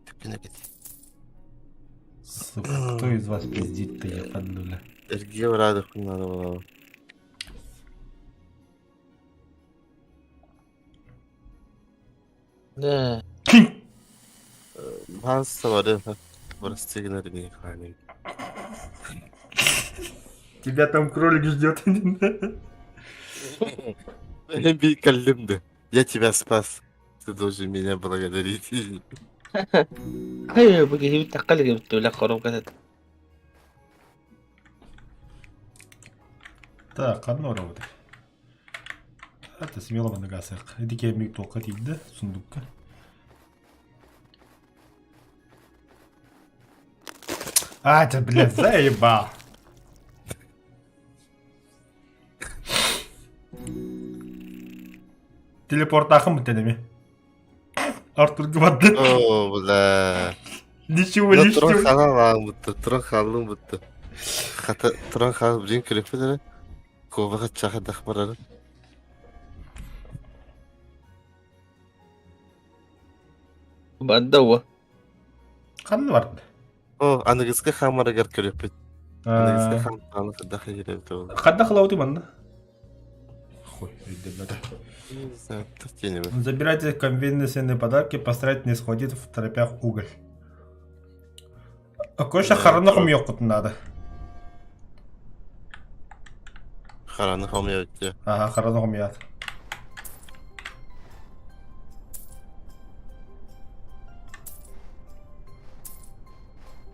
Түкүнүк ити. Сука, кто из вас пиздит-то, я поднуля. Эргиэ бараадыхпын наада буолаба. Да. Баасса бары прости гынар ини хаанын. Тебя там кролик ждет. Кэллим да. Я тебя спас. Ты должен меня благодарить. Хайа бу киһи таккал кебит коробка Так, одно работает. Это смело мандагасах. Ити кемик туохха тиийдэ сундукка. А, ты, блядь, заебал. Телепортахым бүтэн эми. Артур барды. О, бля. Ничего Ну, туран лишнего. хаалан бутта, туран хааллым бутта. Хата туран хаал блин көрүппүт эрэ. Куобаха чахадах барара. Банда уо. Ханна барды? О, аныгыскы хаамарыгар көрүппүт. Аныгыскы хааманы хадах иһирэ ол. Хадда хылауты манна? Хуй, өйдөммөтө. Забирайте конвенционные подарки, постарайтесь не схватить в торопях уголь. Кое-что хараны хомуйоххутун надо. Хараны хомуйат. Ага, хараны хомуйат.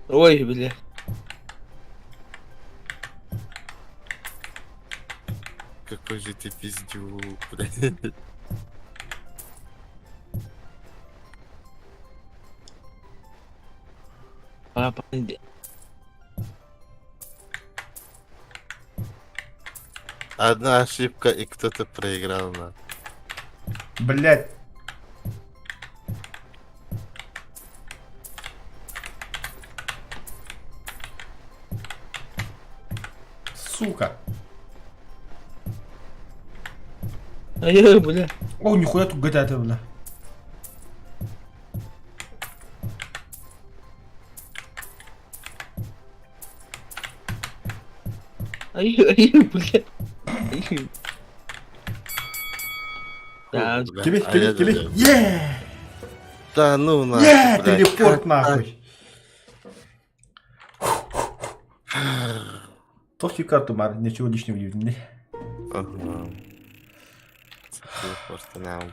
Ой, бля. Какой же ты пиздюк, блядь. Папа, иди. Одна ошибка, и кто-то проиграл на. Блять. Сука. Ай, бля. О, нихуя тут GTA бля. Ай, ай, бля. Ай. Да, Кили, кили, кили. Е! Да ну нахуй, Е, блядь. телепорт нахуй. Тохи карту мар, ничего лишнего не видно. Ага. Телепорт нам.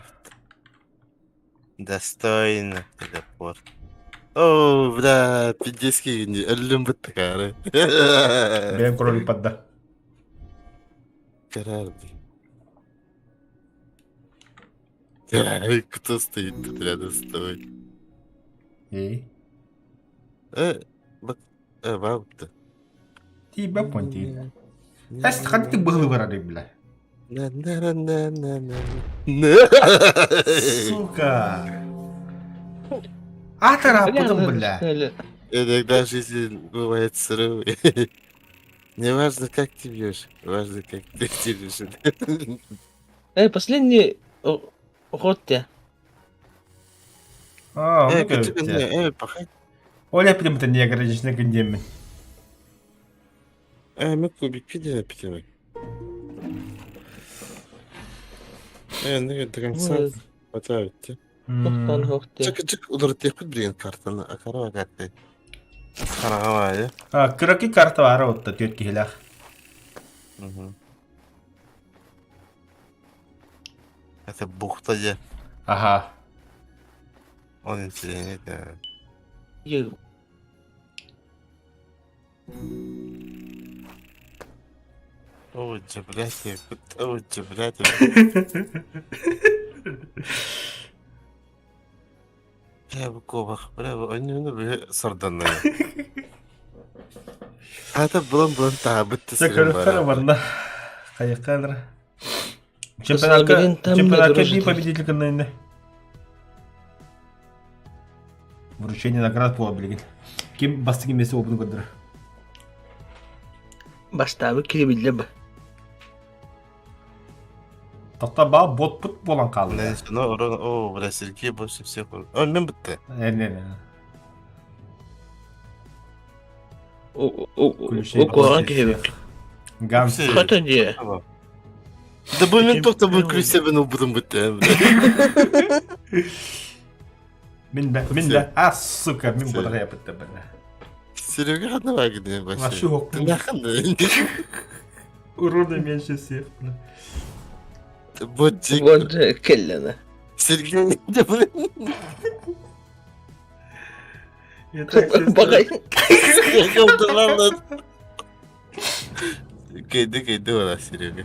Достойно телепорт. О, бля, пиздец киһини өллүм быттыкаары. Бэйэм кролик падда. Карарды. Кто стоит тут рядом с тобой? Эй. Э, бак, э, бабта. Тиба понти. Эс ханты быһылы барары бля. На на на на на на. Сука. Атара бля. Иногда жизнь бывает сырой. Не важно, как ты бьешь, важно, как ты делишь. Э, последний ход те. А, Э, ну качыгын, э, пахай. Оля прям-то не ограничена гндемми. Э, мы кубик пидя пидя. Э, ну до конца хватает. Тохтан хохте. Чик чик удартыахпыт билигин картаны, акара карты. Хараҕа А, кыраки карта баара отта түөрт киһилээх. Угу. Это бухта же. Ага. Он интересный, да. Ой, блядь, ой, блядь. Бля, бу куобах, бля, бу онньууну били сордонно. Аата булан-булан таабыт да Дьэ, сирин көрүөххэ бара. барна. Хайыкка Чемпионатка Лабиринт там не чемпионатка дружит. би победитель гынна инне. Вручение наград буола билигин. Ким бастакы миэстэ буолбутун көрдөрөр. Бастаабыт киһи биллэ б. Тохто баа ботпут буолан хаалла. Ну, о, бля, Сергей больше всех. О, мен бытты. Не, Укуоран киһи эбит. Ганс. Хата дии. Да бу мен тоқта бу күлсебин убудум бытты. Мин да, мин да. А, сука, мин бодоҕа япытта бына. Серега ханна баагыны Вообще Урона меньше всех. Вот Вот келлена. Сергей, да блин. Баҕай. Кейди кейди бара Серега.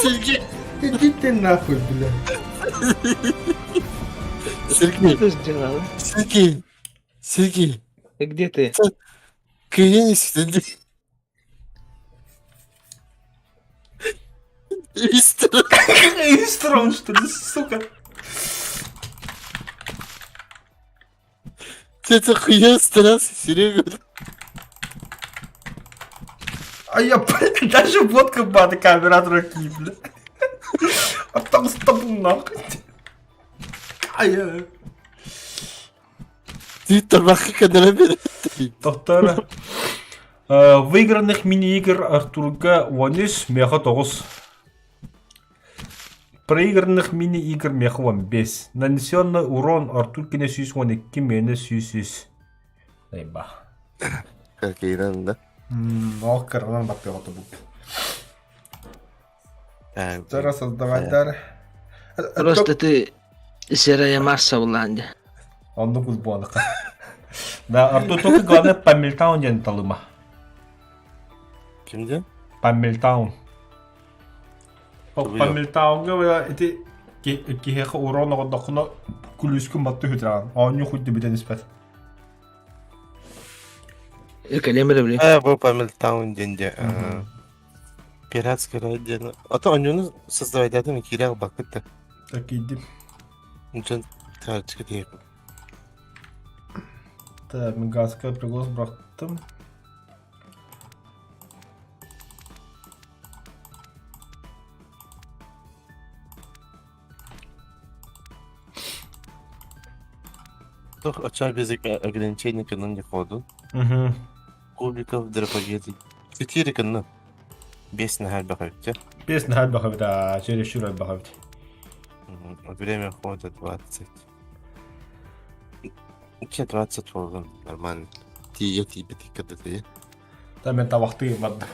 Сергей. Иди ты нахуй, бля. Сергей. Что сделал? Сергей. Сергей. Где ты? Кыйын истеди. Истрон, что ли, сука? Ты хуя старался, Серега. А я, блядь, даже водка бада камера руки, бля. А там с тобой нахуй. А я... Ты табака кадра Доктор, выигранных мини-игр Артурга 13, меха 9. Проигранных мини-игр меха 15. Нанесенный урон Артуркине 112, мені 100. Айба. Какие да? Ол кырынан баттыға бұд. Зараз создавать Просто ты серая масса в ланде. Оннук узбуаныка. Да, Артур только главное Памельтаун диэн талыма. Кимде? Памельтаун. Памельтаунга ити киһиэхэ урон оҕордоххуна күлүүскүн батты хүтрэҕин. Оонньуу хуйды бүтэн испэт. Кэлиэм эрэ били. Э, бу Памельтаун диэн дьэ. Пиратский рай диэн. А то онньуну создавайдатым киирэ бакыт да. Так иди. Дьон таарычка тиийэ. Так, мен газка приглас бырахтым. Туох оччо без ограничений кынын не ходу. Угу. Кубиков дропогеты. Четыре кынны. Бес на бахавте. Бес на бахавта, чересчур бахавт. Время хода 20. Че 20 болған нормально. Тие тиbe тикката тие. Та мен табахты барды.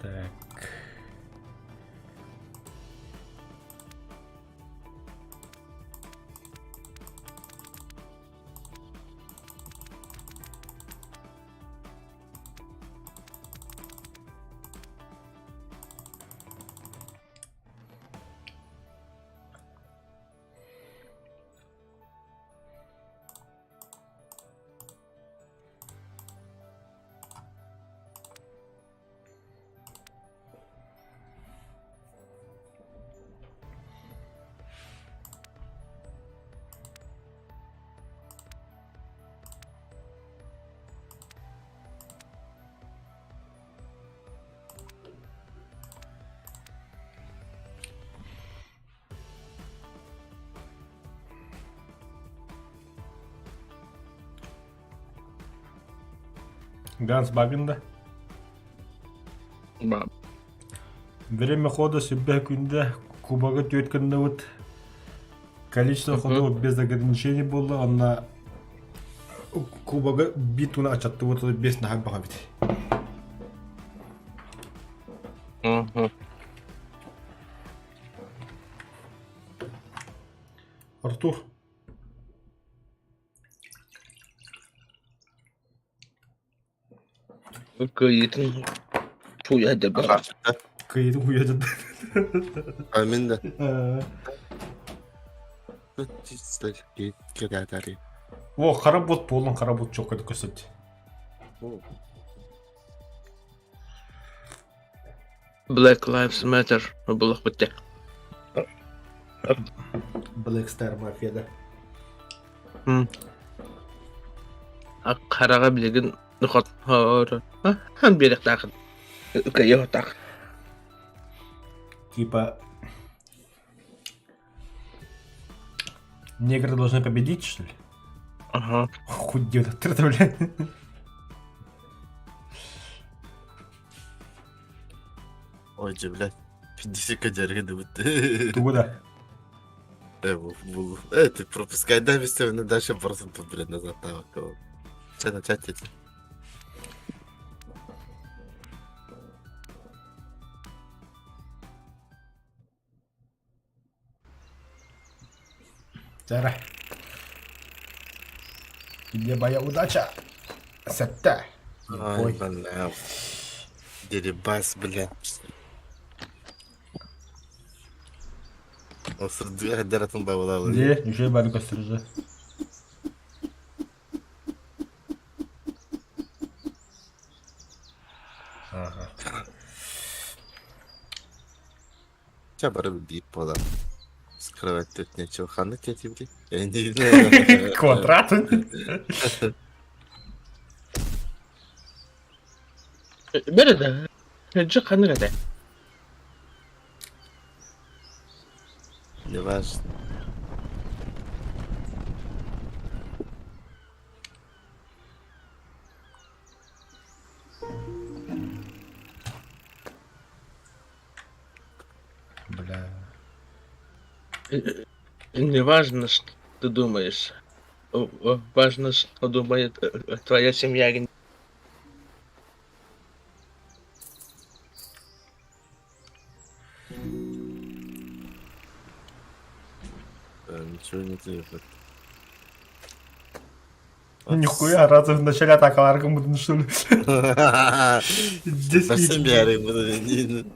Так. Ганс Багында. Время хода сүбэ күндэ кубога түөрт гынныбыт. Количество ходов без ограничений буолла, онно кубога биир туна ачаттыбыт, бес наһаа баҕабыт. Артур. Кыайыытын сууйа сылдьар Кыайыытын хуйа сылдьар. А мин да. О, хара бот буолан хара бот чокка көстөт. Black Lives Matter булах битте. Black Star Mafia да. Хараҕа билигин хан биэрэхтаахын кыайыахтаах. Типа негры должны победить, что ли? Ага. Хуй делать, бля. Ой, блядь. 50 дьарыгы Тугу да? Ты пропускай, да, все, на дальше просто, блядь, назад там. Че начать эти? Зара. Где моя удача? Сетте. Ой, бля. Дерибас, бля. Сырдыга дәратын бабалалы. Де, уже бары көстөрүзө. Ага. Ча бары бип бола. Скрывать тут нечего. Ханны кетибли. Я не знаю. Квадрат. Бәрі Дьэ ханнык этэ? Не важно. Бля. Не важно, что ты думаешь. Важно, что думает твоя семья. Ничего не делает. Нихуя, разом в начале атакаларга буду что ли? Здесь Совсем буду.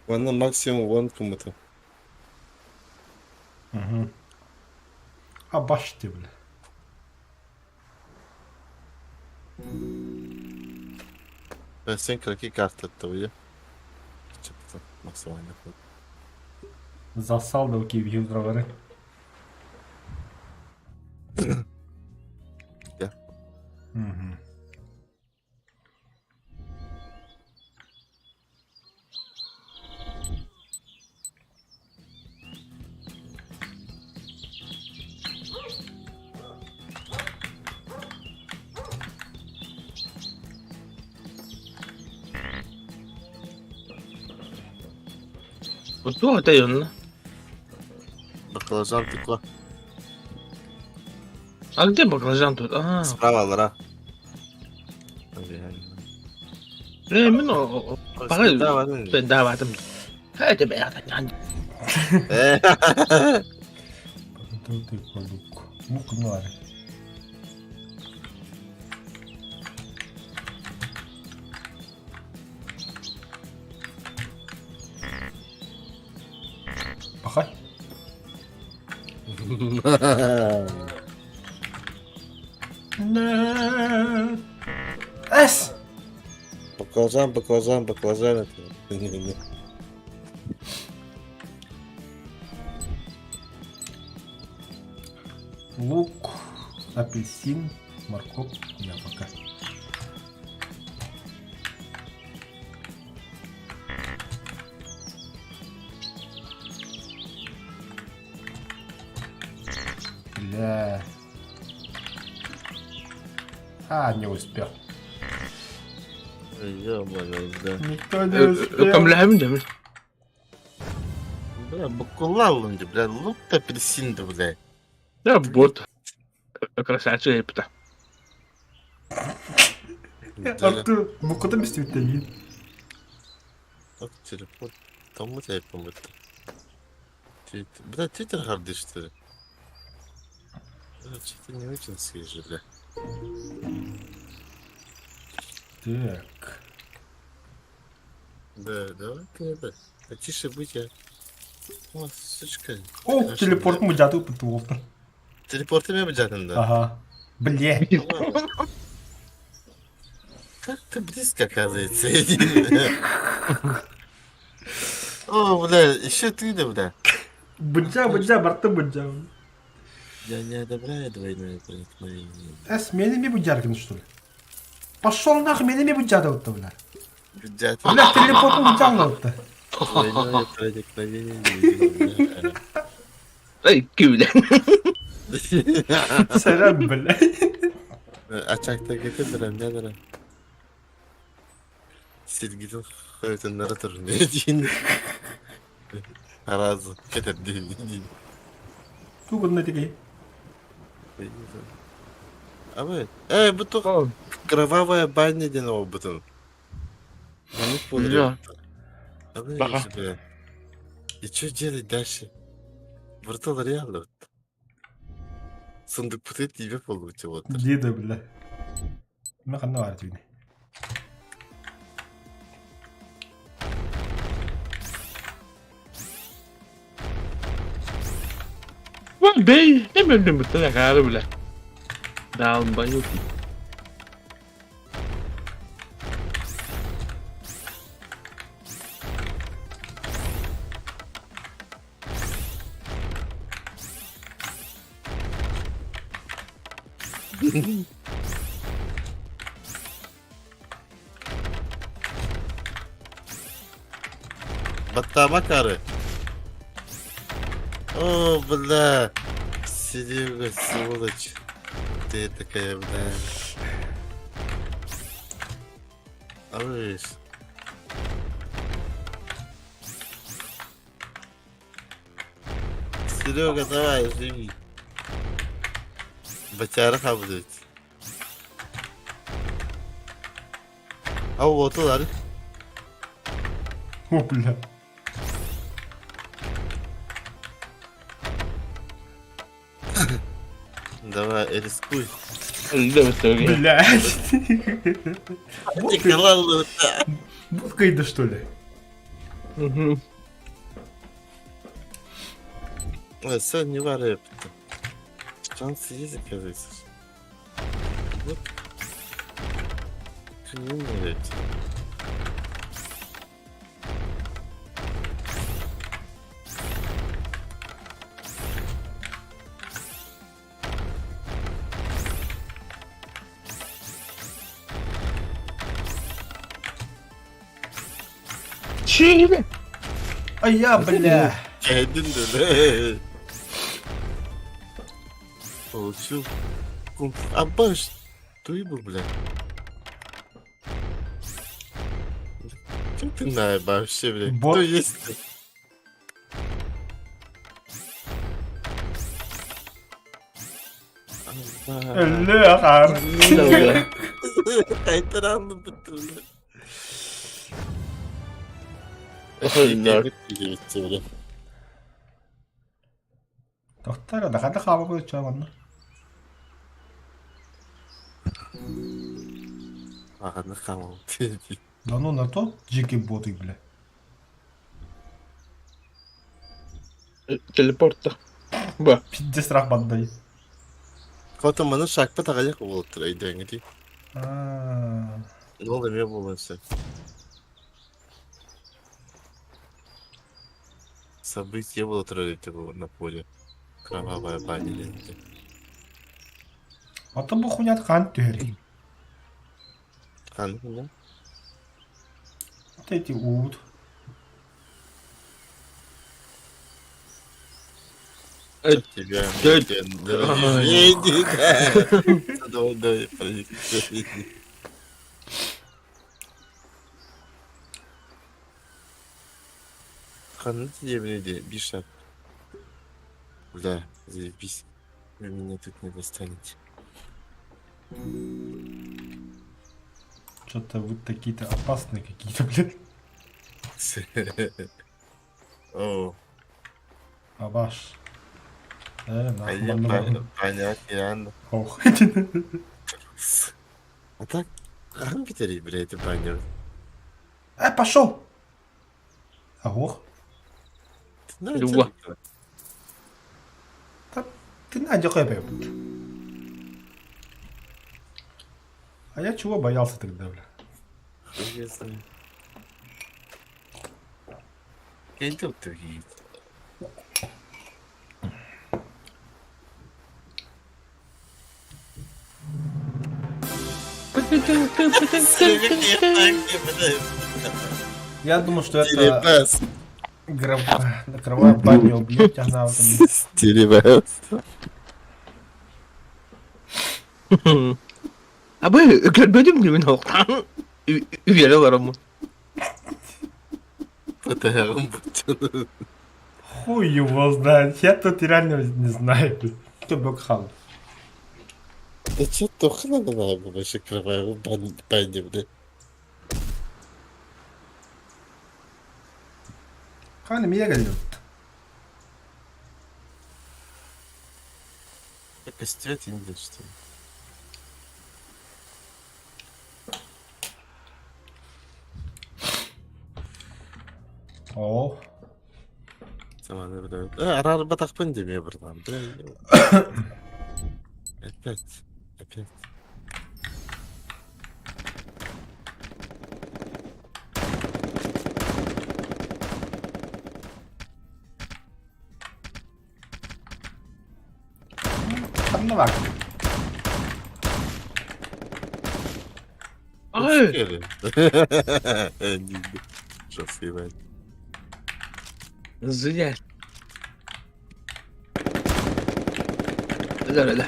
Уонна максимум уон кумута. Угу. А башти, бля. Сен кыракый картаттабыйа. Чыпты максимально. Засал да киви Да. Угу. Туох этэй онно? Баклажан тыква. А где баклажан тут? А, Справа аллара. мин Пагай даабатым. Это бэйэтэ. Лук. Лук ну Пахай. Эс! Баклажан, баклажан, баклажан это. Лук, апельсин, морковь, яблоко. Бля. А, не успел. Ё-моё, да. Никто не успел. Көмлөһөбүн да Бля, букулалын ди, бля, лук да апельсин да, бля. Да, бот. Красавчик эпта. Артур, букута мистүттэйин. Телефон. Тому телефон это. Бля, твиттер харды, что ли? Что-то не очень свежий, бля. Так. Да, давай ты это. А тише будь я. О, сучка. О, телепорт мудяту пытуолтан. Телепорты меня бджатын, да? Ага. Бля. Как ты близко, оказывается. О, бля, еще ты, да, бля. Быджа, быджа, барты быджа. Я не одобряю двойное проникновение. Эс, мени ми быджаркин, что ли? Пошел нахуй, мени ми быджа да бля. Бджатын. Бля, телепорт быджа да. Двойное проникновение не Эй, күүлэн. Сэрэн, бля. Ачакта кетир, не дырам. Силгитин хөтөннөрө тур не дейин. Аразы кетер дейин. Тугунна тигей. Абы, э, бу тух кровавая баня ден ол бутун. Бля. Абы, Баха. бля. И что делать дальше? Вертол реально. Сундук путает тебе получил вот. Дида, бля. Ма ханна бар тигни. Бэй, не мөлдүм бутта каары бля. Даалбайып. Баттама кары. О, бля. Серега, сволочь. Ты такая, бля. Алыш. Серега, давай, живи. Батяра хабдыть. А вот, ладно. О, бля. Давай, рискуй. Блядь. Николай, Будка ида, что ли? Угу. Ой, Сэн, не варэп. Шансы есть, оказывается. Вот. Ты не умеешь. Чили. А я, бля. Один, да. Получил. А баш, ты был, бля. Чем ты наебал вообще, бля? Бот. Кто есть? Өллө ахаар. Кайтаран быттым. Тохтор да ханна хаалбыт чуо манна. Ағаны қамал. Да ну на то дикий боты, бля. Телепорта. Ба. Пиздец страх бандай. Фото маны шакпа тағаяқ болып тұр өйдеңі А. Ол эме болуун сөп. Событие было турар на поле. Кровавая баня ленти. Ата бу хуйнят хаан түһэрий. Ханнык да? Вот эти уут. Тебя. Давай, давай, подожди. Ханнык диэбини биир шаг. Бля, заебись. Вы меня тут не достанете. Что-то вы такие-то опасные какие-то, блядь. О, Абаш. Нахуй, манна понятно. Ох. А так, хаһан бүтэрий, блядь, баня? Пошел! Ого. Люба. Ты на, опять. А я чего боялся тогда, бля? Хуй я знаю. Идет другие. Я думал, что это кровавая баня убьет тебя на этом. Телебас. Абы көрбөтүм күн оқтан. Үбеле барамын. ПТР бутчаны. Хуй его знает. Я тут реально не знаю. Кто бокхал? Да чё тоха надо вообще кровавая баня, бля. Хана меня говорит. Костюм не что ли? О. Саманы бля. Арар батақпын деме бұрдан, бля. Опять. Опять. Ханна бар. Ай, Жестко ебать. Зря. Да, да, да.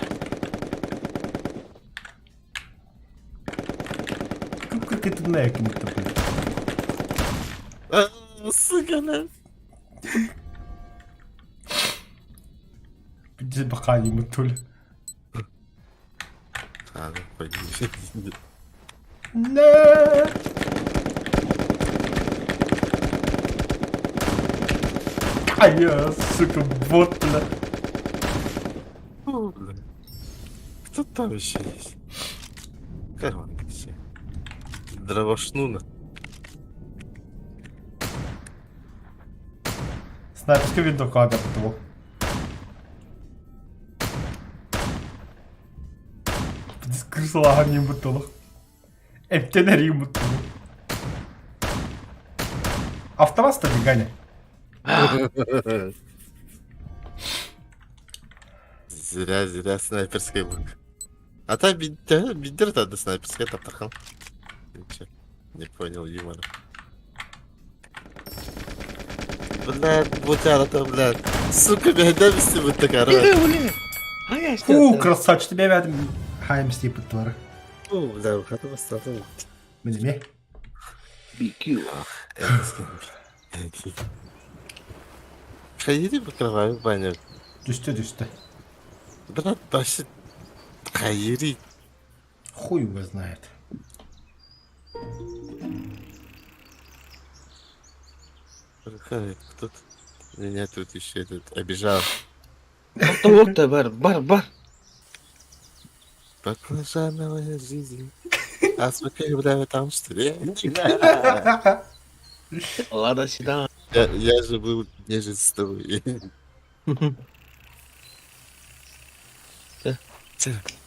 Как это на каким-то, блядь. А, Сука, на. Где бахани мы тули. А, ну, пойди. Не. А я, сука, бот, бля. Фу, бля. Кто там еще есть? Как он вообще? Дровошнуна. Снайперская винтовка ага того. Крысалаган бутылых. Эптенер бутылых. Автомат стали, Ганя. Зря, зря снайперский лук. А та бидер тогда снайперская таптахан. Не понял юмора. Блядь, бутяра-то, блядь. Сука, беда вести вот такая. Фу, красавчик, тебя рядом. Хайм стипы твары. Фу, бля, хата бастатын. Міне. BQ. Ходили по кровавой бане. Түсті, түсті. Брат, вообще... Хайырый? Хуй его знает. Кто меня тут еще этот обижал? Оттолук бар, бар, бар. Баклажановая жизнь. А смотри, бля, там что ли? Ладно, сюда. Я же был нежить с тобой.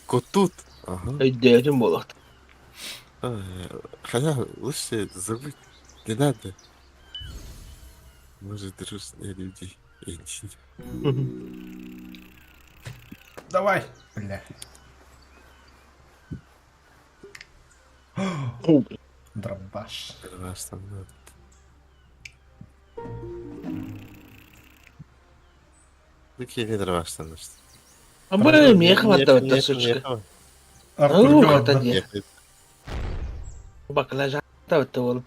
Котут. Ага. Өйдөөтүм буолуохта. Хотя лучше забыть не надо. Мы же дружные люди. Давай, бля. Дробаш. Дробаш там надо. Киһи дробаштан Абы миэхэ барда сучка. Артур хата барда. дии. Баклажан табытта буолуп.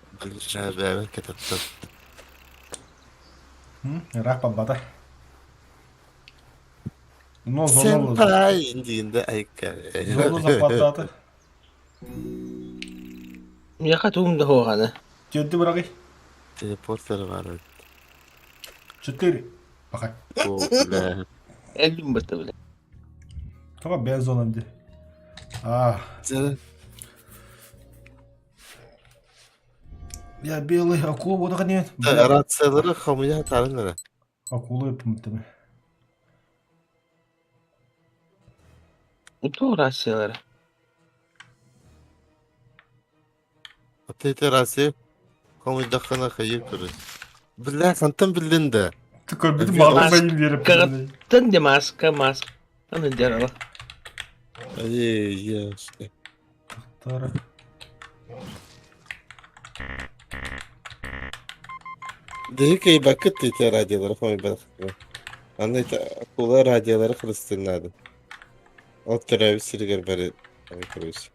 Ыраах барбата. Но зону Сэмпай диінде айка. Зону захваттааты. Миэхэ тугум да суоҕаны. Тиэрди быраҕый. Телепортер бар. Четыре. Пока. О, бля. Элбин бата бile. Тоҕо бэйэ зонан дии. А, я белый акула буолаҕын диэн. Рациялары хомуйа тарын эрэ. Акула ыппымтым. Утуу рациялара. Ата ити рация хомуйдаххына хайыы көрөр. Бля, хантан биллин да? Көрбүтүм баҕа байым биэрэп. Тан де маска, маска. Аны дьарала. Ай, ясно. Тара. Дыһы бакыт ити радиолары хомуйбатаххына. Аны ити акула радиолары хрустыннаады. Ол төрөөбүт сиригэр бары көрөбүс.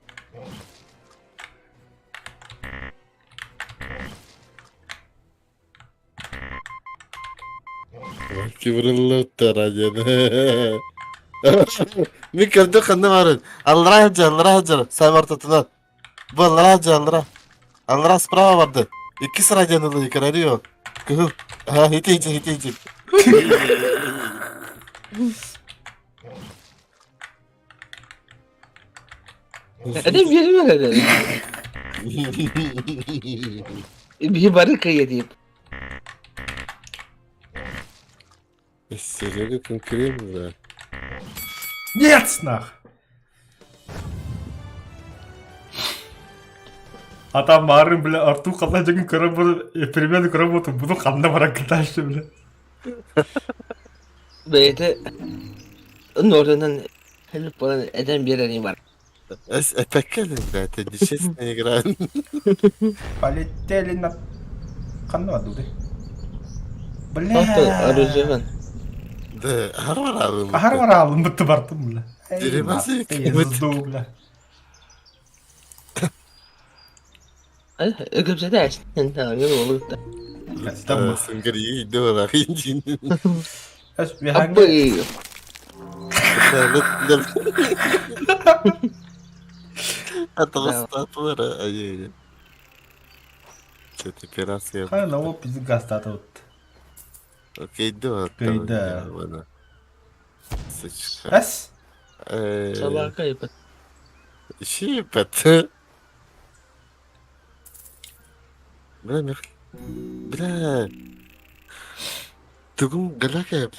Кыбырыллыбыттар радионы. Мин көрдüm ханна барын. Аллара сылдьар, аллара сылдьар. Саам ортотунан. Бу аллара сылдьар, аллара. Аллара справа барды. Иккис радионы ылыы көрөрү Кыһыл. Ха, ити ити ити ити. Эдем биэримэ эрэ. Биһи бары кыйа дип. Серега конкретно. Нет, нах! А там марын, бля, Артур ханна дьоҥун көрөн буду, примерно көрөн буду, буду ханна баран кытааччы, бля. Бэйэтэ норынан хэлип буолан этэн биэрэни бар. Эпэккэ да, это нечестная игра. Полетели на... Ханна бардыбыт? Ото Бля! оружиеван. Да, харвар Ахар бараалым бытты бартым, бля. Деревасы Пизду, бля. Өкөпсөтө эстен тагы болуп. Там. Сынгыр дора хинчин. Эс биһанга Аппы. Аталастатылар ай. Это операция. Хана ол пизди гастаты вот. Окей, да. Окей, Сучка. Эс? Собака ипат. Шипет. Бля, мех. Бля. Тугум галака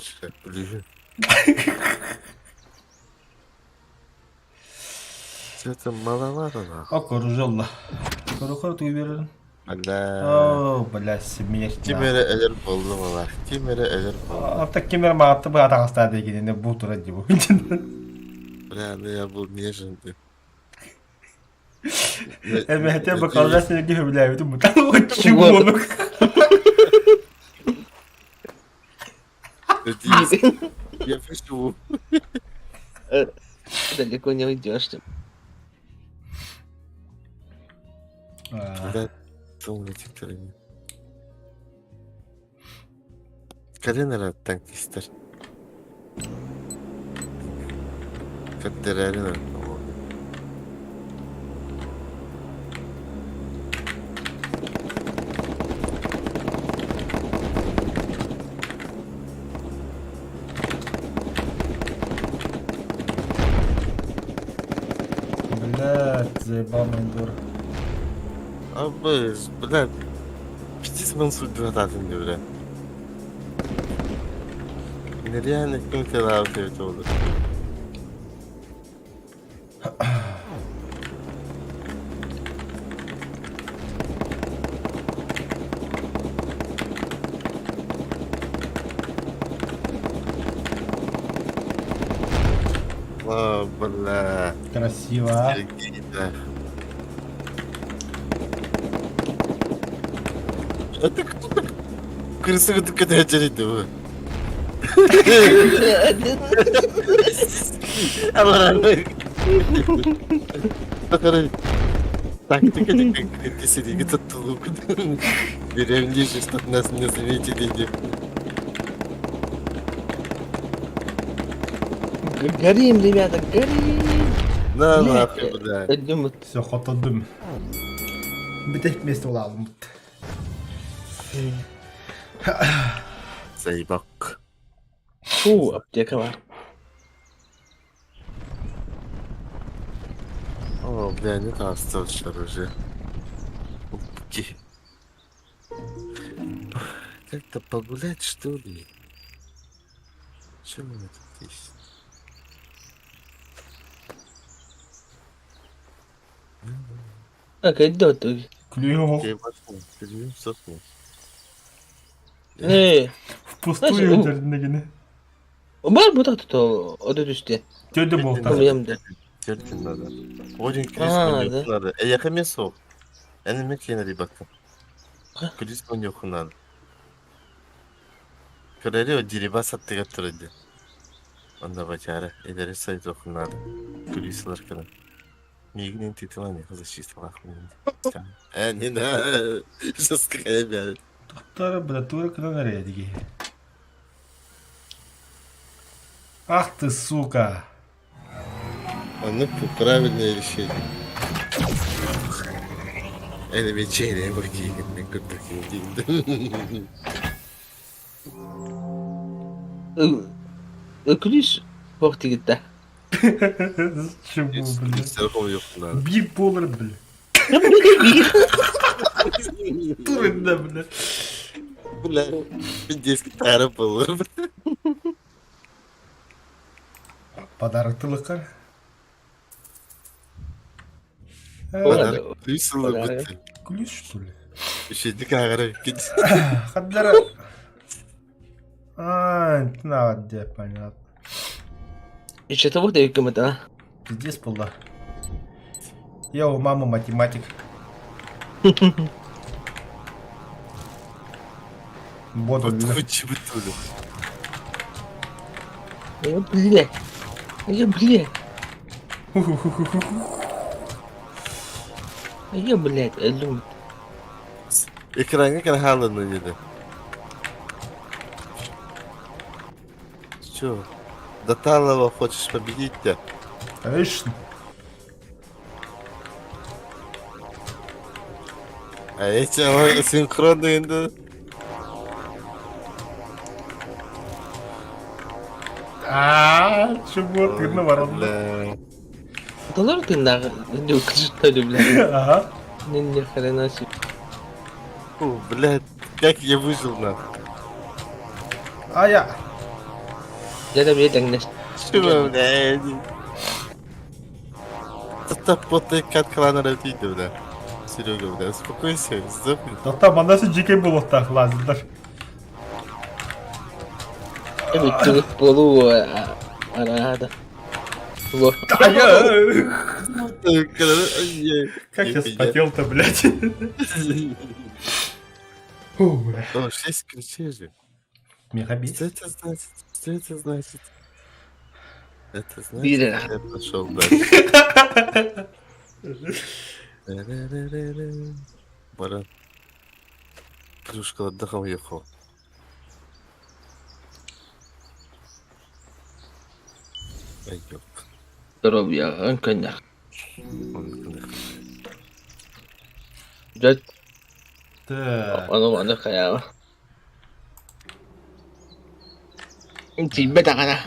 блин. Что-то маловато нахуй. Ок, оружие Көрөхөр тугу берерин. Бля. О, бля, смерть. Ким эрэ өлөр буоллум алаах, ким эрэ өлөр буоллум. Апта ким эрэ маҕатты бу атаҕастаа дегенine бу тура дии бу. Бля, ну я был нежен. Эмэхэтэ бакалда сенеги хөбүлээбитим бу. Чугуонук. Надеюсь, я выживу. Далеко не уйдешь. ты. Да, думаю, теперь. Кэлин эрэ танкистар. Көрдөрөөрүн эрэ. Заебал мондор. Абыз, бля, пиздец мын судьбататын деп бля. Нереально ким телав деп oldu. О, бля. Красиво, а? Сергей, да. Это кто так? Крысы кытык жерейді bu. Тактика десеги тоттулук. Берем ниже, чтоб нас не заметили деп. Горим, ребята, горим! На нахуй, бля. Идем. Все, хотодум. Бүтэһик месте буолаабыт. Заебак. Фу, аптека бар. О, бля, не остался уже. Упки. Как-то погулять, что ли? Что у меня тут есть? Так, идет. Клюев. Клюев сохнул. Э, Впустую дердинегини. Бар бу тут оду түстэ. Төдө болта. Уямды. Төртүн надо. Один А, крис да. надо. Э, я хамесо. Эни мекена рибакка. Крис надо. Көрөри дириба саттыга турады. Онда бачара эдери сайт окунады. Күлүсүлөр кына. Мигинен титулани кызы чисталах. Э, не на. Жестко бя. Туттара бля тура кына нэрэ Ах ты, сука. Аны правильное решение. Эни вечеря бакин, курдук. Күлүс бохтигитта. Чего, бля? Күлүс Бир болар, бля. Турында, бля. Бля, пиздец, тара был. Подарок тылыкар. Подарок. Ключ Подарок. Ключ, что ли? Еще агара кит. Хаддара. А, на, где, понятно. Еще того да кем-то. Пиздец была. Я у мамы математик. Вот он, Вот хоть бы туда. Я бля. Я бля. Я блядь, думаю. Экраңа кара dedi. Чё? До Талова хочешь победить-то? Конечно. А эти ой, синхронные, да? А, чего ты на ворон? Бля. Доллар ты на что ли, бля? Ага. Ни ни хрена себе. Фу, блядь, как я выжил нахуй? А я. Я там я так Чего, блядь? Это поты как клана видео, бля. Серега, бля, успокойся, сдохни. Да там она же дикий был так лазит даже. Я полу арада. Вот. А я. Как я спотел-то, блядь. Фу, бля. О, 6 ключей же. Мегабит. Что это значит? Что это значит? Это значит, Бира. я пошел дальше. Баран. Плюшка отдохал ехал. Ай, ёп. Здоровья, конечно. Он Жать, Так. оно оно хаяла. Тебе так она.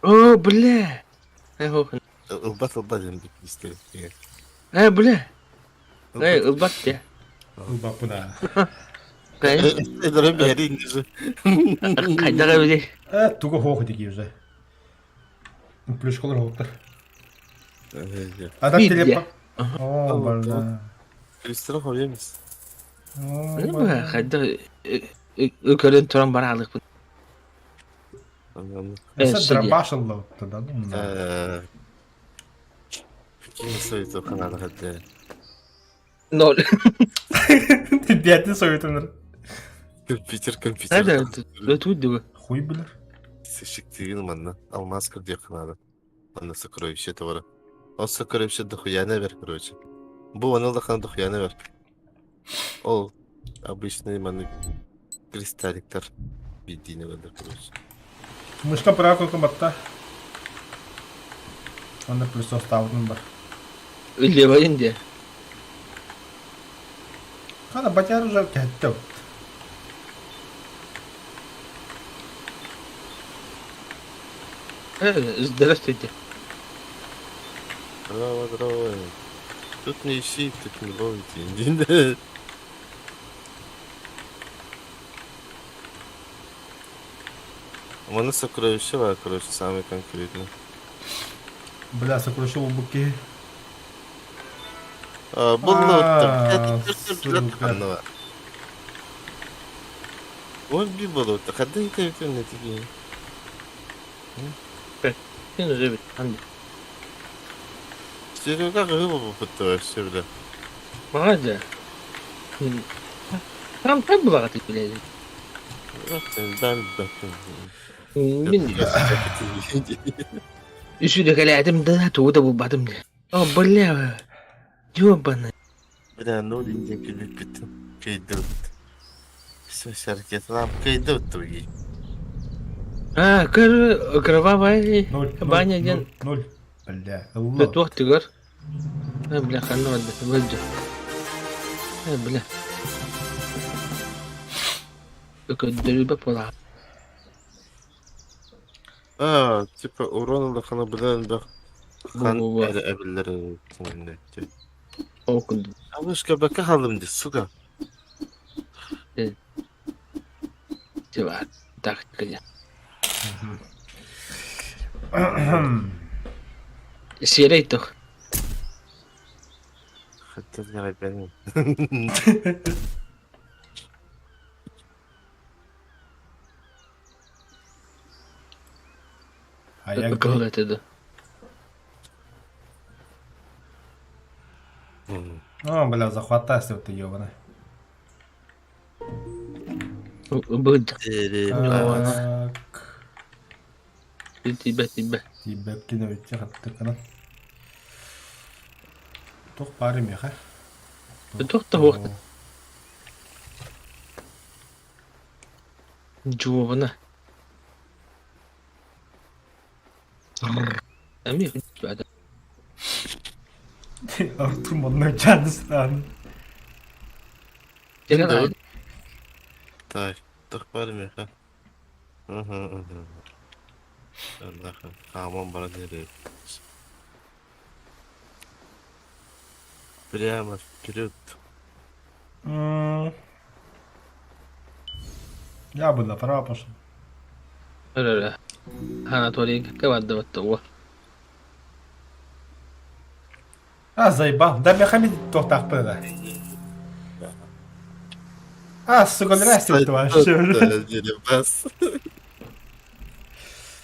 О, бля. Ылбат ылбат диэн истэбит. Э, бля. Э, ылбат дии. Ылбаппын аа. Элэрэ биэри иннизу. Хайдах эбитий? Э, туга хоох дии уже. Плюшкалар хоохтар. А так телепа. О, бля. Кристина хоруйамис. Хайдах көрөн туран бараалыкпын. Өссө дробаш ыллабыт да, ну. Ким совету канада хадда. Ноль. Бятин советунар. Компьютер, компьютер. Да, тут дуга. Хуй билер. Сишиктигин манна. Алмаз кырдия канада. Манна сокровище товара. Ол сокровище дохуяна бер, короче. Бу оны лахан дохуяна бер. Ол обычный маннык кристалликтар биирдиини ылаллар короче. Мышка право кыматта. Онно плюс оставытын бар. Үллебайын де. Хана батяр уже кәтті. Здравствуйте. Здорово, здорово. Тут не ищи, тут не ловите. Маны сокровище бар, короче, самый конкретный. Бля, сокровище буки. Булла Сука. Он би болот. Хадда ите не тиги. Сен уже бит. Анда. Серега рыба попыталась, бля. Мага Там так была ты, блядь. Ben Мин үсүрүкэлээтим да тугу да булбатым дии. О, бля, ёбаный. Бля, ну диэн күлүппүтүн кыйдыбыт. Все, саркетлам кыйдыбыт туги. А, көр, кровавая Ноль, баня ноль, диэн ноль, ноль. Бля, ылла. туох тыгар. Э, бля, ханна барда, бөлдө. Э, бля. Өкөддөрүбэ буолаа. А, типа урон улахана билэн бэх хан Бу-бу-бу. эрэ эбиллэр Ол курдук. Абышка бака халым ди, сука. Типа, тактика диэн. Сиэрэй тух. Хотел я опять. А я Кыһыл этэ да. О, бля, захватайся ты, ёбаный. Быдь. Так. Тибэ тибэ. Тиибэккин эбитчэ хаттыккынан. Туох баар миэхэ? Туох да суох. Дьуобана. Эмиэ Артур манна чааныстаан. Так, туох баар миэхэ? Аллаха, хааман баран иһэр Прямо вперед. Я бы направо пошел. Эрэ Анатолий барда А, заебал. Да, миэхэ мин туохтаахпын да. А, сука, здрасте, вообще. Бас.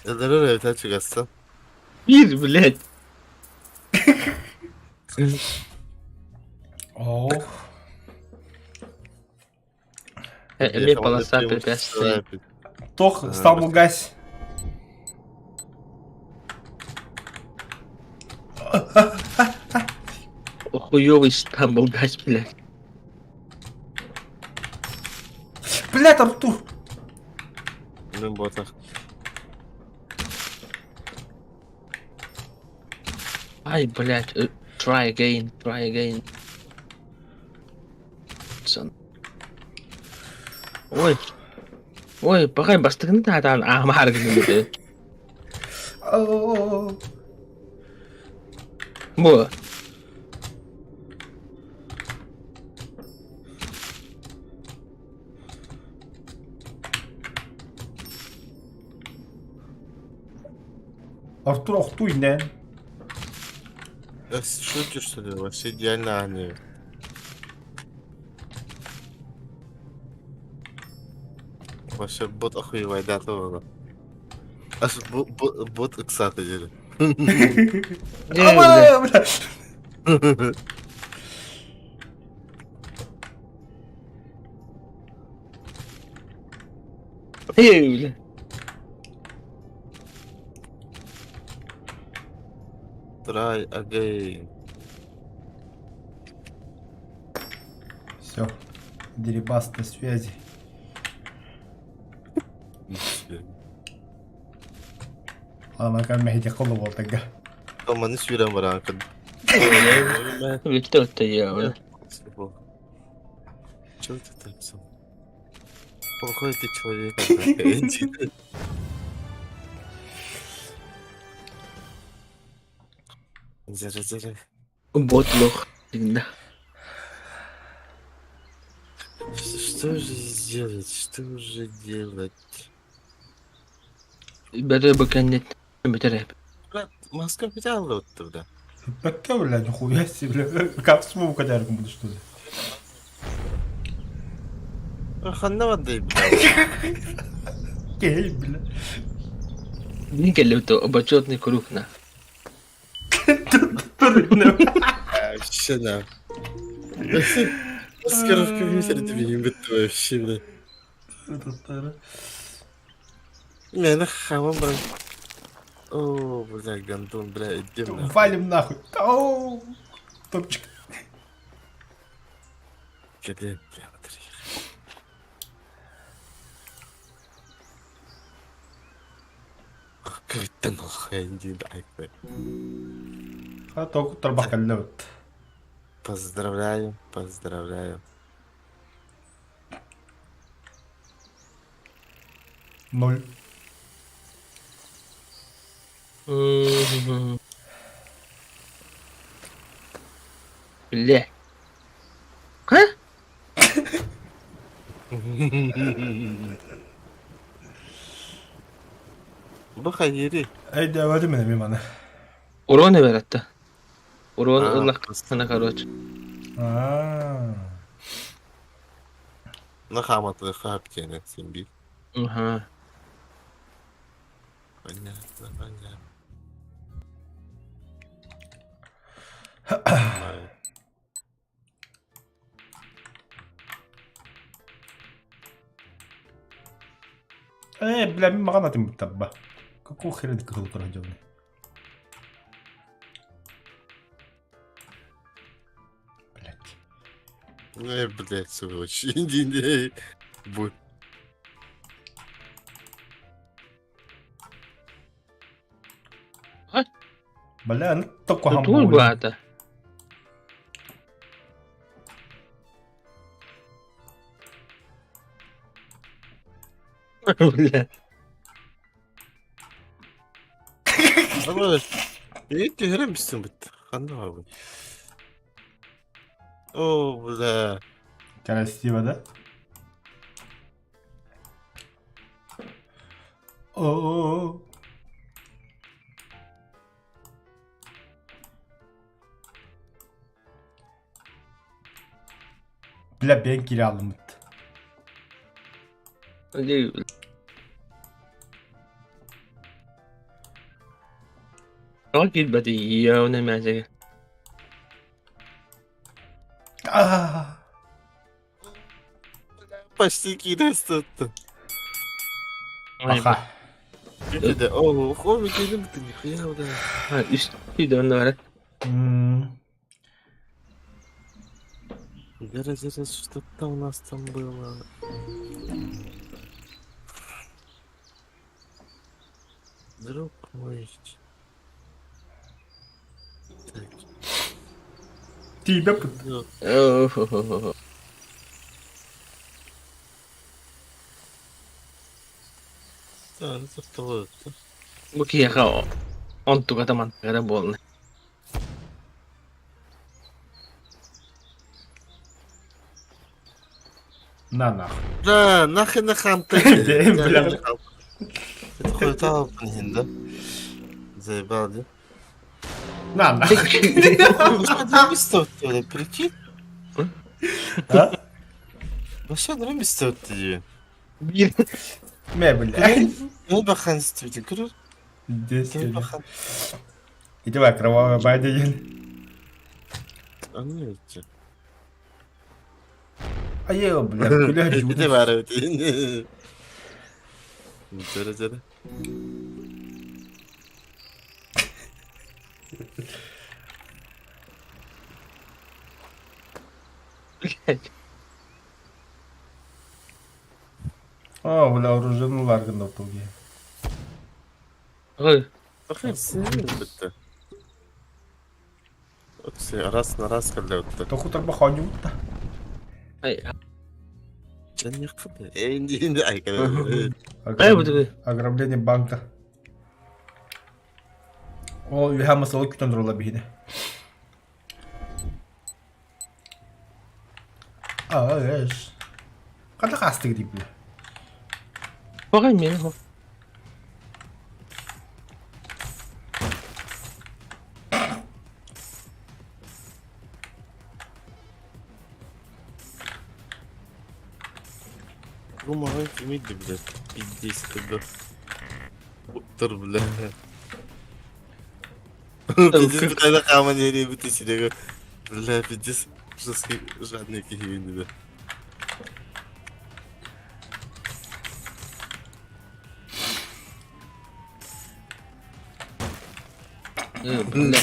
Өлөрөр эбитэ чугассан. Биир, блядь. Ох. Эмиэ полоса препятствий. Тох, стал мугась. Хуёвый стамбул гась, блядь. Блядь, Артур. Мин буотах. Ай, блядь. Try again, try again. Сон. Ой. Ой, пахай бастыгын таатаан аамаар гынныбыт. Бу. Артур охтуу иннэ. Шутишь, что ли? Вообще идеально они. Вообще бот охуевайдата было. Аж бот ыксата дири. Ама, бля. Бля. Try again. Все. Дерибас на связи. Ана мэһити коло болтага. Маны сүүрэн баран кын. Бүттэ өттө я. Чего ты там сам? Плохой ты человек. Зара, зара. Бот лох. Да. Что же сделать? Что же делать? Бәрі бөкәннет бөтәрәп. Брат, Москва взял вот туда. Бэккэ, бля, нихуя себе, бля. Как смогу кадярку буду, что ли? Ханна воды, бля. Кей, бля. Мин кэллэбит обочетный круг на. Вообще, да. Скоровка в вообще, бля. Мені хава, брат. О, бля, гандон, бля, иди нахуй. Валим нахуй. Оу, топчик. Где, бля, смотри. Кырыттан нахуй, иди, А то тарбах кэллэбит. Поздравляю, поздравляю. Ноль. Бля. А? Бу хайыри. Эй, давай мен эми маны. Урон беретті. Урон А, ыллахсына, короче. А. На хаматлы хап тени, симби. Ага. Понятно, понятно. Э, бля, мин маҕан атын буттарба. Какого хрена кыһыл турар дьону? Блять. Э, блядь, сволочь. Иди, иди. Будь. Бля, ну только Тур баата. Бля. Эти хрен бит. Ханна бу. О, бля. Красиво, да? О. Бля, бен киралымыт. Тоҕо киирбэт ийэ мээчэгэ. А. Почти киирэ тут. Аха. Да, о, хомик или ты нихуя, да. Үс үйдөн бара. Гора, что-то у нас там было. Друг мой. Так, Тебе ну, да, это Бу киһиэхэ онтугата мантыгара буолна. На нах. Да, нахрен хамты. Бля. Это хуета да? Заебал, да? На нах. Прикинь? А? Вообще нравится дии. Биир. Мэ, бля. Көр бахан истибитин көрөр. Здесь. Көр бахан. Иди давай, кровавая бадя диэн. Аны өтчө. Айыы, бля, күлэ Ити баар эбит. Жара жара. Блядь. О, бля, оружиялар гына туги. Ой. Бітті. Окси, раз на раз кэллэбиттэр. Току тарба хоньюутта. Ай. Энди айка. Ай, бу Ограбление банка. О, үһэ масалы күтэн турула биһине. А, эш. Хата хастык дип бля. Баҕай миэнэ хо. Бу маҕан кимий да билэр. Пиздец да. Уттар бля. Пиздец бля хааман иэриэбит сирэгэ. Бля пиздец жесткий жадный киһи да. Бля.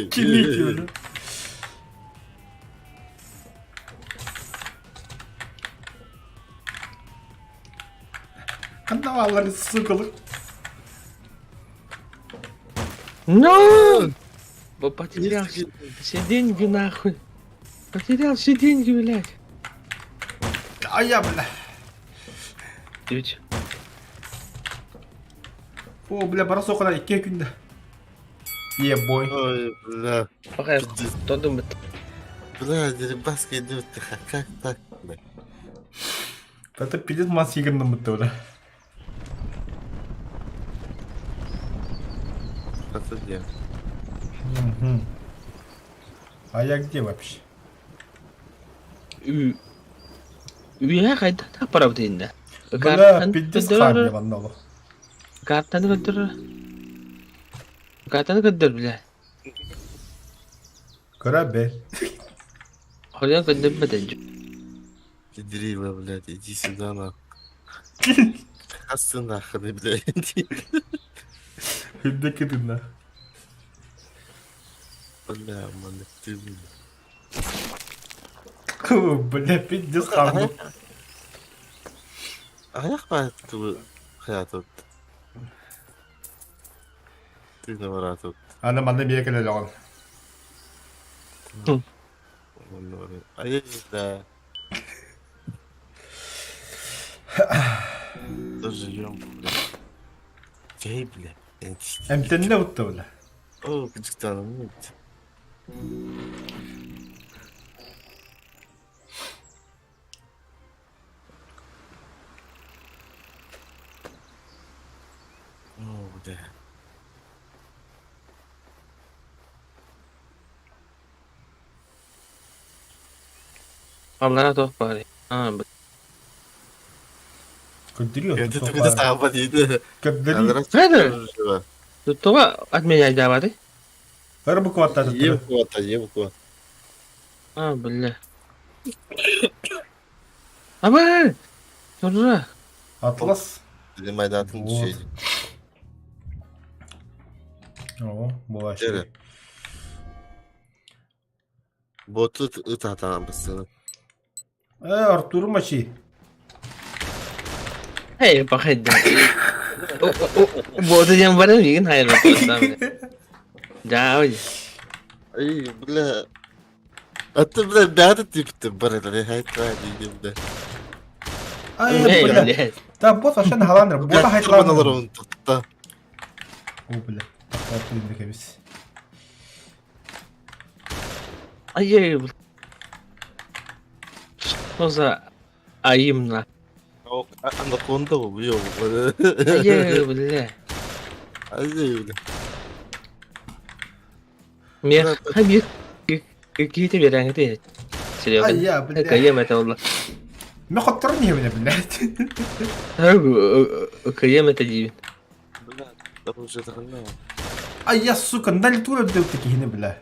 Кимий бля. Ханна сука. Ну! Потерял все деньги нахуй. Потерял все деньги, блядь. А я, бля. Ведь. О, бля, бара соқына икки күндә. Ебой. Ой, бля. Пока кто думает. Бля, Дерибаска идет, как так, бля? Это пиздец мас егінді мұтты, бля. Это где? Угу. А я где вообще? Үйе қайда та правда енді. Бля, пиздец хам ебаналы. Картаны көтөр. Картаны көтөр, бля. Кыра бе. Холян көтөр бәтен. Педрила, блядь, иди сюда, нахуй. Хасы нахуй, блядь. Хүндэ кытына. Бля, маны ты, бля. Бля, пиздец хам. Аяқ байтты хаятып. Ты наворатып. Аны манны бие келе логон. Ай, да. Тоже бля. Кей, бля. Эмтенне утты, бля. О, кычыктаным. О, бля. Аллара тоқ бар. А, Көддүрү. Это ты саба дейді. Көддүрү. Федор! Туға отменяй давады. Бір буква Ем куата, ем куат. А, бля. Абай! Тура. Атлас. Майдатын Вот. düşeydi. О, була Evet. Botu ыт атаан бысыны. Э, Артур мочи. Эй, пахайда. Боты дем барым егин хайыр. Да, ой. Ай, бля. А ты, бля, бәрі типті бар еді, хайта дейді, бля. Ай, Эй, бля. блядь. Та бот вообще нагаланыр. Бота Бля, хайтланыр. оны тұтта. О, бля. Тартып инде кебис. Ай, бля. Что за... Айымна. Анаконда убьем. Айы, бля. Айы, бля. Мех, мех, какие-то веранты. Серега. Ай, бля. Каем это было. Мен хотторун иһэбинэ, блядь. Каем это диви. Бля, там уже догнал. Ай, я, сука, на лету өлдө киһини, бля.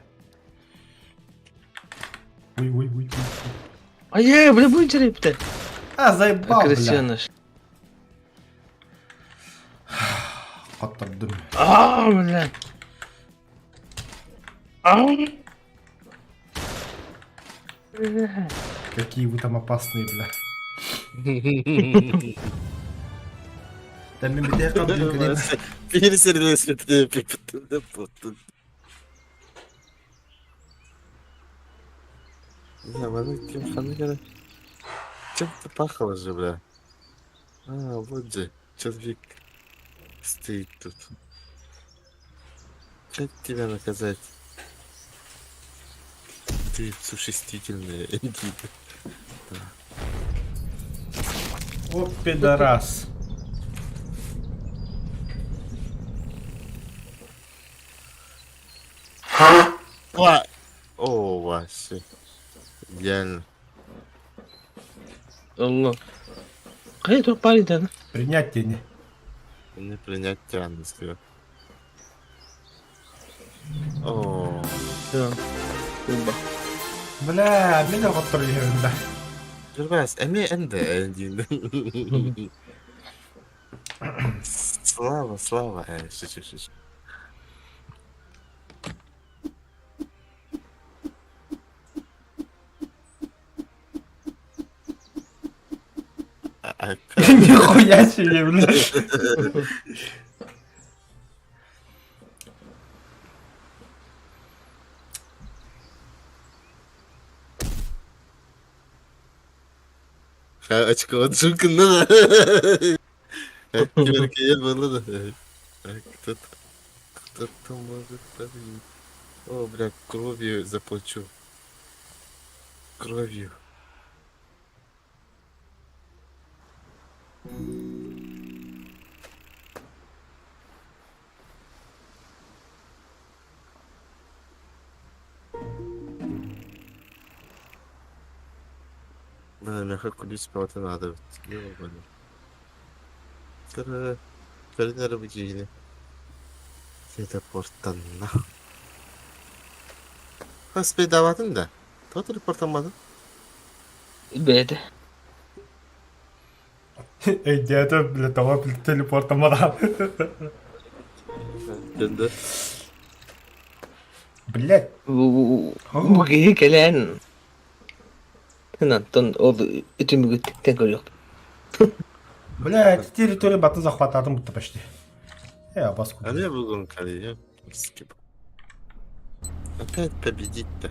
Ой, ой, ой, ой. Ай, бля, будет репте. А, заебал, бля. Крысеныш. Хоттордум. А, бля. А. Какие вы там опасные, бля. Да мен битэ кабдын кэлэн. Биир сирдэ сүрдэ пиппитин Не, маны ким ханна кэлэ? Чем-то пахло же, бля. А, вот же, человек стоит тут. Как тебя наказать? Ты существительное, иди. О, пидорас. Ва! О, вообще. Идеально. Аллах. Хайа туох баар итэн? Принять тени. Не принять тян, О, Бля, мен хоттор иһэбин да. Журбас, эми энде диин. Слава, слава. Шучу, шучу. Нихуя себе, бля. Очко джукна. Киберкеер было да. Кто-то кто-то может победить. О, бля, кровью заплачу. Кровью. Бля, мягко кулис спать надо. Ёбаный. Көрүн эрэ бу Телепорттанна. Хас бедаватын да. Тоҕо телепортамматын? Бэйэтэ. Өйдөөтө, бля, тоҕо телепортамматаҕа. Дэнде. Блядь. Бу киһи кэлэн Антон ол үтүмүгүттэн көрүөх. Бля, эти территории батын захвататым будто почти. Я бас А я бүгүн калия. Скип. Опять победить-то.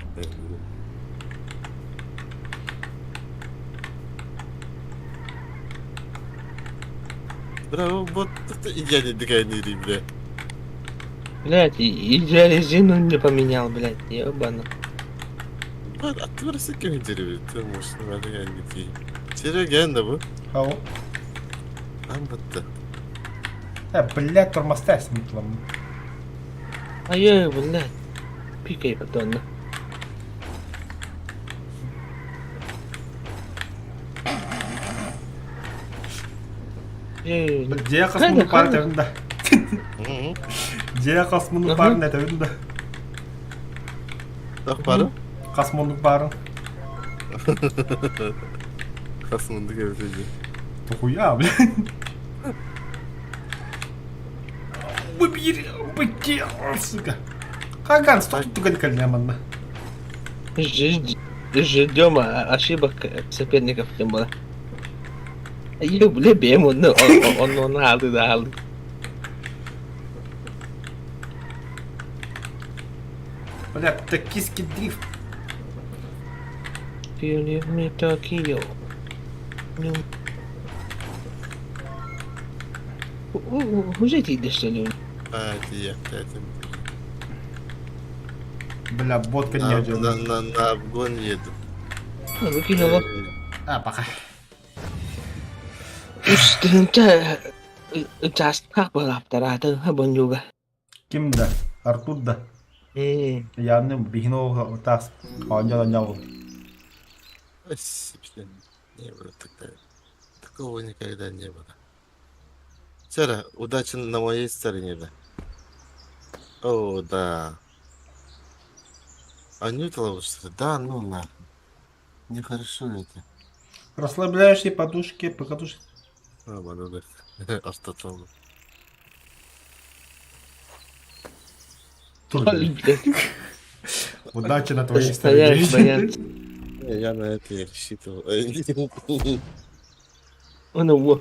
Браво, вот это идеальный дыхание, бля. Блядь, я резину не поменял, блядь, ебано. Аттыбар ким дереве, ты можешь наверное не Серега да бу? Ау. Ам бытты. Э, блядь, тормозта смытлам. Ай, блядь. Пикай потом. Дьиэ хас муннук баар этэбин да. Дьиэ хас муннук баарын этэбин да. Тох бары? Хас муннук баарын. Хас муннук эбит Тухуя, блядь. Выбери, быки, сука. Хаган, стой, туган кальняманна. Ждем ошибок соперников тем более. Бля, бэм, он, он, он, алды, да, алды. Бля, токийский дрифт. You leave me Tokyo. Уже ты что ли? А, я, это. Бля, ботка не На, одел. на, на, на обгон еду. Выкинула. А, пока. Үс тыһыынча чаастаах быһаптараатын бонньууга. Ким да? Артур да? Яны биһин ол таас оонньоон оонньообул. Не было тогда. Такого никогда не было. Сара, удача на моей стороне, да. О, да. Анюта ловушка. Да, ну нахуй. Нехорошо это. Расслабляешься подушки, покатушки. А, манна астатал. Удачи на твоей стороне. Я на это и рассчитывал. Ону уо.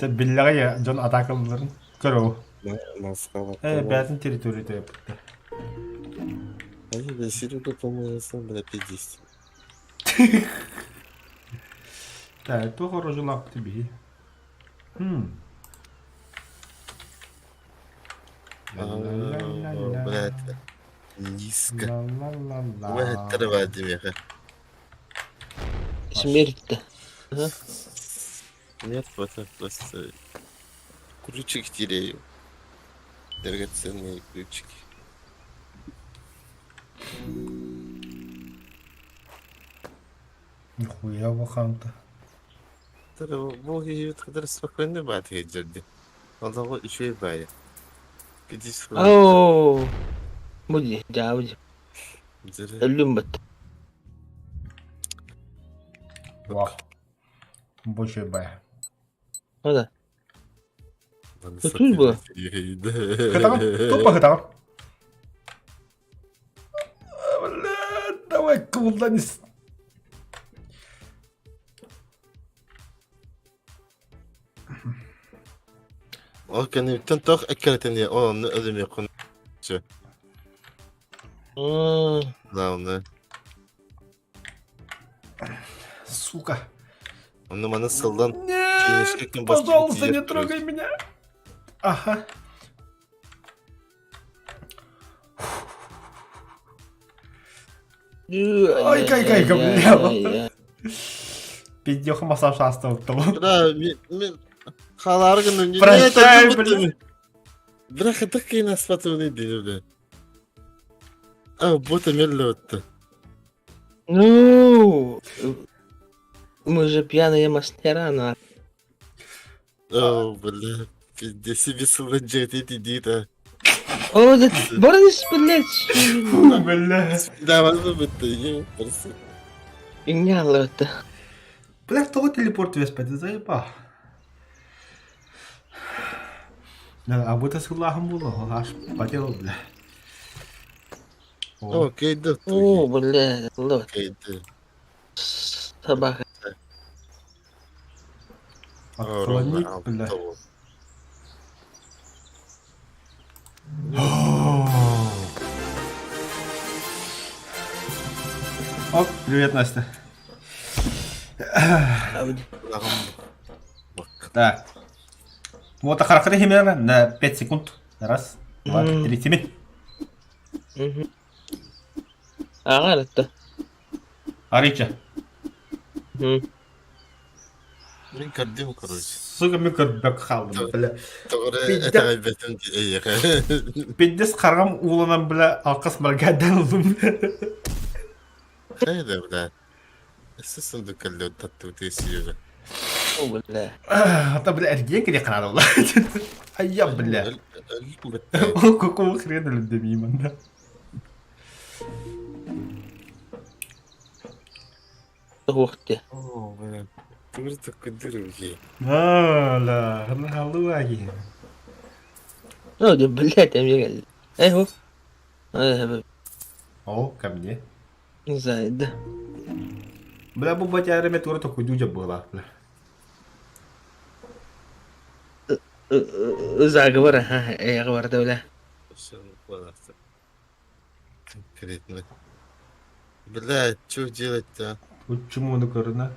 Тэ биллэҕэ дьон атаакалларын көрөҕү. Москва. Э, бээтин территорията эппиттэ. Они Серега, по-моему, сам бля 50. Так, туох орожулаах биһи. Хм. Блядь, низко. Ой, трава демеха. Смерть-то. Нет, это просто ключик теряю. Драгоценные ключики. Нихуя ваханта. Бу киһибит спокойно баат иһирдьэрди. Олоҕу үчүгэй баайа. Кидис Оо, бу дии, дьаабы дии. Өллүм бат. Вах. Больше бай. Ну да. Тут было. Хытаҕын, тупо хытаҕын. Бля, давай кулдан Ол кэнниттэн туох эккирэтэн ол онно өлүмүөххүн Главное. Сука. Онно маны сылдан Нет, пожалуйста, не трогай меня. Ага. Ой, кай кай бля. Пиздеха массаж астабыттым. Да, мен халары гынным. Прощай, блин. Бля, хатык кийин аспатыбын дейди бля. А, бота мелле өттү. Ну, мы же пьяные мастера, на. О, бля, пиздец, себе сылдьан дии О, да, Борис, блядь. Фу, бля. Да, бытты, просто. Иҥҥэ Бля, тоҕо телепорт үөспэти заебал. А бу сыллааһын буолуо, аж потел, бля. О, кейді. О, бля, лот. Кейді. Собака. Отклонить, бля. Оп, привет, Настя. Так. Вот характеры примерно на 5 секунд. Раз, два, три, семь. Аҕа эрэ Арича. Мин көрдүм, короче. Сука, мен көрбөк хаалдым, бля. Тоҕо этэҕэйбэтим эйиэхэ. Пиздец хараҕым ууланан, бля, алқас маргадан ылдым. Хайда, бля. Өссө сундук кэллэ таттыбыт Серега. О, бля. А бля, эргиэн кири хараала. Айя, бля. Ол какого хрена людемим, да? Ух ты. О, бля. Тур такой дыры А, ла, халуаги. Ну, да, блядь, я мне Эй, хоп. О, ко мне. Не знаю, да. Бля, бу батяра ме тура такой дюдя была, бля. Заговор, ага, я говорю, бля. Конкретно. Бля, что делать-то? Почему он көрүнэ?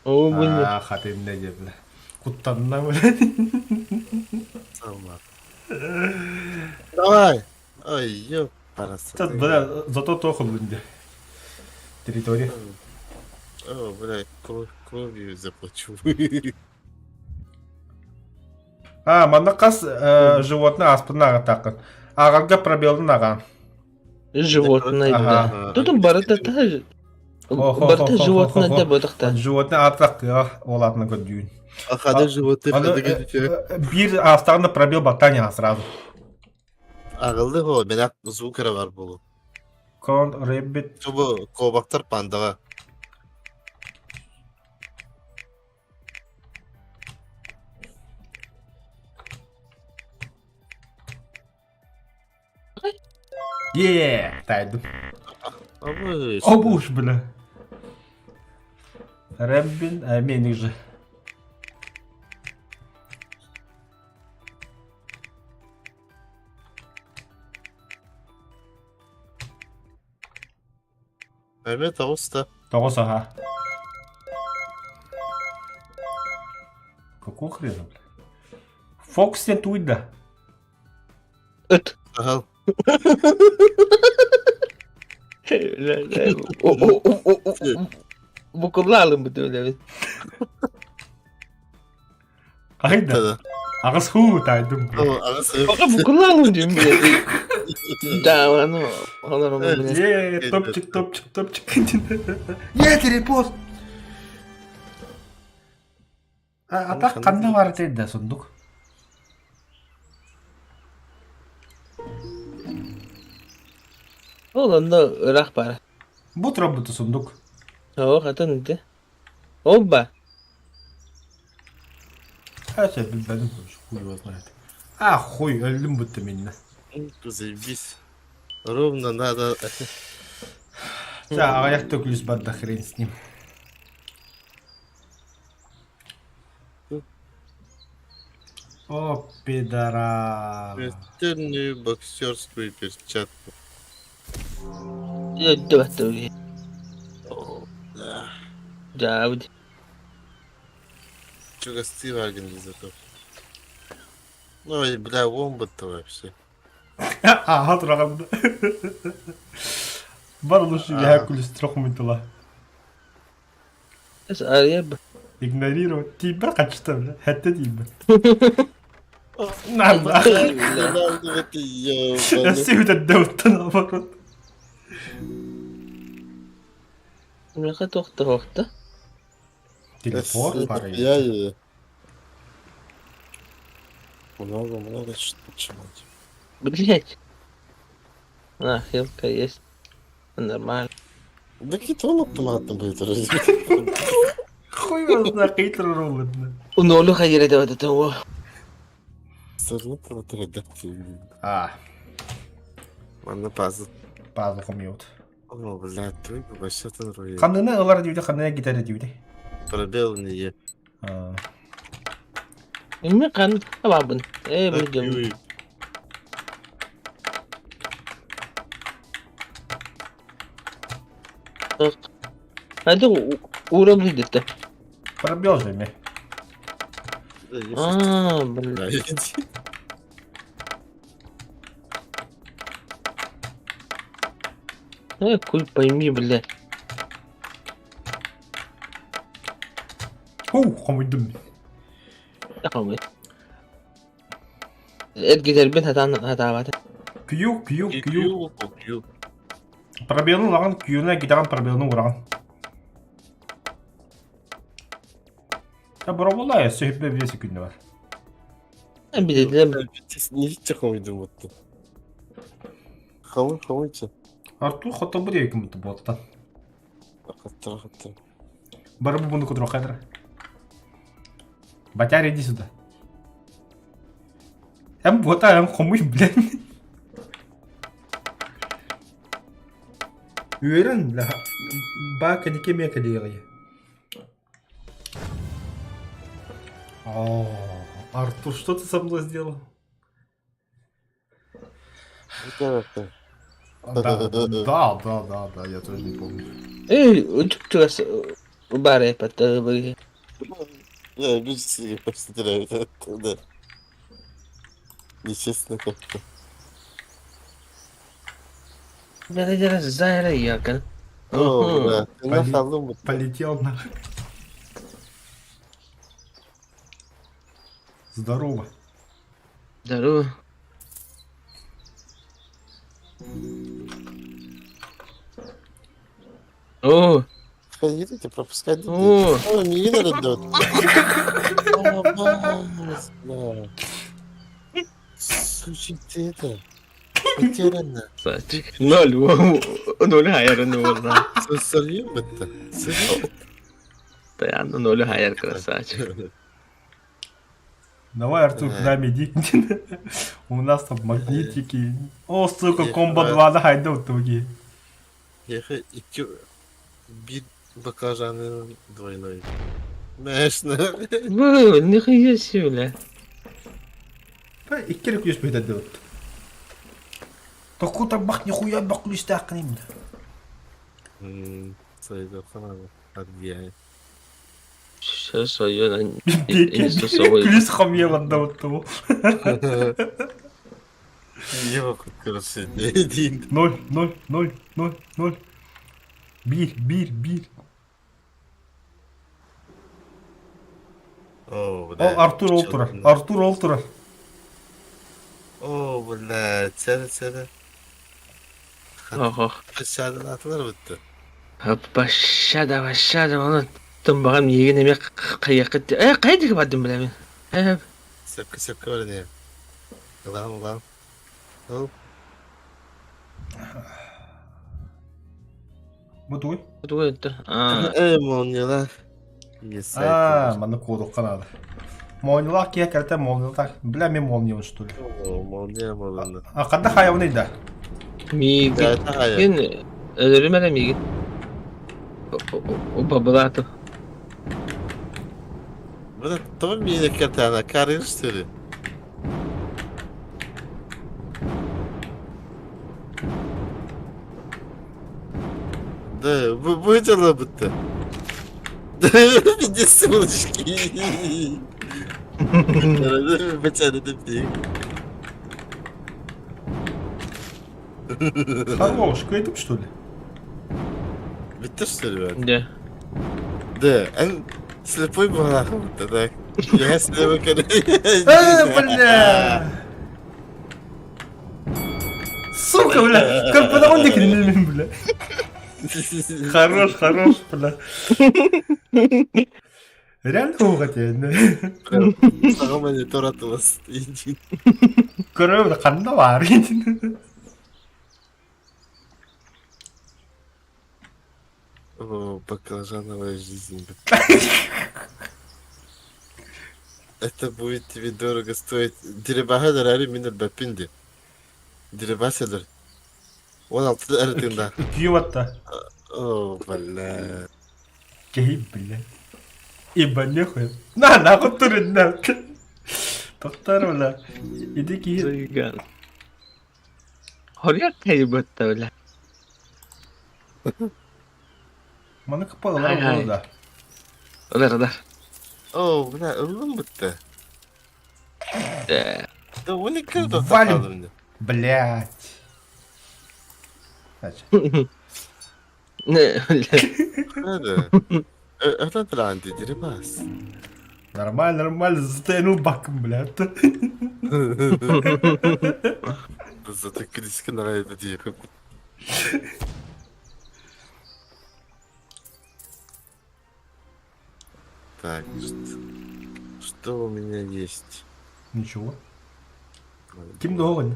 О, блин. А, хатын не бля. Куттанна, бля. Сама. Давай! Ой, ёпараса. Бля, зато то хулунде. Территория. О, бля, кровью заплачу. А, манна хас животное ааспытын ааҕытааххын. Ааҕарга пробелын аҕаан. Животное, да. Тут барыта та барыта животное да бодохта. Животное аатах ол аатына көрдүүн. Хада животных Биир аастаҕына пробел баттаан сразу. Аҕыллы хо, мен звук эрэ бар буолу. Кон Rabbit. Бу кобактар пандаҕа. Yeah, таайдым. Обуш, бля. Рэббин, а меник же. Эмиэ тоҕус да. Тоҕус аха. Какого хрена, бля? Фокс диэн туй да? Ыт. Аһал. Букуллаалым бу түөлэбит. Хайда? Аҕыс хуу таайдым. Аҕыс. Букуллаалым диим Да, ну, олором. Е, топчик, топчик, топчик. Е, телепорт. А так ханна баар этэй да сундук? Ол онно ыраах баара. Бу турабыта сундук. Оо, хатын ити. Оба. Хотя билбэтим хуй его знает. А, хуй, өллүм будто миннэ. Заебись. Ровно надо. Да, аҕыйах төкүлүс барда хрен с ним. О, пидора. Смертельную боксерскую перчатку. Өйдөбөттөр. Да. Дьаабыт. Чугастыы организатор. Ой, бля, вомбат-то вообще. Ааха тураҕын. Бар лучше я күлүстүрэх мунтула. Арыйа Игнорировать. Тиийбэр хачыта бля. Хэттэ тиийбэр. Нанда. Өссө бүтэрдэ уттан наоборот. Миэхэ туох да суохта. Телефон пары. Я Много-много что начинать. Блять. На, хилка есть. Нормально. Да какие-то он автоматом будет Хуй его знает, хейтер рулит. Уноолу хайыра да вот А, Манна пазл. пазл хомьют. О, блядь, ты вообще там Ханныны ылар диүдэ, ханныны гитара диүдэ. Пробел не е. Эмме хан абабын. Э, билдим. Hadi уурам дитте. Пробел же ме. А, блин. Э, хуй пойми, бля. Ху, хомуйдум. Хомуй. Эдгизербин хатаан хатаабата. Кью, кью, кью. Пробелын ылаҕын, кьюна гитаҕын пробелын ураҕын. Боробулла өссө хүппэ биэс күннэ бар. Билэллэр. Ничего хомуйдум бутту. Хомуй, хомуйчу. Артур хотобу диэки бутtu буоттан. Хаттара, хаттара. Бары бу буну кутурук хадра. Батяр, иди сюда. Эм буота, эм хомуй, блин. Үөрэн, бля, ба кэнике мэ кэлиэҕи. О, Артур, что ты со мной сделал? Да, да, да, да, да, я тоже не помню. Эй, чугас бары паттабы. Я обиделся, просто да. Нечестно как-то. Бля, зайра якан. О, бля, ты на халу Полетел на. Здорово. Здорово. О, Ходите, пропускать. О. О, не надо. О, бля. Сучи ты это. Потеряно. Ноль, ноль хайыр ноль. Сольем это. Постоянно ноль хайыр, красавчик. Давай, Артур, к нам иди. У нас там магнитики. О, сука, комбо 2 да хайда в итоге. Ехай, икки бир баклажаны двойной. Конечно. Вы, нихуя себе, бля. Икки эрэ күөс бөтөрдүбүт. Току тарбах нихуя баклыстааххын Сайдохана аргияй. Сейчас свое, не Күлүс хамьяландабыт Ева короче, один. Ноль, ноль, ноль, ноль, ноль. Биир, биир, биир. О, О, бля. Артур ол турар. Артур ол турар. О, бля, цены, цены. Ох, Aşağıdan bitti. Башада, башада, оны тымбаган миигин эмиэ хайыаххыт э хайа диэки бардым бля мин э Сөпкө сөпкө бар ини. Ылаан ылаан. Ол Бу тугуй? тугу это а э молнияла. А, манна куодукка наада. Молниялаах киһи кэлтэ молниялаах. Бля, мен молниябын что ли? Молния молния. А ханна хайабыный да? Миигин өлөрүм эрэ миигин бабылаатым Бу тоҕо миэнэ кэлтэҕинэ карыыр что ли? Да, бу бу дьыала бүттэ. Иди сволочки. Хорош, кыйтым что ли? Бүттэ что ли? Да. Да, эн слепой буолаахым так. Я слепой Э, бля! Сука, бля! Как он не бля. Хорош, хорош, бля. Реально уҕа Саҥа монитор атылас. Көрөм ханна баар О, баклажановая жизнь. Это будет тебе дорого стоить. Деребаха дарари минер бэппин Деребаседер. Он алты эрытында. Күйіп О, бля. Кей, бля. Иба нехуй. На, нахуй турин, Тоқтар, бля. Иди ки. Хорья кайбытта, бля. Маны кыпалар да. Удар, удар. О, бля, ыллым бітті. Да он екі Валим. Блять. Значит. Не, бля. Это транти, дерибас. Нормально, нормально, затянул баком, блядь. Зато критика нравится дико. Так, что у меня есть? Ничего. Ким доҕон?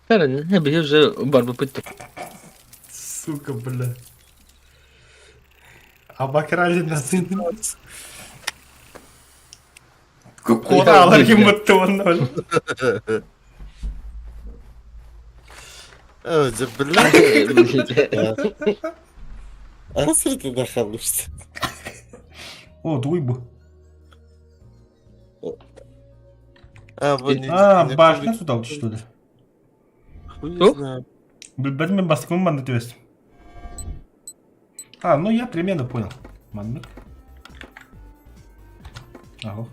Били уже барбыппыт. Сука, бля. Обокрали нас. Куда ким бытты О, да бля. А ты нахалышься? О, тугуй бу. А, вот А, башня сюда что ли? Хуй не знаю. Билбэтим мен бастыкын манна түбэстим. А, ну я примерно понял. Маннык. Ага.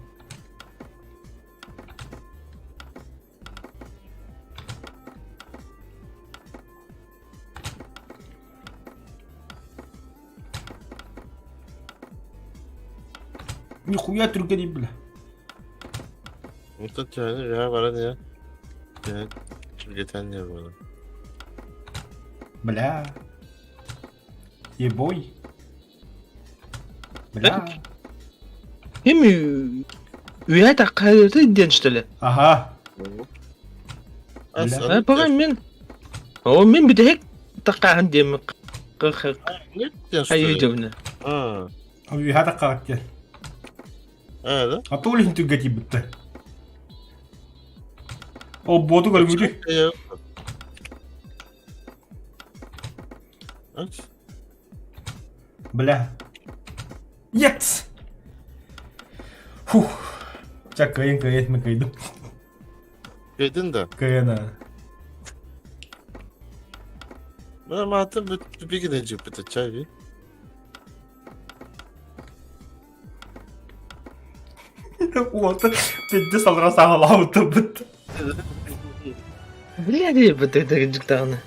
Нихуя түргэн бля. Онтон төһөнү үөһэ баран иһэ. Төһө түргэтэн иһэр буолар. Бля. Ебой. Бля. Им үөһэ таххайыты диэн что ли? Ага. А пока мен О, мен бүтэһик таххааһын диэммин хайыы дьабына. Аа. Үөһэ таххаҕыт диэн. Аа да? А то иһин түргэтийбиттэр. Ол буоту көрбүтүй? Бля. Yes! Фух. Ча кыайын кыайын мен кыайдым. Кыайдын да? Кыайын а. Мына маатын бүт бигине жыппыта чай би. Уолта пизде салган саҕалаабыт Бля, диэбит даҕаны.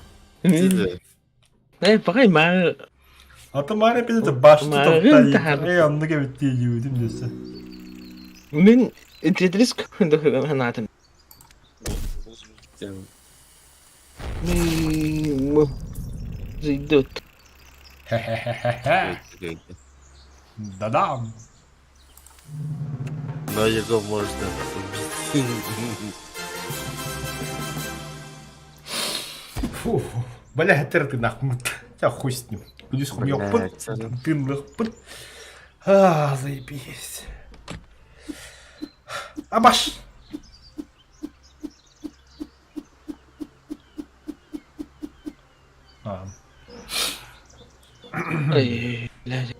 Э, пахай маа Ата маара пизде башты Мааҕын тохтай. таһаар. Эй, оннук эбит диэбитим десе. Мин Тетрис санаатым. Зайдет. Хе-хе-хе-хе. Да-дам. Но его можно убить. Фу, бля, хэтэр тыынахмыт. Ча хуй с ним. Күнүс хомуйуохпут, тыынныахпыт. А, заебись. Абаш! А. Ай, блядь.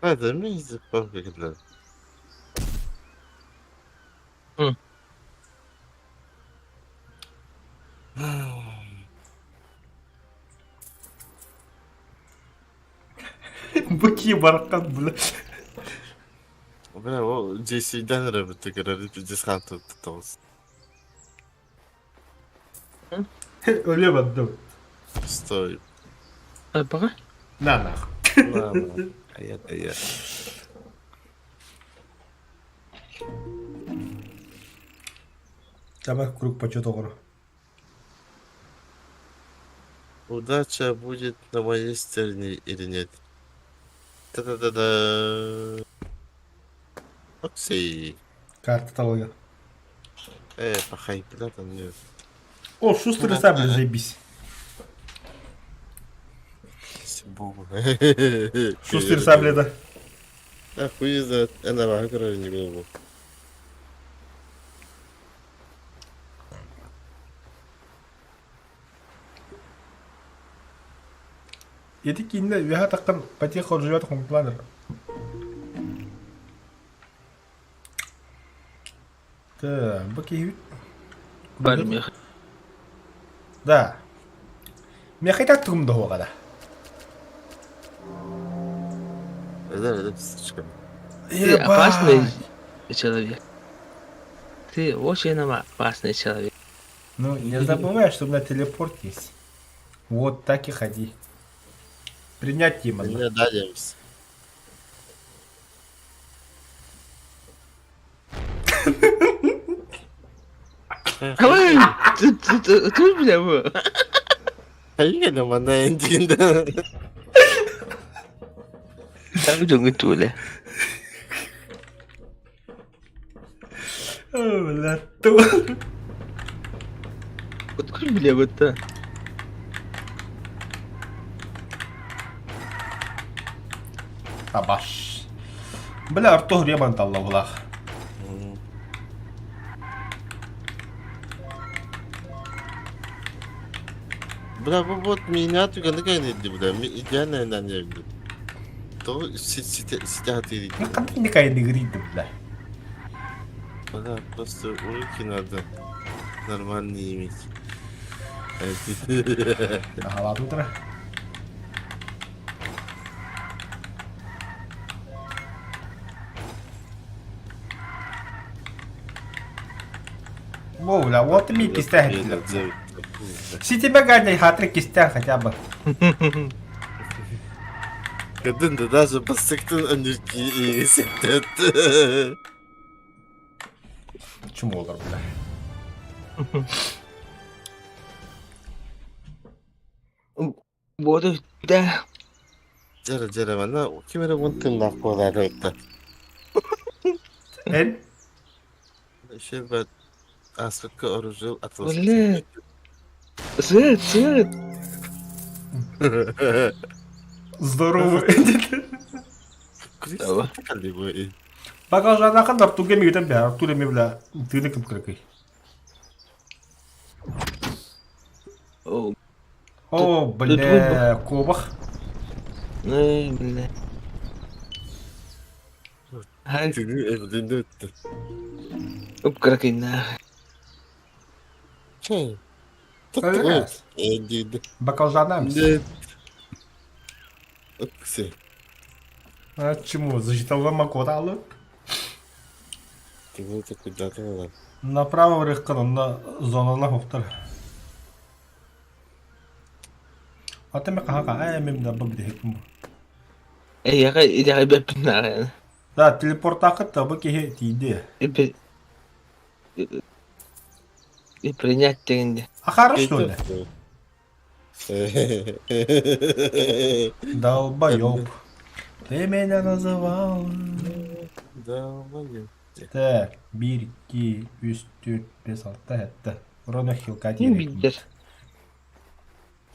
Hadi mi zıplar Бу кии бараххан бля. Бля, ол JC-ден эрэ бүтүгэр пиздец хаантыт тоҕус. Өлө бардым. Стой. Пока. На нах. На, на. Айа, айа. Давай круг почета оҕоро. Удача будет на моей стороне или нет? Та-та-та-та. Оксей. Карта талыга. Пахай, куда там нет? О, шустрый сабля, заебись. Шустрый сабля, да. Да хуй знает, она вагра не было. Ити кииннэ үөһэ таххан потихо живет хомпланер. Так, бу киһибит. Бар мех. Да. Мехай тугум да хуоҕа да. Да, да, слишком. Ты опасный человек. Ты очень опасный человек. Ну, не забывай, что у меня телепорт есть. Вот так и ходи. Принять Тима. Не дадимся. Ой, ты, ты, ты, ты, бля, вы. Поехали, мана эндинда. Так дьоҥҥун туулэ. Бля, ту. Откуда бля вот Табаш. Бля, Артур Ремонт аллах. Бля, бу вот меня түгәне кәйне бля, мин идеально әйләнә То сите хатыр Ну, қандай никайны гриді, бля. Бля, просто уроки надо нормально иметь. Ага, утро. Во, бля, вот ми кистях. Ситимэ гаднай хатры кистях хотя бы. Kadın da даже бастыктын önürki hissettirdi. Чум олар, бля. Буота бүттэ. Дьэрэ дьэрэ манна ким эрэ уон тыыннаах буолаары ытта. Эн? Еще бы ааспыкка оружие атыласпыт. Блин. Сыт, сыт. Здорово. Давай. Багажанахан Артурга мигитен бә, Артур эми бля, тыны кым кырыкый. О, О, бля, кобах. эй, бля. Хай, Тыны эбдинде өттө. Украина. Чей. Тоттугу. Эндиде. Баклажанам. Нет. Окси. А чему? Защитала макоталы? Тыны такуйдата алар. Направо рыккан, онна зонала хоқтар. Ата ме қаха ай мем да бу бит бу. Эй, яга, яга бэппин Да, телепортақы табы кеhe тиде. И и принять дегенде. Ахары что ли? Долбоёб. Ты меня называл. Долбоёб. Так, 1, 2, 3, 4, 5, 6, 7. Урона хилка Ким тиерек. билдер?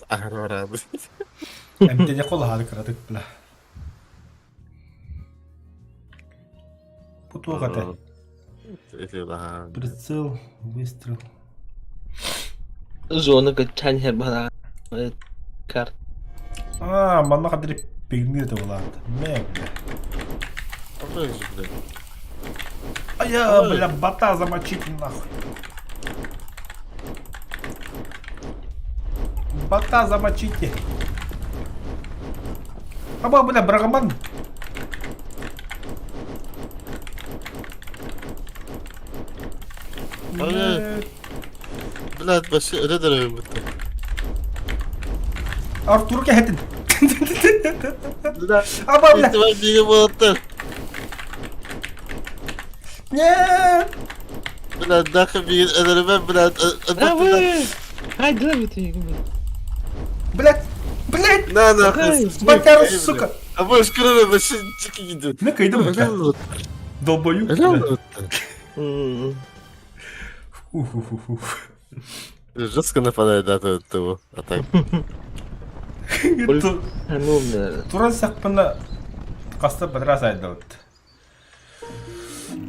Ахары Эмтене кол хары кыратык бля. Бу туох этэ? Прицел, выстрел. Зона кытчан хер бана. Карт. А, манна хадри пигни это булаат. Мэ, бля. А я, бля, бота замочить нахуй. Бота замочите. Аба, бля, брагаман. Ой. Блядь, вообще рядом будто. Артур кэһэтин. Блядь, Аба, бля. это биге болоттар. Нет. Блядь, нахуй биге эдермен, блядь. Давай! Ай, давай ты. Блядь. Блядь. На нахуй. Батяра, сука. А больше кроме вообще чики идут. Ну кайдым, бля. Долбоюб, бля. Фу-фу-фу-фу. Жестко нападает, да, от того. А так. Туран сақпына қаста бір раз айдалды.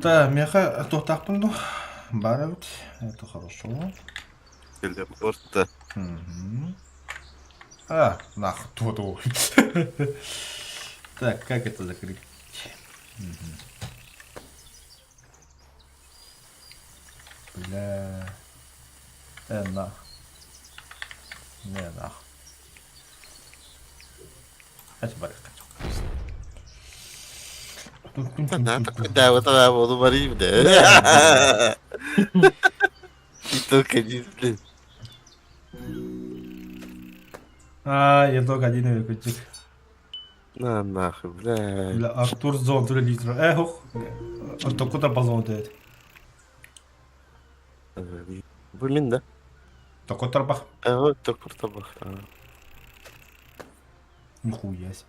Та, меха тоқтақпын ду. Бар бит. Это хорошо. Телепорт. А, нах, то Так, как это закрыть? Бля. Нах. Не, нах. Да, вот она буду варить, бля. И только один, блин. А, я только один выключил. На нахуй, бля. Бля, Артур зон литр. Эх, ох. А куда базон дает? Бу мин да? Токо тарбах. А, токо тарбах. Нихуя себе.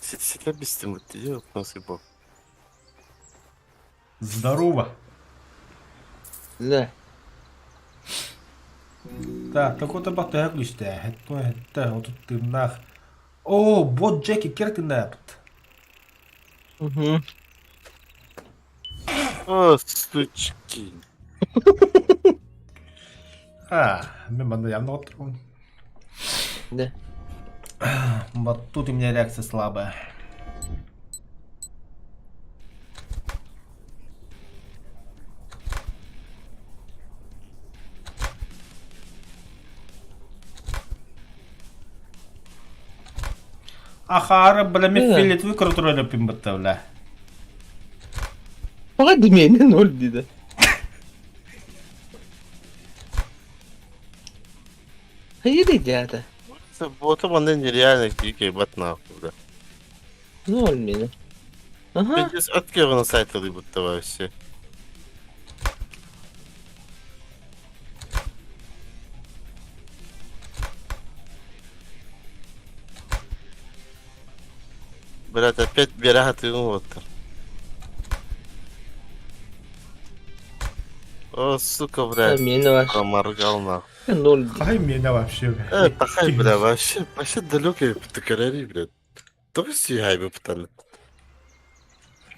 Ситэ бистим вот иди насыпал. Здорово. Да. Так, токо тарбах төһө күстэ. Хэтто хэтте отут тыыннаах. О, бот Джеки кертинэпт. Угу. О, сучки. А, мен манна явно оттурбун. Да. Вот тут у меня реакция слабая. Ахара, бля, мен фиолетовый контроль пимбатта, бля. Погоди, меня ноль дида. Хайды дята. Суббота манна нереально киикэйбат нахуй, да. Ну, мені. Ага. Пиздец, от на сайта будто вообще. Брат, опять бираты вот. О, сука, блядь. Миэнэ ваш. Проморгал нахуй. Ноль. Хай меня вообще. Пахай, бля, вообще, вообще далекий птыкарари, блядь. Тоҕо сүүһээйбиппитан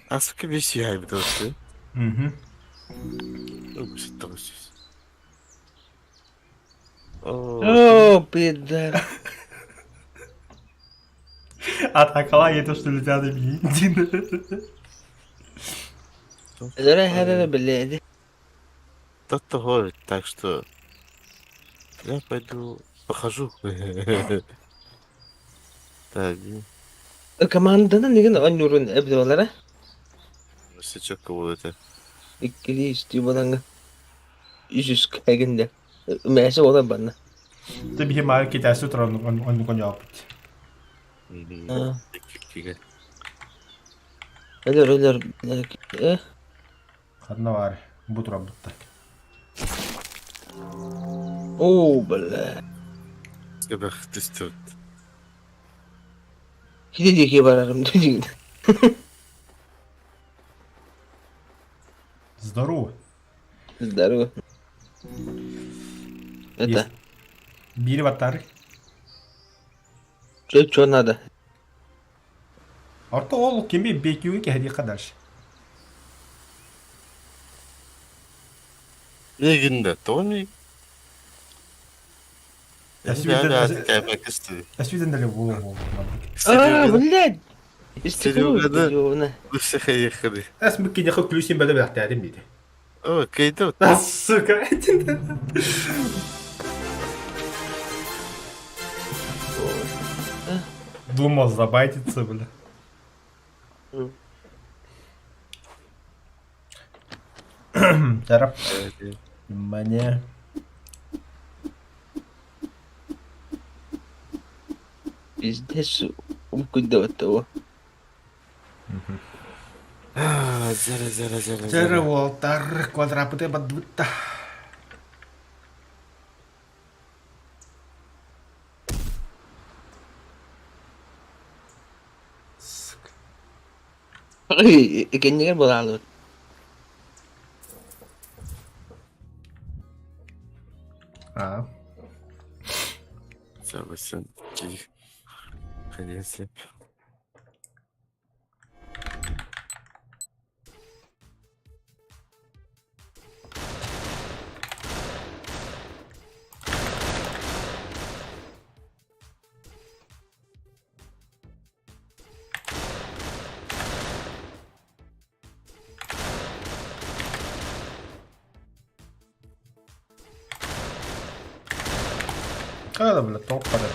Аска биир сүүһээйбит вообще. Угу. Тоҕо сүүс. О, О, пидор. Атакала это что летят Зара харара блядь. Тот-то говорит, так что я пойду похожу. Так, Команданан игин оонньуурун эбит буолара. все четко будет. это. Иккилии үстүү буолаҥҥа үс эгин мээсэ буолар банна. Ты биһи маар китайсы туран он коньяппыт. Өлөр өлөр Ханна бар бу турабытта. Оо бля. Эбэх түстүбүт. Кини диэки барарым дии. Здорово. Здорово. Это. Бири баттары. Чё, чё надо? Орто ол кими бекюги кэһэдиэххэ дальше. Миигин да, тоҕо миигин? Әсүден дали болу болу. А, блядь! Серега, Серега, Серега. Әс мүккене хы күлүсен бәле бәхтәрим дейді. О, кейде. Сука. Думал забайтиться, бля. Тарап. Внимание. Пиздец, умкуйдават Зара, зара, зара. Зара уолтар квадрапыты бадбытта. Сука. Кэннигэр буолаалыбыт. А. Сабысын. Ханесеп. Хада, бля, топ падает.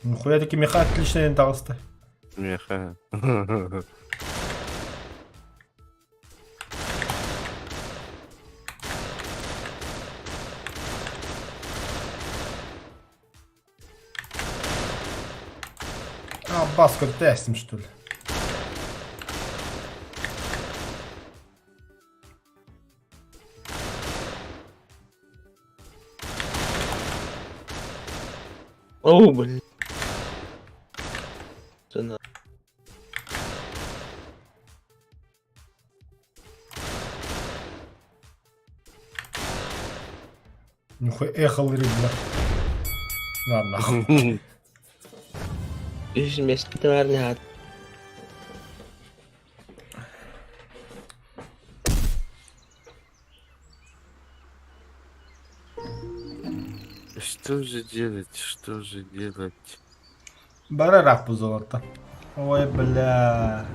Нихуя таки меха отличная таҕыста. Меха. А, баска, тестим, что ли? О, блин. Цена. Нихуя эхо лырит, бля. На, нахуй. Үс месте бар не хат. Что же делать? Что же делать? Бары рак бу золото. Ой, бля.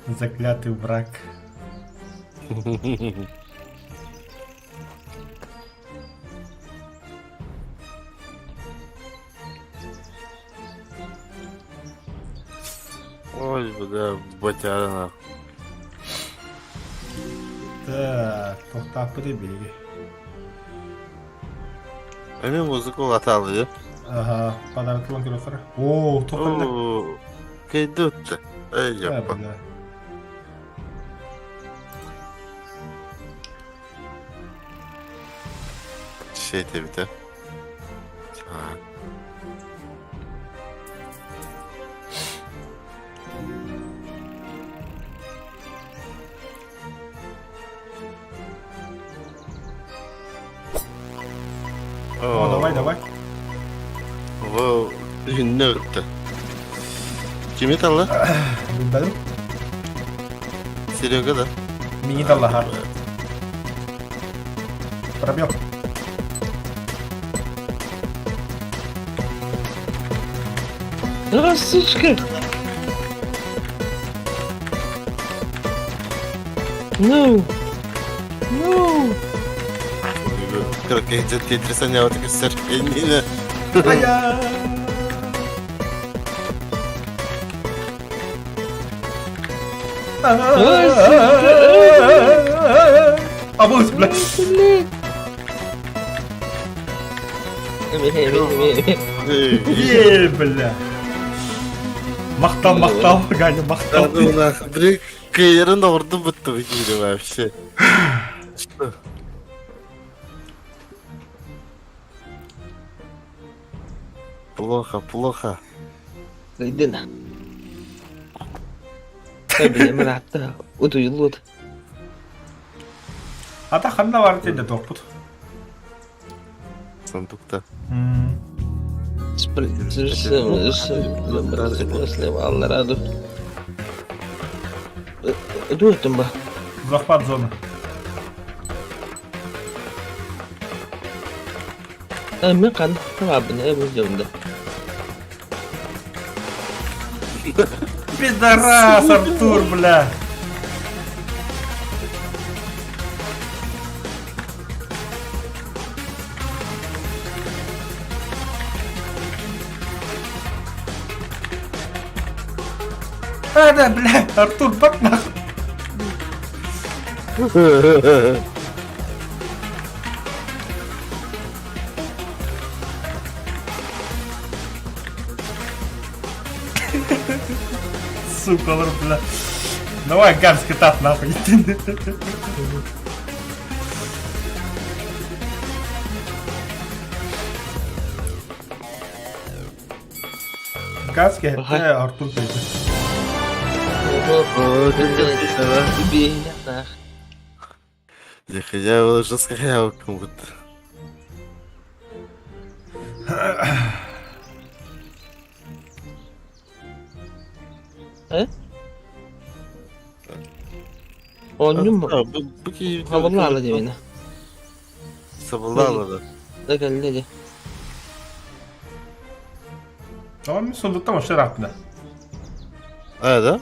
Заклятый брак. Ой, бля, батяра. Так, тохтааппыт биһиги. Эмиэ музыка улатаалыы. Аха, подарок ылан көрүөххэ. Оо, туох Оо, кэйдэ утта. Эй, яппа. Şey эбитэ. О, давай, давай. Во, үһүннэ ытта. Кими талла? Билбэтим. Серега да. Мини таллаха. Пробел. А, сучка! No! No! Кыракый Тетрис анньаабыта көстөр. Иннинэ. Ая! Абыс, бля. Е, бля. Махтал, махтал, Ганя, махтал. Бри кыйырын орду бутты бу киһи вообще. Плохо, плохо. Иди на. Бля, утуйуллуот. Ата ханна бар деді топпут. Сундукта. Дуэтым ба. Захват зоны. Мен қан табын, бу Пидорас, Артур, бля. А, да, бля, Артур, бак нахуй. Сука, бля. Давай, Ганс, кытаат нахуй. Ганс это Артур кайды. Я жестко хаябы будто. Э? Оонньум Бу киһи хабыллаала диэбинэ. Сабыллаала Да кэллэ дии. Tamam мин сундуктан вообще рапна. А, да?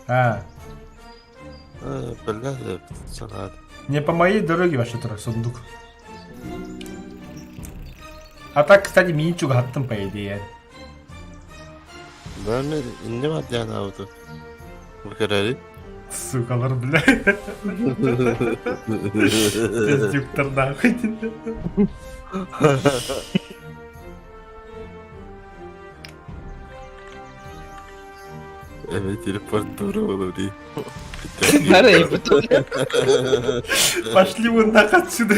А, А, бля, салат. не по моей дороге вообще турар сундук. А так, кстати, мини чугаттым, по идее. Да, мен инне бар диэн ауду. Бу көрөри. Сукалар, бля. Пиздюктар нахуй. Evet, телепорт дура olur дии. Арай буту. Пошли вы нахуй отсюда.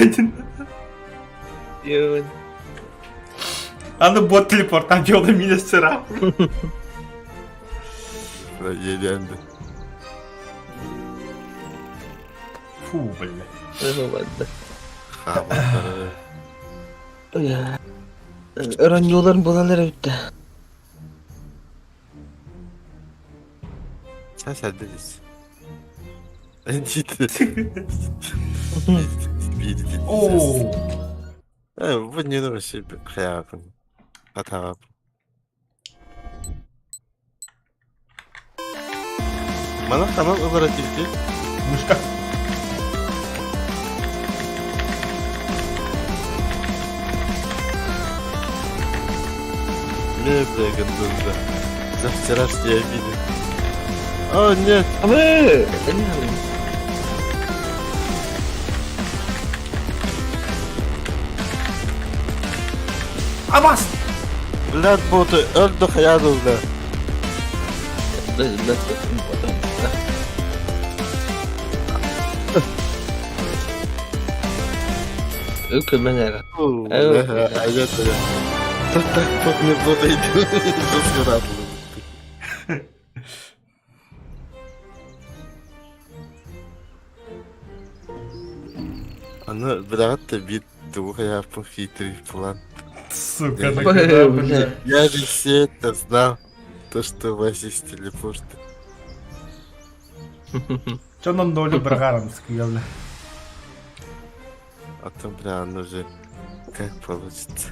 Йон. А ну бот телепорт, а дело меня сыра. Еленді. Фу, бля. Ладно. Хааматтары. Ранньуулар буолалар эбит Sen sendeniz. Ciddi. О, Бу не вообще хаябын. Хатаҕап. Мана ханан ылара тилти. мышка. Не бля гандонда. За вчерашние обиды. О, нет! Абас! Блядь, боты, өлдө хаядылда. Үкүмэн эрэ. Так так вот не буду Аны быраҕат да биир тугу хайааппын хитрый план. Сука, нахера, бля. Я же все это знал, то, что у вас есть телепорты. Че нам долю брагаром скинули? А то, бля, оно же как получится.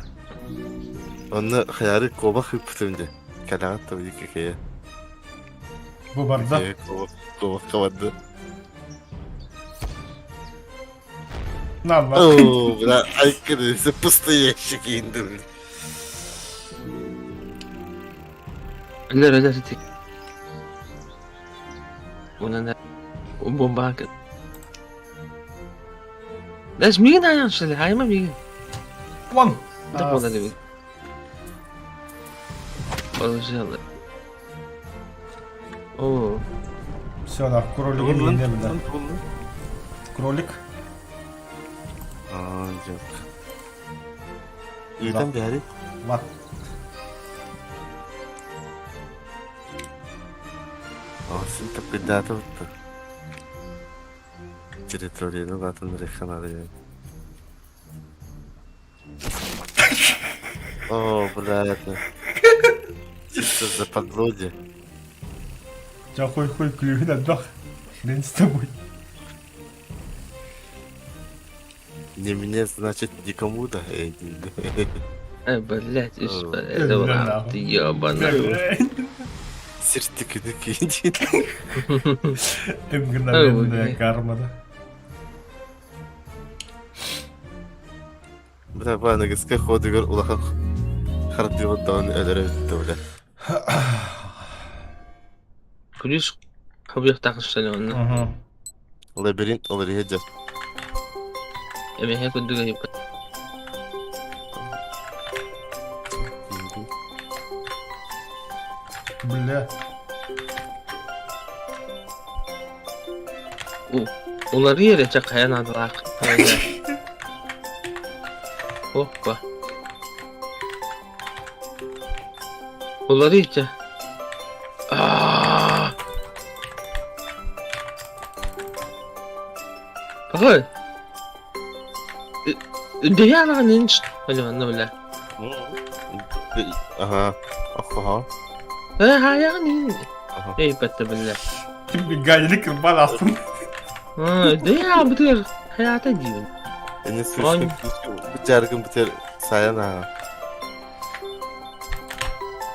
Онно хайары куобах ыыппытым дьэ. Кэлэҕит да иккигэ. Бу барда. Куобахха барда. На, на. О, бля, айкыры, пустые ящики индули. Өлөр өлөр ити. Унан бомбака. Лэс миигин аайан шали, хайма миигин. Вон! Да буолар эбит. Положила. О. Все, да, кролик миинэ бля. Кролик. Аа, жоқ. Ыытан бэри. Лат. Син такыйдаата бутта. Территорияны латын реханары. О, бля, это... Чисто западло дии. Ча хуй хуй күлүгүн элбэх. Хрен с тобой. Не мне, значит, никому да. Э, блядь, это ты ебаный. Сертикини киин. Мгновенная карма, да. Бля, бу аныгыска ходугар улахан хардыыбыт даҕаны өлөрө бүттэ бля. Күлүүс хабыахтаах стадионна. Лабиринт ол иһэ дьэ. Эмиэ курдук ыйыппыт. Бля. Уларыйар эрэ чэ хайа наадалаах. Оппа. Уларый чэ. Аа. Пахай. Дөйө анаҕын бля. Ага. Ага. Э, хайаҕын Эй, бэтте биллэ. Ким гадили кырбан астын. Дөйө аабытыгар хайаата диибин. Эне слишком бу бутер сайан аа.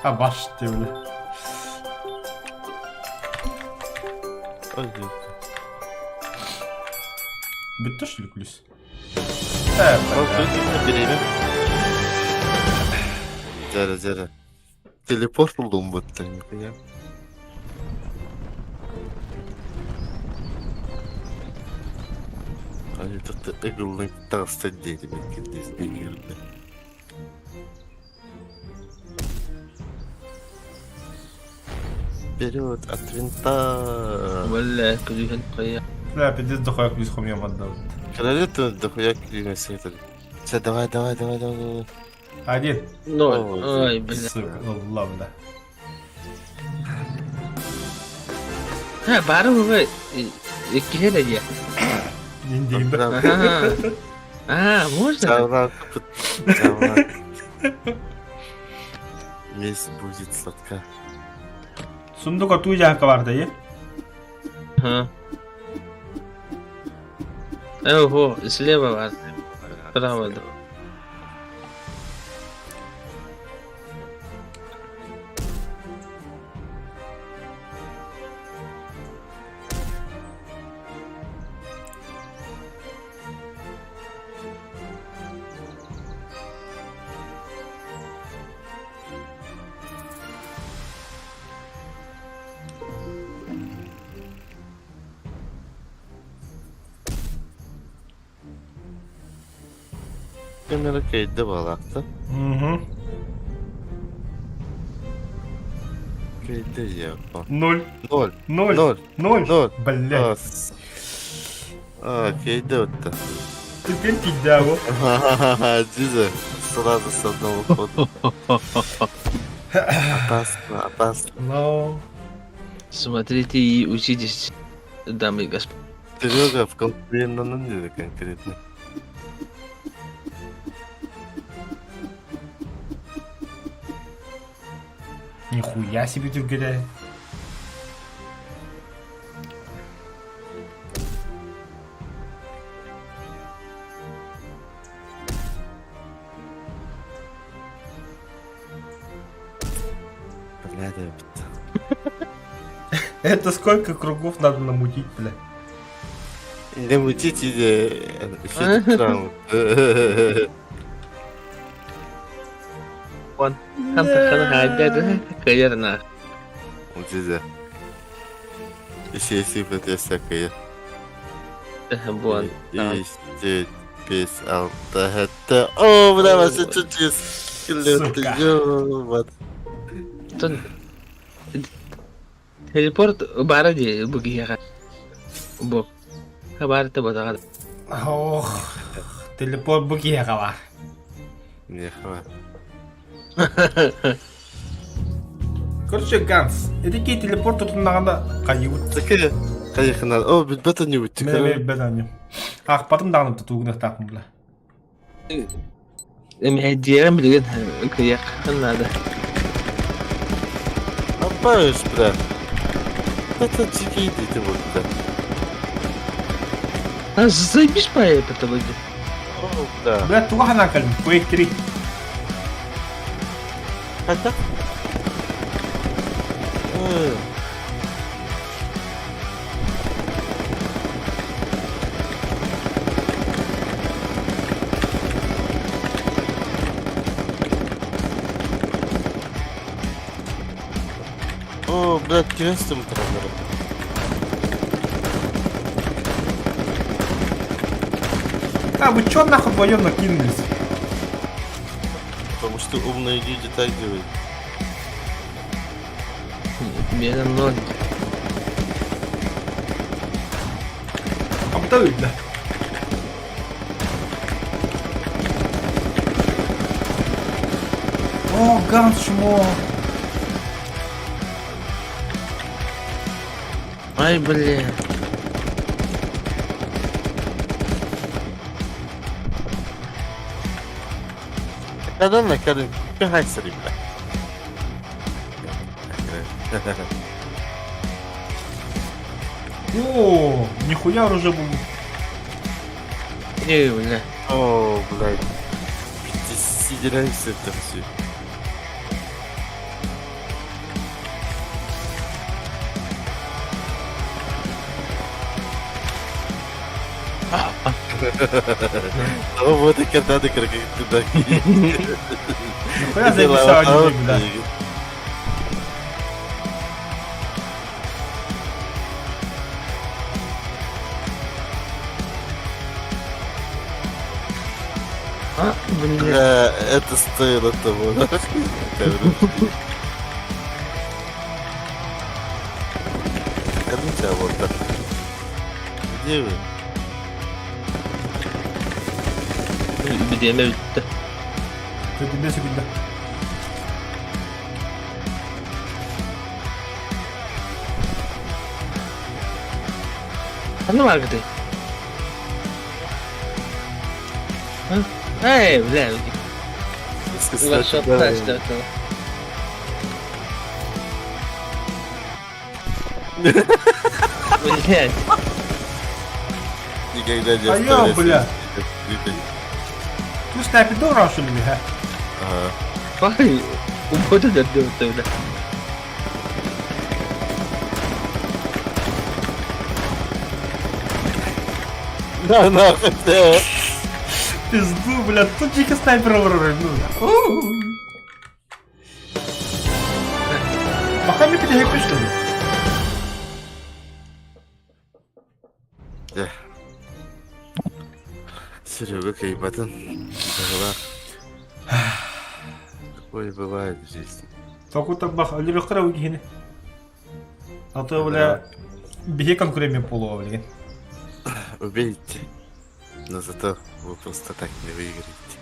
А баш бля. Ой, Бүттэ что ли күлүс? Бириэмэ. Дьэрэ дьэрэ. Телепорт булдум бутта нихуя. Ай, тут ыгыллын таҕыста диэти мен Вперед, от винта! Бля, күлүһүн хайа. Бля, пиздец дохуя күлүс хомья мадда. Кэлэрэ дохуя күлүс Все, давай, давай, давай, давай, давай. Один. Ноль. Ой, бля. Сука, Алла, бля. Ха, бары бу иккиһэ да диэ. Индигин да. Ага. А, можно? Месть будет сладка. Сундук отуу жаакка бар да, Ага. Ого, слева бар. Справа да. Камера кэйдэ баалаахта. Угу. Кэйдэ япа. Ноль. Ноль. Ноль. Ноль. Ноль. Ноль. Блядь. А, кэйдэ отта. Теперь пизда, Диза сразу с одного хода. Опасно, опасно. Но... Смотрите и учитесь, дамы и господа. Серега в конкретно деле конкретно. Нихуя себе түргеле. Бля, да бит. Это сколько кругов надо намутить, бля? Не мутить или еще Каярна. Диза. Еще если всякое. Буан. Үс, бес, алта, хәтта. О, бля, чуть-чуть. Сука. Телепорт бара дии бу киһиэхэ. Бу. Баарта батаҕа. Ох, телепорт бу киһиэхэ баар. Нехва. Короче, Ганс, эдики телепорт тутуннаҕына хайыбыт. Такая, хайыхына. О, билбэт анньыбыт. Мен билбэт анньым. Аахпатым даҕаны тутуугунахтаахпын бля. Эмиһэйдиэҕим билигин кыйыаххын наада. Аппаешь, бля. Это дикие дети вот, бля. А заебись по это выйдет. О, бля. Бля, туга ханаан кэллим? Quake 3. Хотя? Э. О, блядь, квестом тренер. А, вы чё нахуй вдвоем накинулись? Потому что умные люди так делают. Мена ноль. А бля, бля. О, Ганс, чмо. Ай, блин. Когда на кадр хайсери, бля. О, нихуя оружие было. Не, бля. О, блядь. Сидираешься это все. О, вот и когда ты как туда. Нихуя записал они, бля. А, блин. Бля, это стоило того. Короче, вот так. Где вы? Бириэмэ бүттэ. Тебе секунда. Ханна бааргытый? Эй, бля. Ваншоттаан Блядь. Никогда не А я, оставляй бля. своих Ты снайпер что ли, ха? Ага. Парень, уходит от бля. На нахуй, да. Пизду, бля, тут дико снайпер вроде, ну. Махами перехекай, что ли? Да. Серега кыайбатын. Быһылаах. Такое бывает в жизни. Току тарбах өлөрүөхтэрэ бу киһини. А то, бля, биһи конкурент буолуо билигин. Убейте. Но зато вы просто так не выиграете.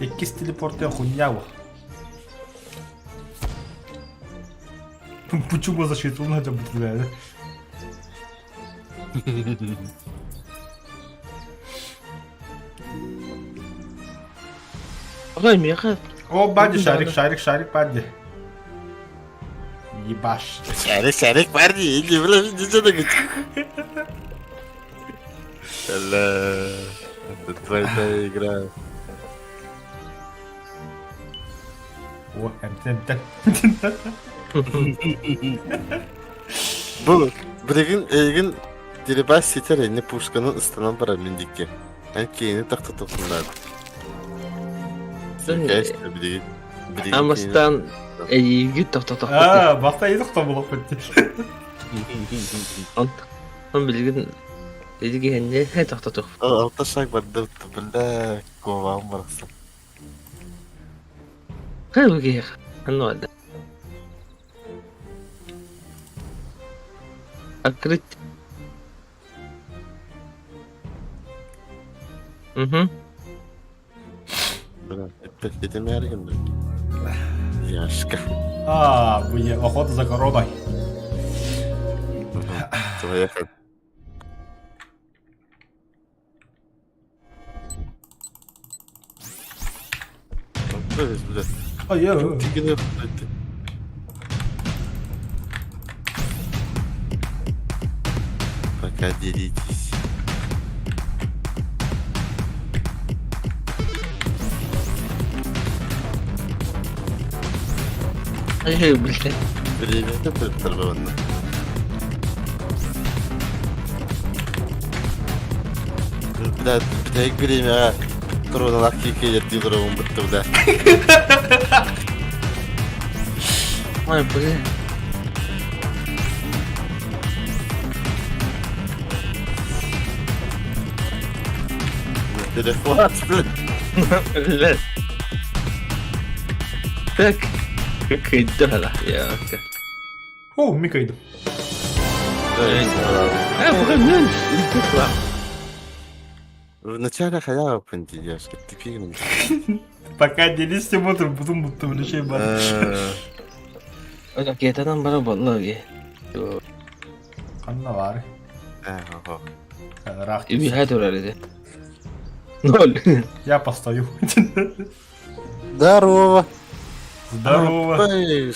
Иккис телепорт хуйня во. Почему защиту надо будет, бля? Отой миэхэ О, бади, шарик, шарик, шарик, бади. Ебаш. Шарик, шарик, парни, иди, бля, иди сюда, говорит. Бля, это двойная игра. О, МТМТ. Бу, билигин эйигин Дерибас ситэр инни пушканы ыстанан барар мин диэки. Эн киһини тохтотуоххун билигин билигин Амастан эйиги тохтотохпут. А, баста едік тобылық бітті. Онтон билигин эйиги хэнне тохтотох. Алта шаг барда бля коваам барахсан. Хэ Ханна Открыть. Угу. Бля, этим Яшка. А, бля, охота за короной. Твоя Бля. А я... Пока делитесь. Ай, блядь. Время это Бля, бүтэһик бириэмэҕэ короналаах кииркэйдэр дии олоробун бытты, бля. Ой, блин. Перехват, бля. Блядь. Так. Кыйдала. Я. О, Микайду. А, блин, Вначале халява пандидешка, ты пигнул. Пока делись смотрим, потом будто влечей бар. Ракетанан бара болла ге. Ханна бар. Рах. Үһэ турар ити. Ноль. Я постою. Здорово. Здорово.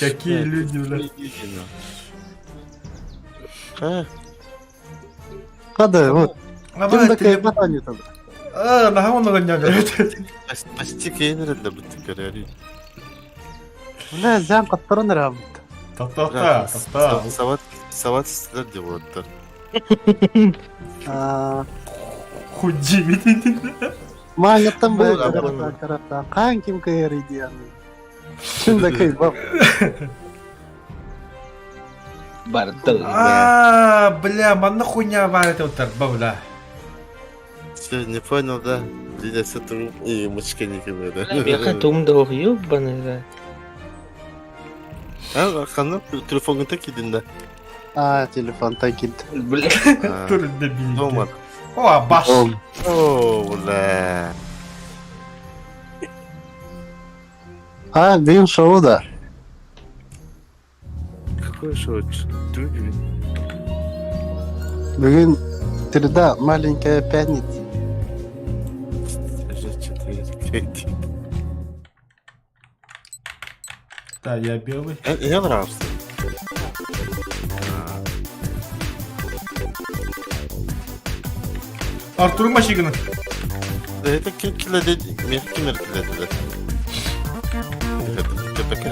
Какие люди, бля. Хада, вот. Давай, Ким да ты... кайбатани там. А, нахуй он нагоняли. Почти кейнер для бутикаря. Бля, зям каттаран рабыт. Та-та-та, та-та. Сават, сават сіздер деп олаттар. Худи. Маанаттан Бұл, бля, бұл. карата, карата. Каан ким кайыр идеяны. Чын да кайбап. Бардыл. А, бля, манна хуйня бар это вот бля. Все, не понял, да? Блин, все труп и мучка не да. Миэхэ тугум да ох, ёбаный рот. А, хана, телефонга так идин да. А, телефон так кит. Бля. Тур дебил. Дома. О, баш. О, бля. А, дин шоу да. Какой шоу? Другой. Бүгүн среда, маленькая пятница. Четыре. Да, я белый. Я нравился. Артур Мачигана. Да это килоде, мягкий меркиледи. Это пока.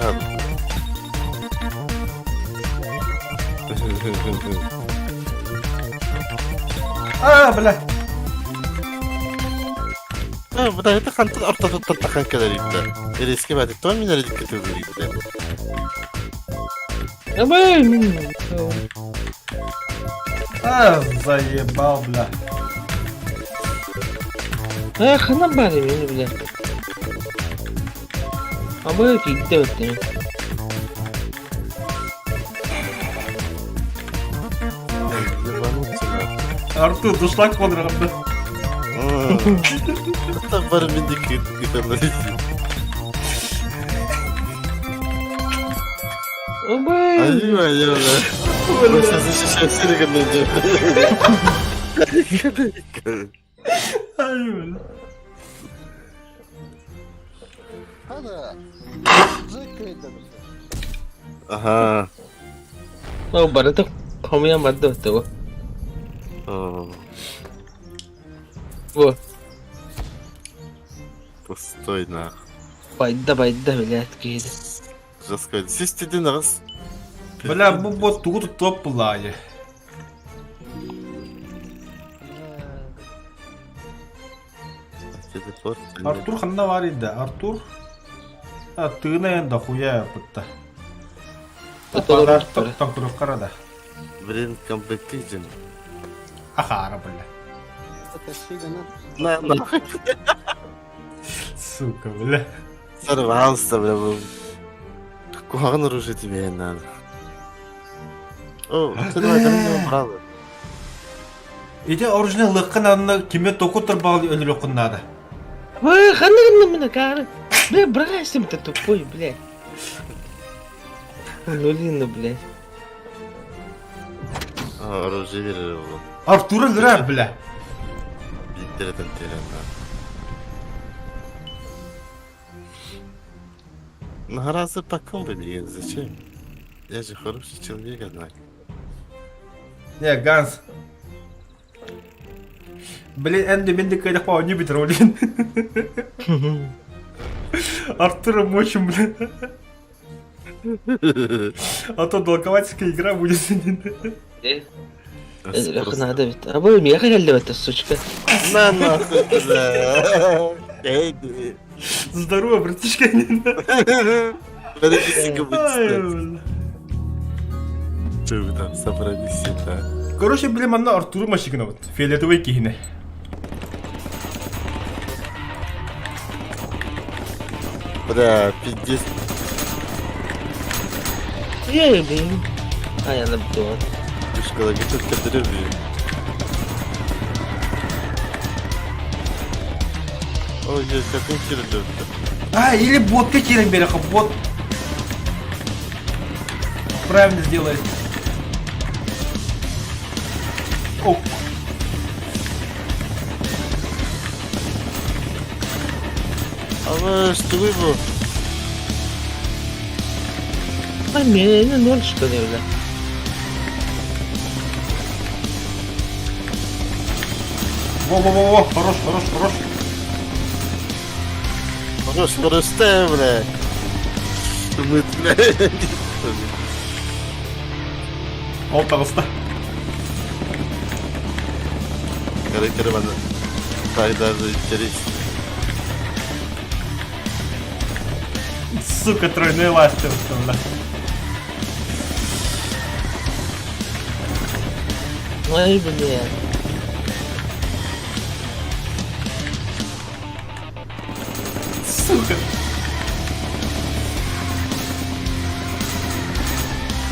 А, бля. А, бля, это хантын ортотуттан тахан кэлэрийдэ. Резки бади, то мине редикке төгүрийдэ. Давай, мин. А, заебал, бля. Э, ханан баар эбит бля. Абы киирдэ өттүн. Ебануться нахуй. Артур, душлак болырғанды. Так бар мен де кете Абы. Айы, айы, айы. Сейчас Ай, бля. Ага. Ол барыта хомуйан барда өттө бу. Бу. Пустой нах. Байда байда блядь киһи. Жестко. Систедин ағыз. Бля, бу бот тугу туттуап буллаайы. Телепорт. Артур ханна бар еді? Артур? А, тыына енді хуя бытта. Тоқтан қарада. Блин, комплектизм. Ахара, бля. На, на. Сука, бля. Сорвался, бля. Был. Куһаҕан оружие тебе надо. О, ты давай, давай, брал. Ити оружие лыққын анна киме току тұрбал өлірі надо. Ой, ханна гынна мына кары. Бля, бросим ты тупой, бля. Нулина, блядь. Оружие берер ол. Артур өлірер, бля. Биттерден терен. Наразы по комбе блин, зачем? Я же хороший человек, однако. Не, Ганс. Блин, Энди мен де кайдақ пау не бітір, блин. Артура мочим, блин. А то долговатская игра будет. Надо ведь. А вы меня хотели это, сучка. На нахуй, бля. Эй, ты. Здорово, братишка. Подожди, Ай, бля. Что вы там собрались это? Короче, блин, манна Артуру машигына вот. Фиолетовый кихine. Бля, пиздец. Я блин. А я набдула. Пушка, тут кадрю, блин. Ой, я какой хер А, или ботка кирен береха, бот. Правильно сделает. Оп. А вы что вы его? А меня ноль что ли, бля. Во-во-во-во, хорош, хорош, хорош. Хорош, хорош, ты, бля. Мы, бля. Ол тағыста. Короче, бана. Так даже интересно. Сука, тройной ластер, бля. Ой, блин. Сука.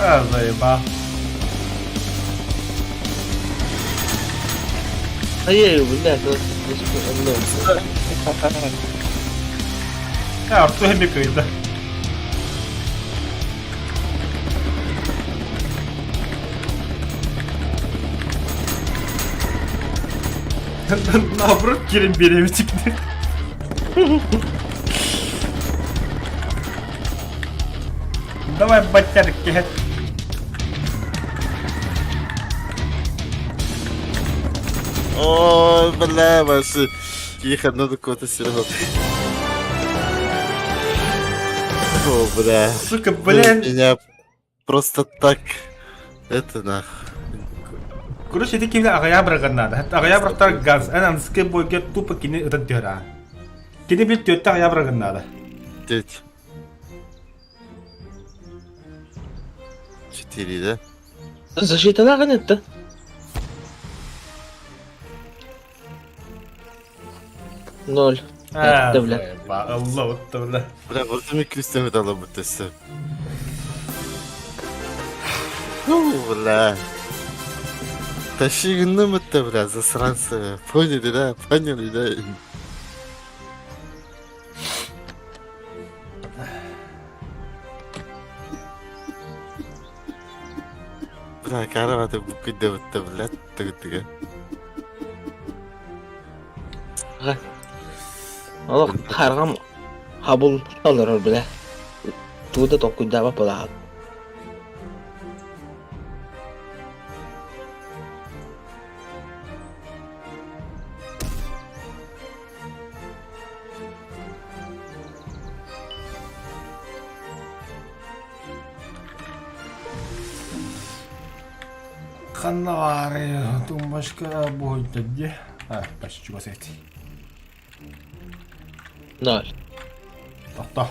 А, заебал. А я ее, блядь, вот одно. А, Артур мекает, да. Наоборот, Кирин беременник. Давай, батярки. Ой, бля, ваши. Тихо, надо кого-то Серега. О, бля. Сука, блин. Меня просто так... Это нах. Короче, ити кимне аҕыйах быраган наада. Аҕыйах бырахтар газ. Эн анскай бойга тупо кини ытан түһэр Кини бил түөттэ аҕыйах быраган наада. Треть. Четыре, да? Защита нагонит-то. Ноль. А, Эрдэ бля. Алла вот бля. Бля, вот мы крестами дала будто все. Ну, бля. Тащи гынным это, бля, засранцы. Поняли, да? Поняли, да? Бля, караваты букы деп бля, тыгы-тыгы. Олох харҕам хабыл олорор бля. Тугу да толкуйдаабат буолаҕын. Ханна баарый тумбашка буһуйда дии. А, почти чугас эти. Ноль. Тохто.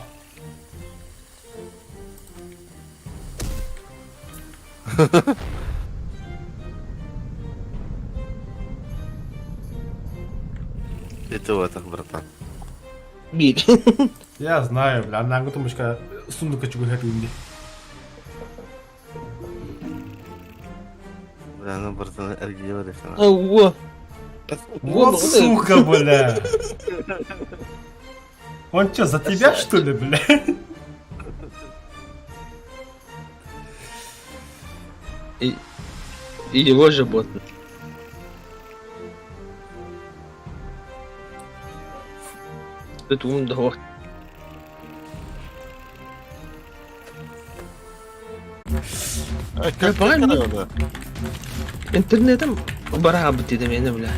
Это вот так, братан. Биир. Я знаю, бля, аннааҥҥы тумбашка сундукка чугуһа түүнди. Бля, ну, братан, эргийэ барыаххына. Ого. Вот сука, бля! Он что, за тебя, что ли, бля? И, и его животное. Тут ум да А, как правильно. это? Интернетом бараабыт дии миэнэ бля.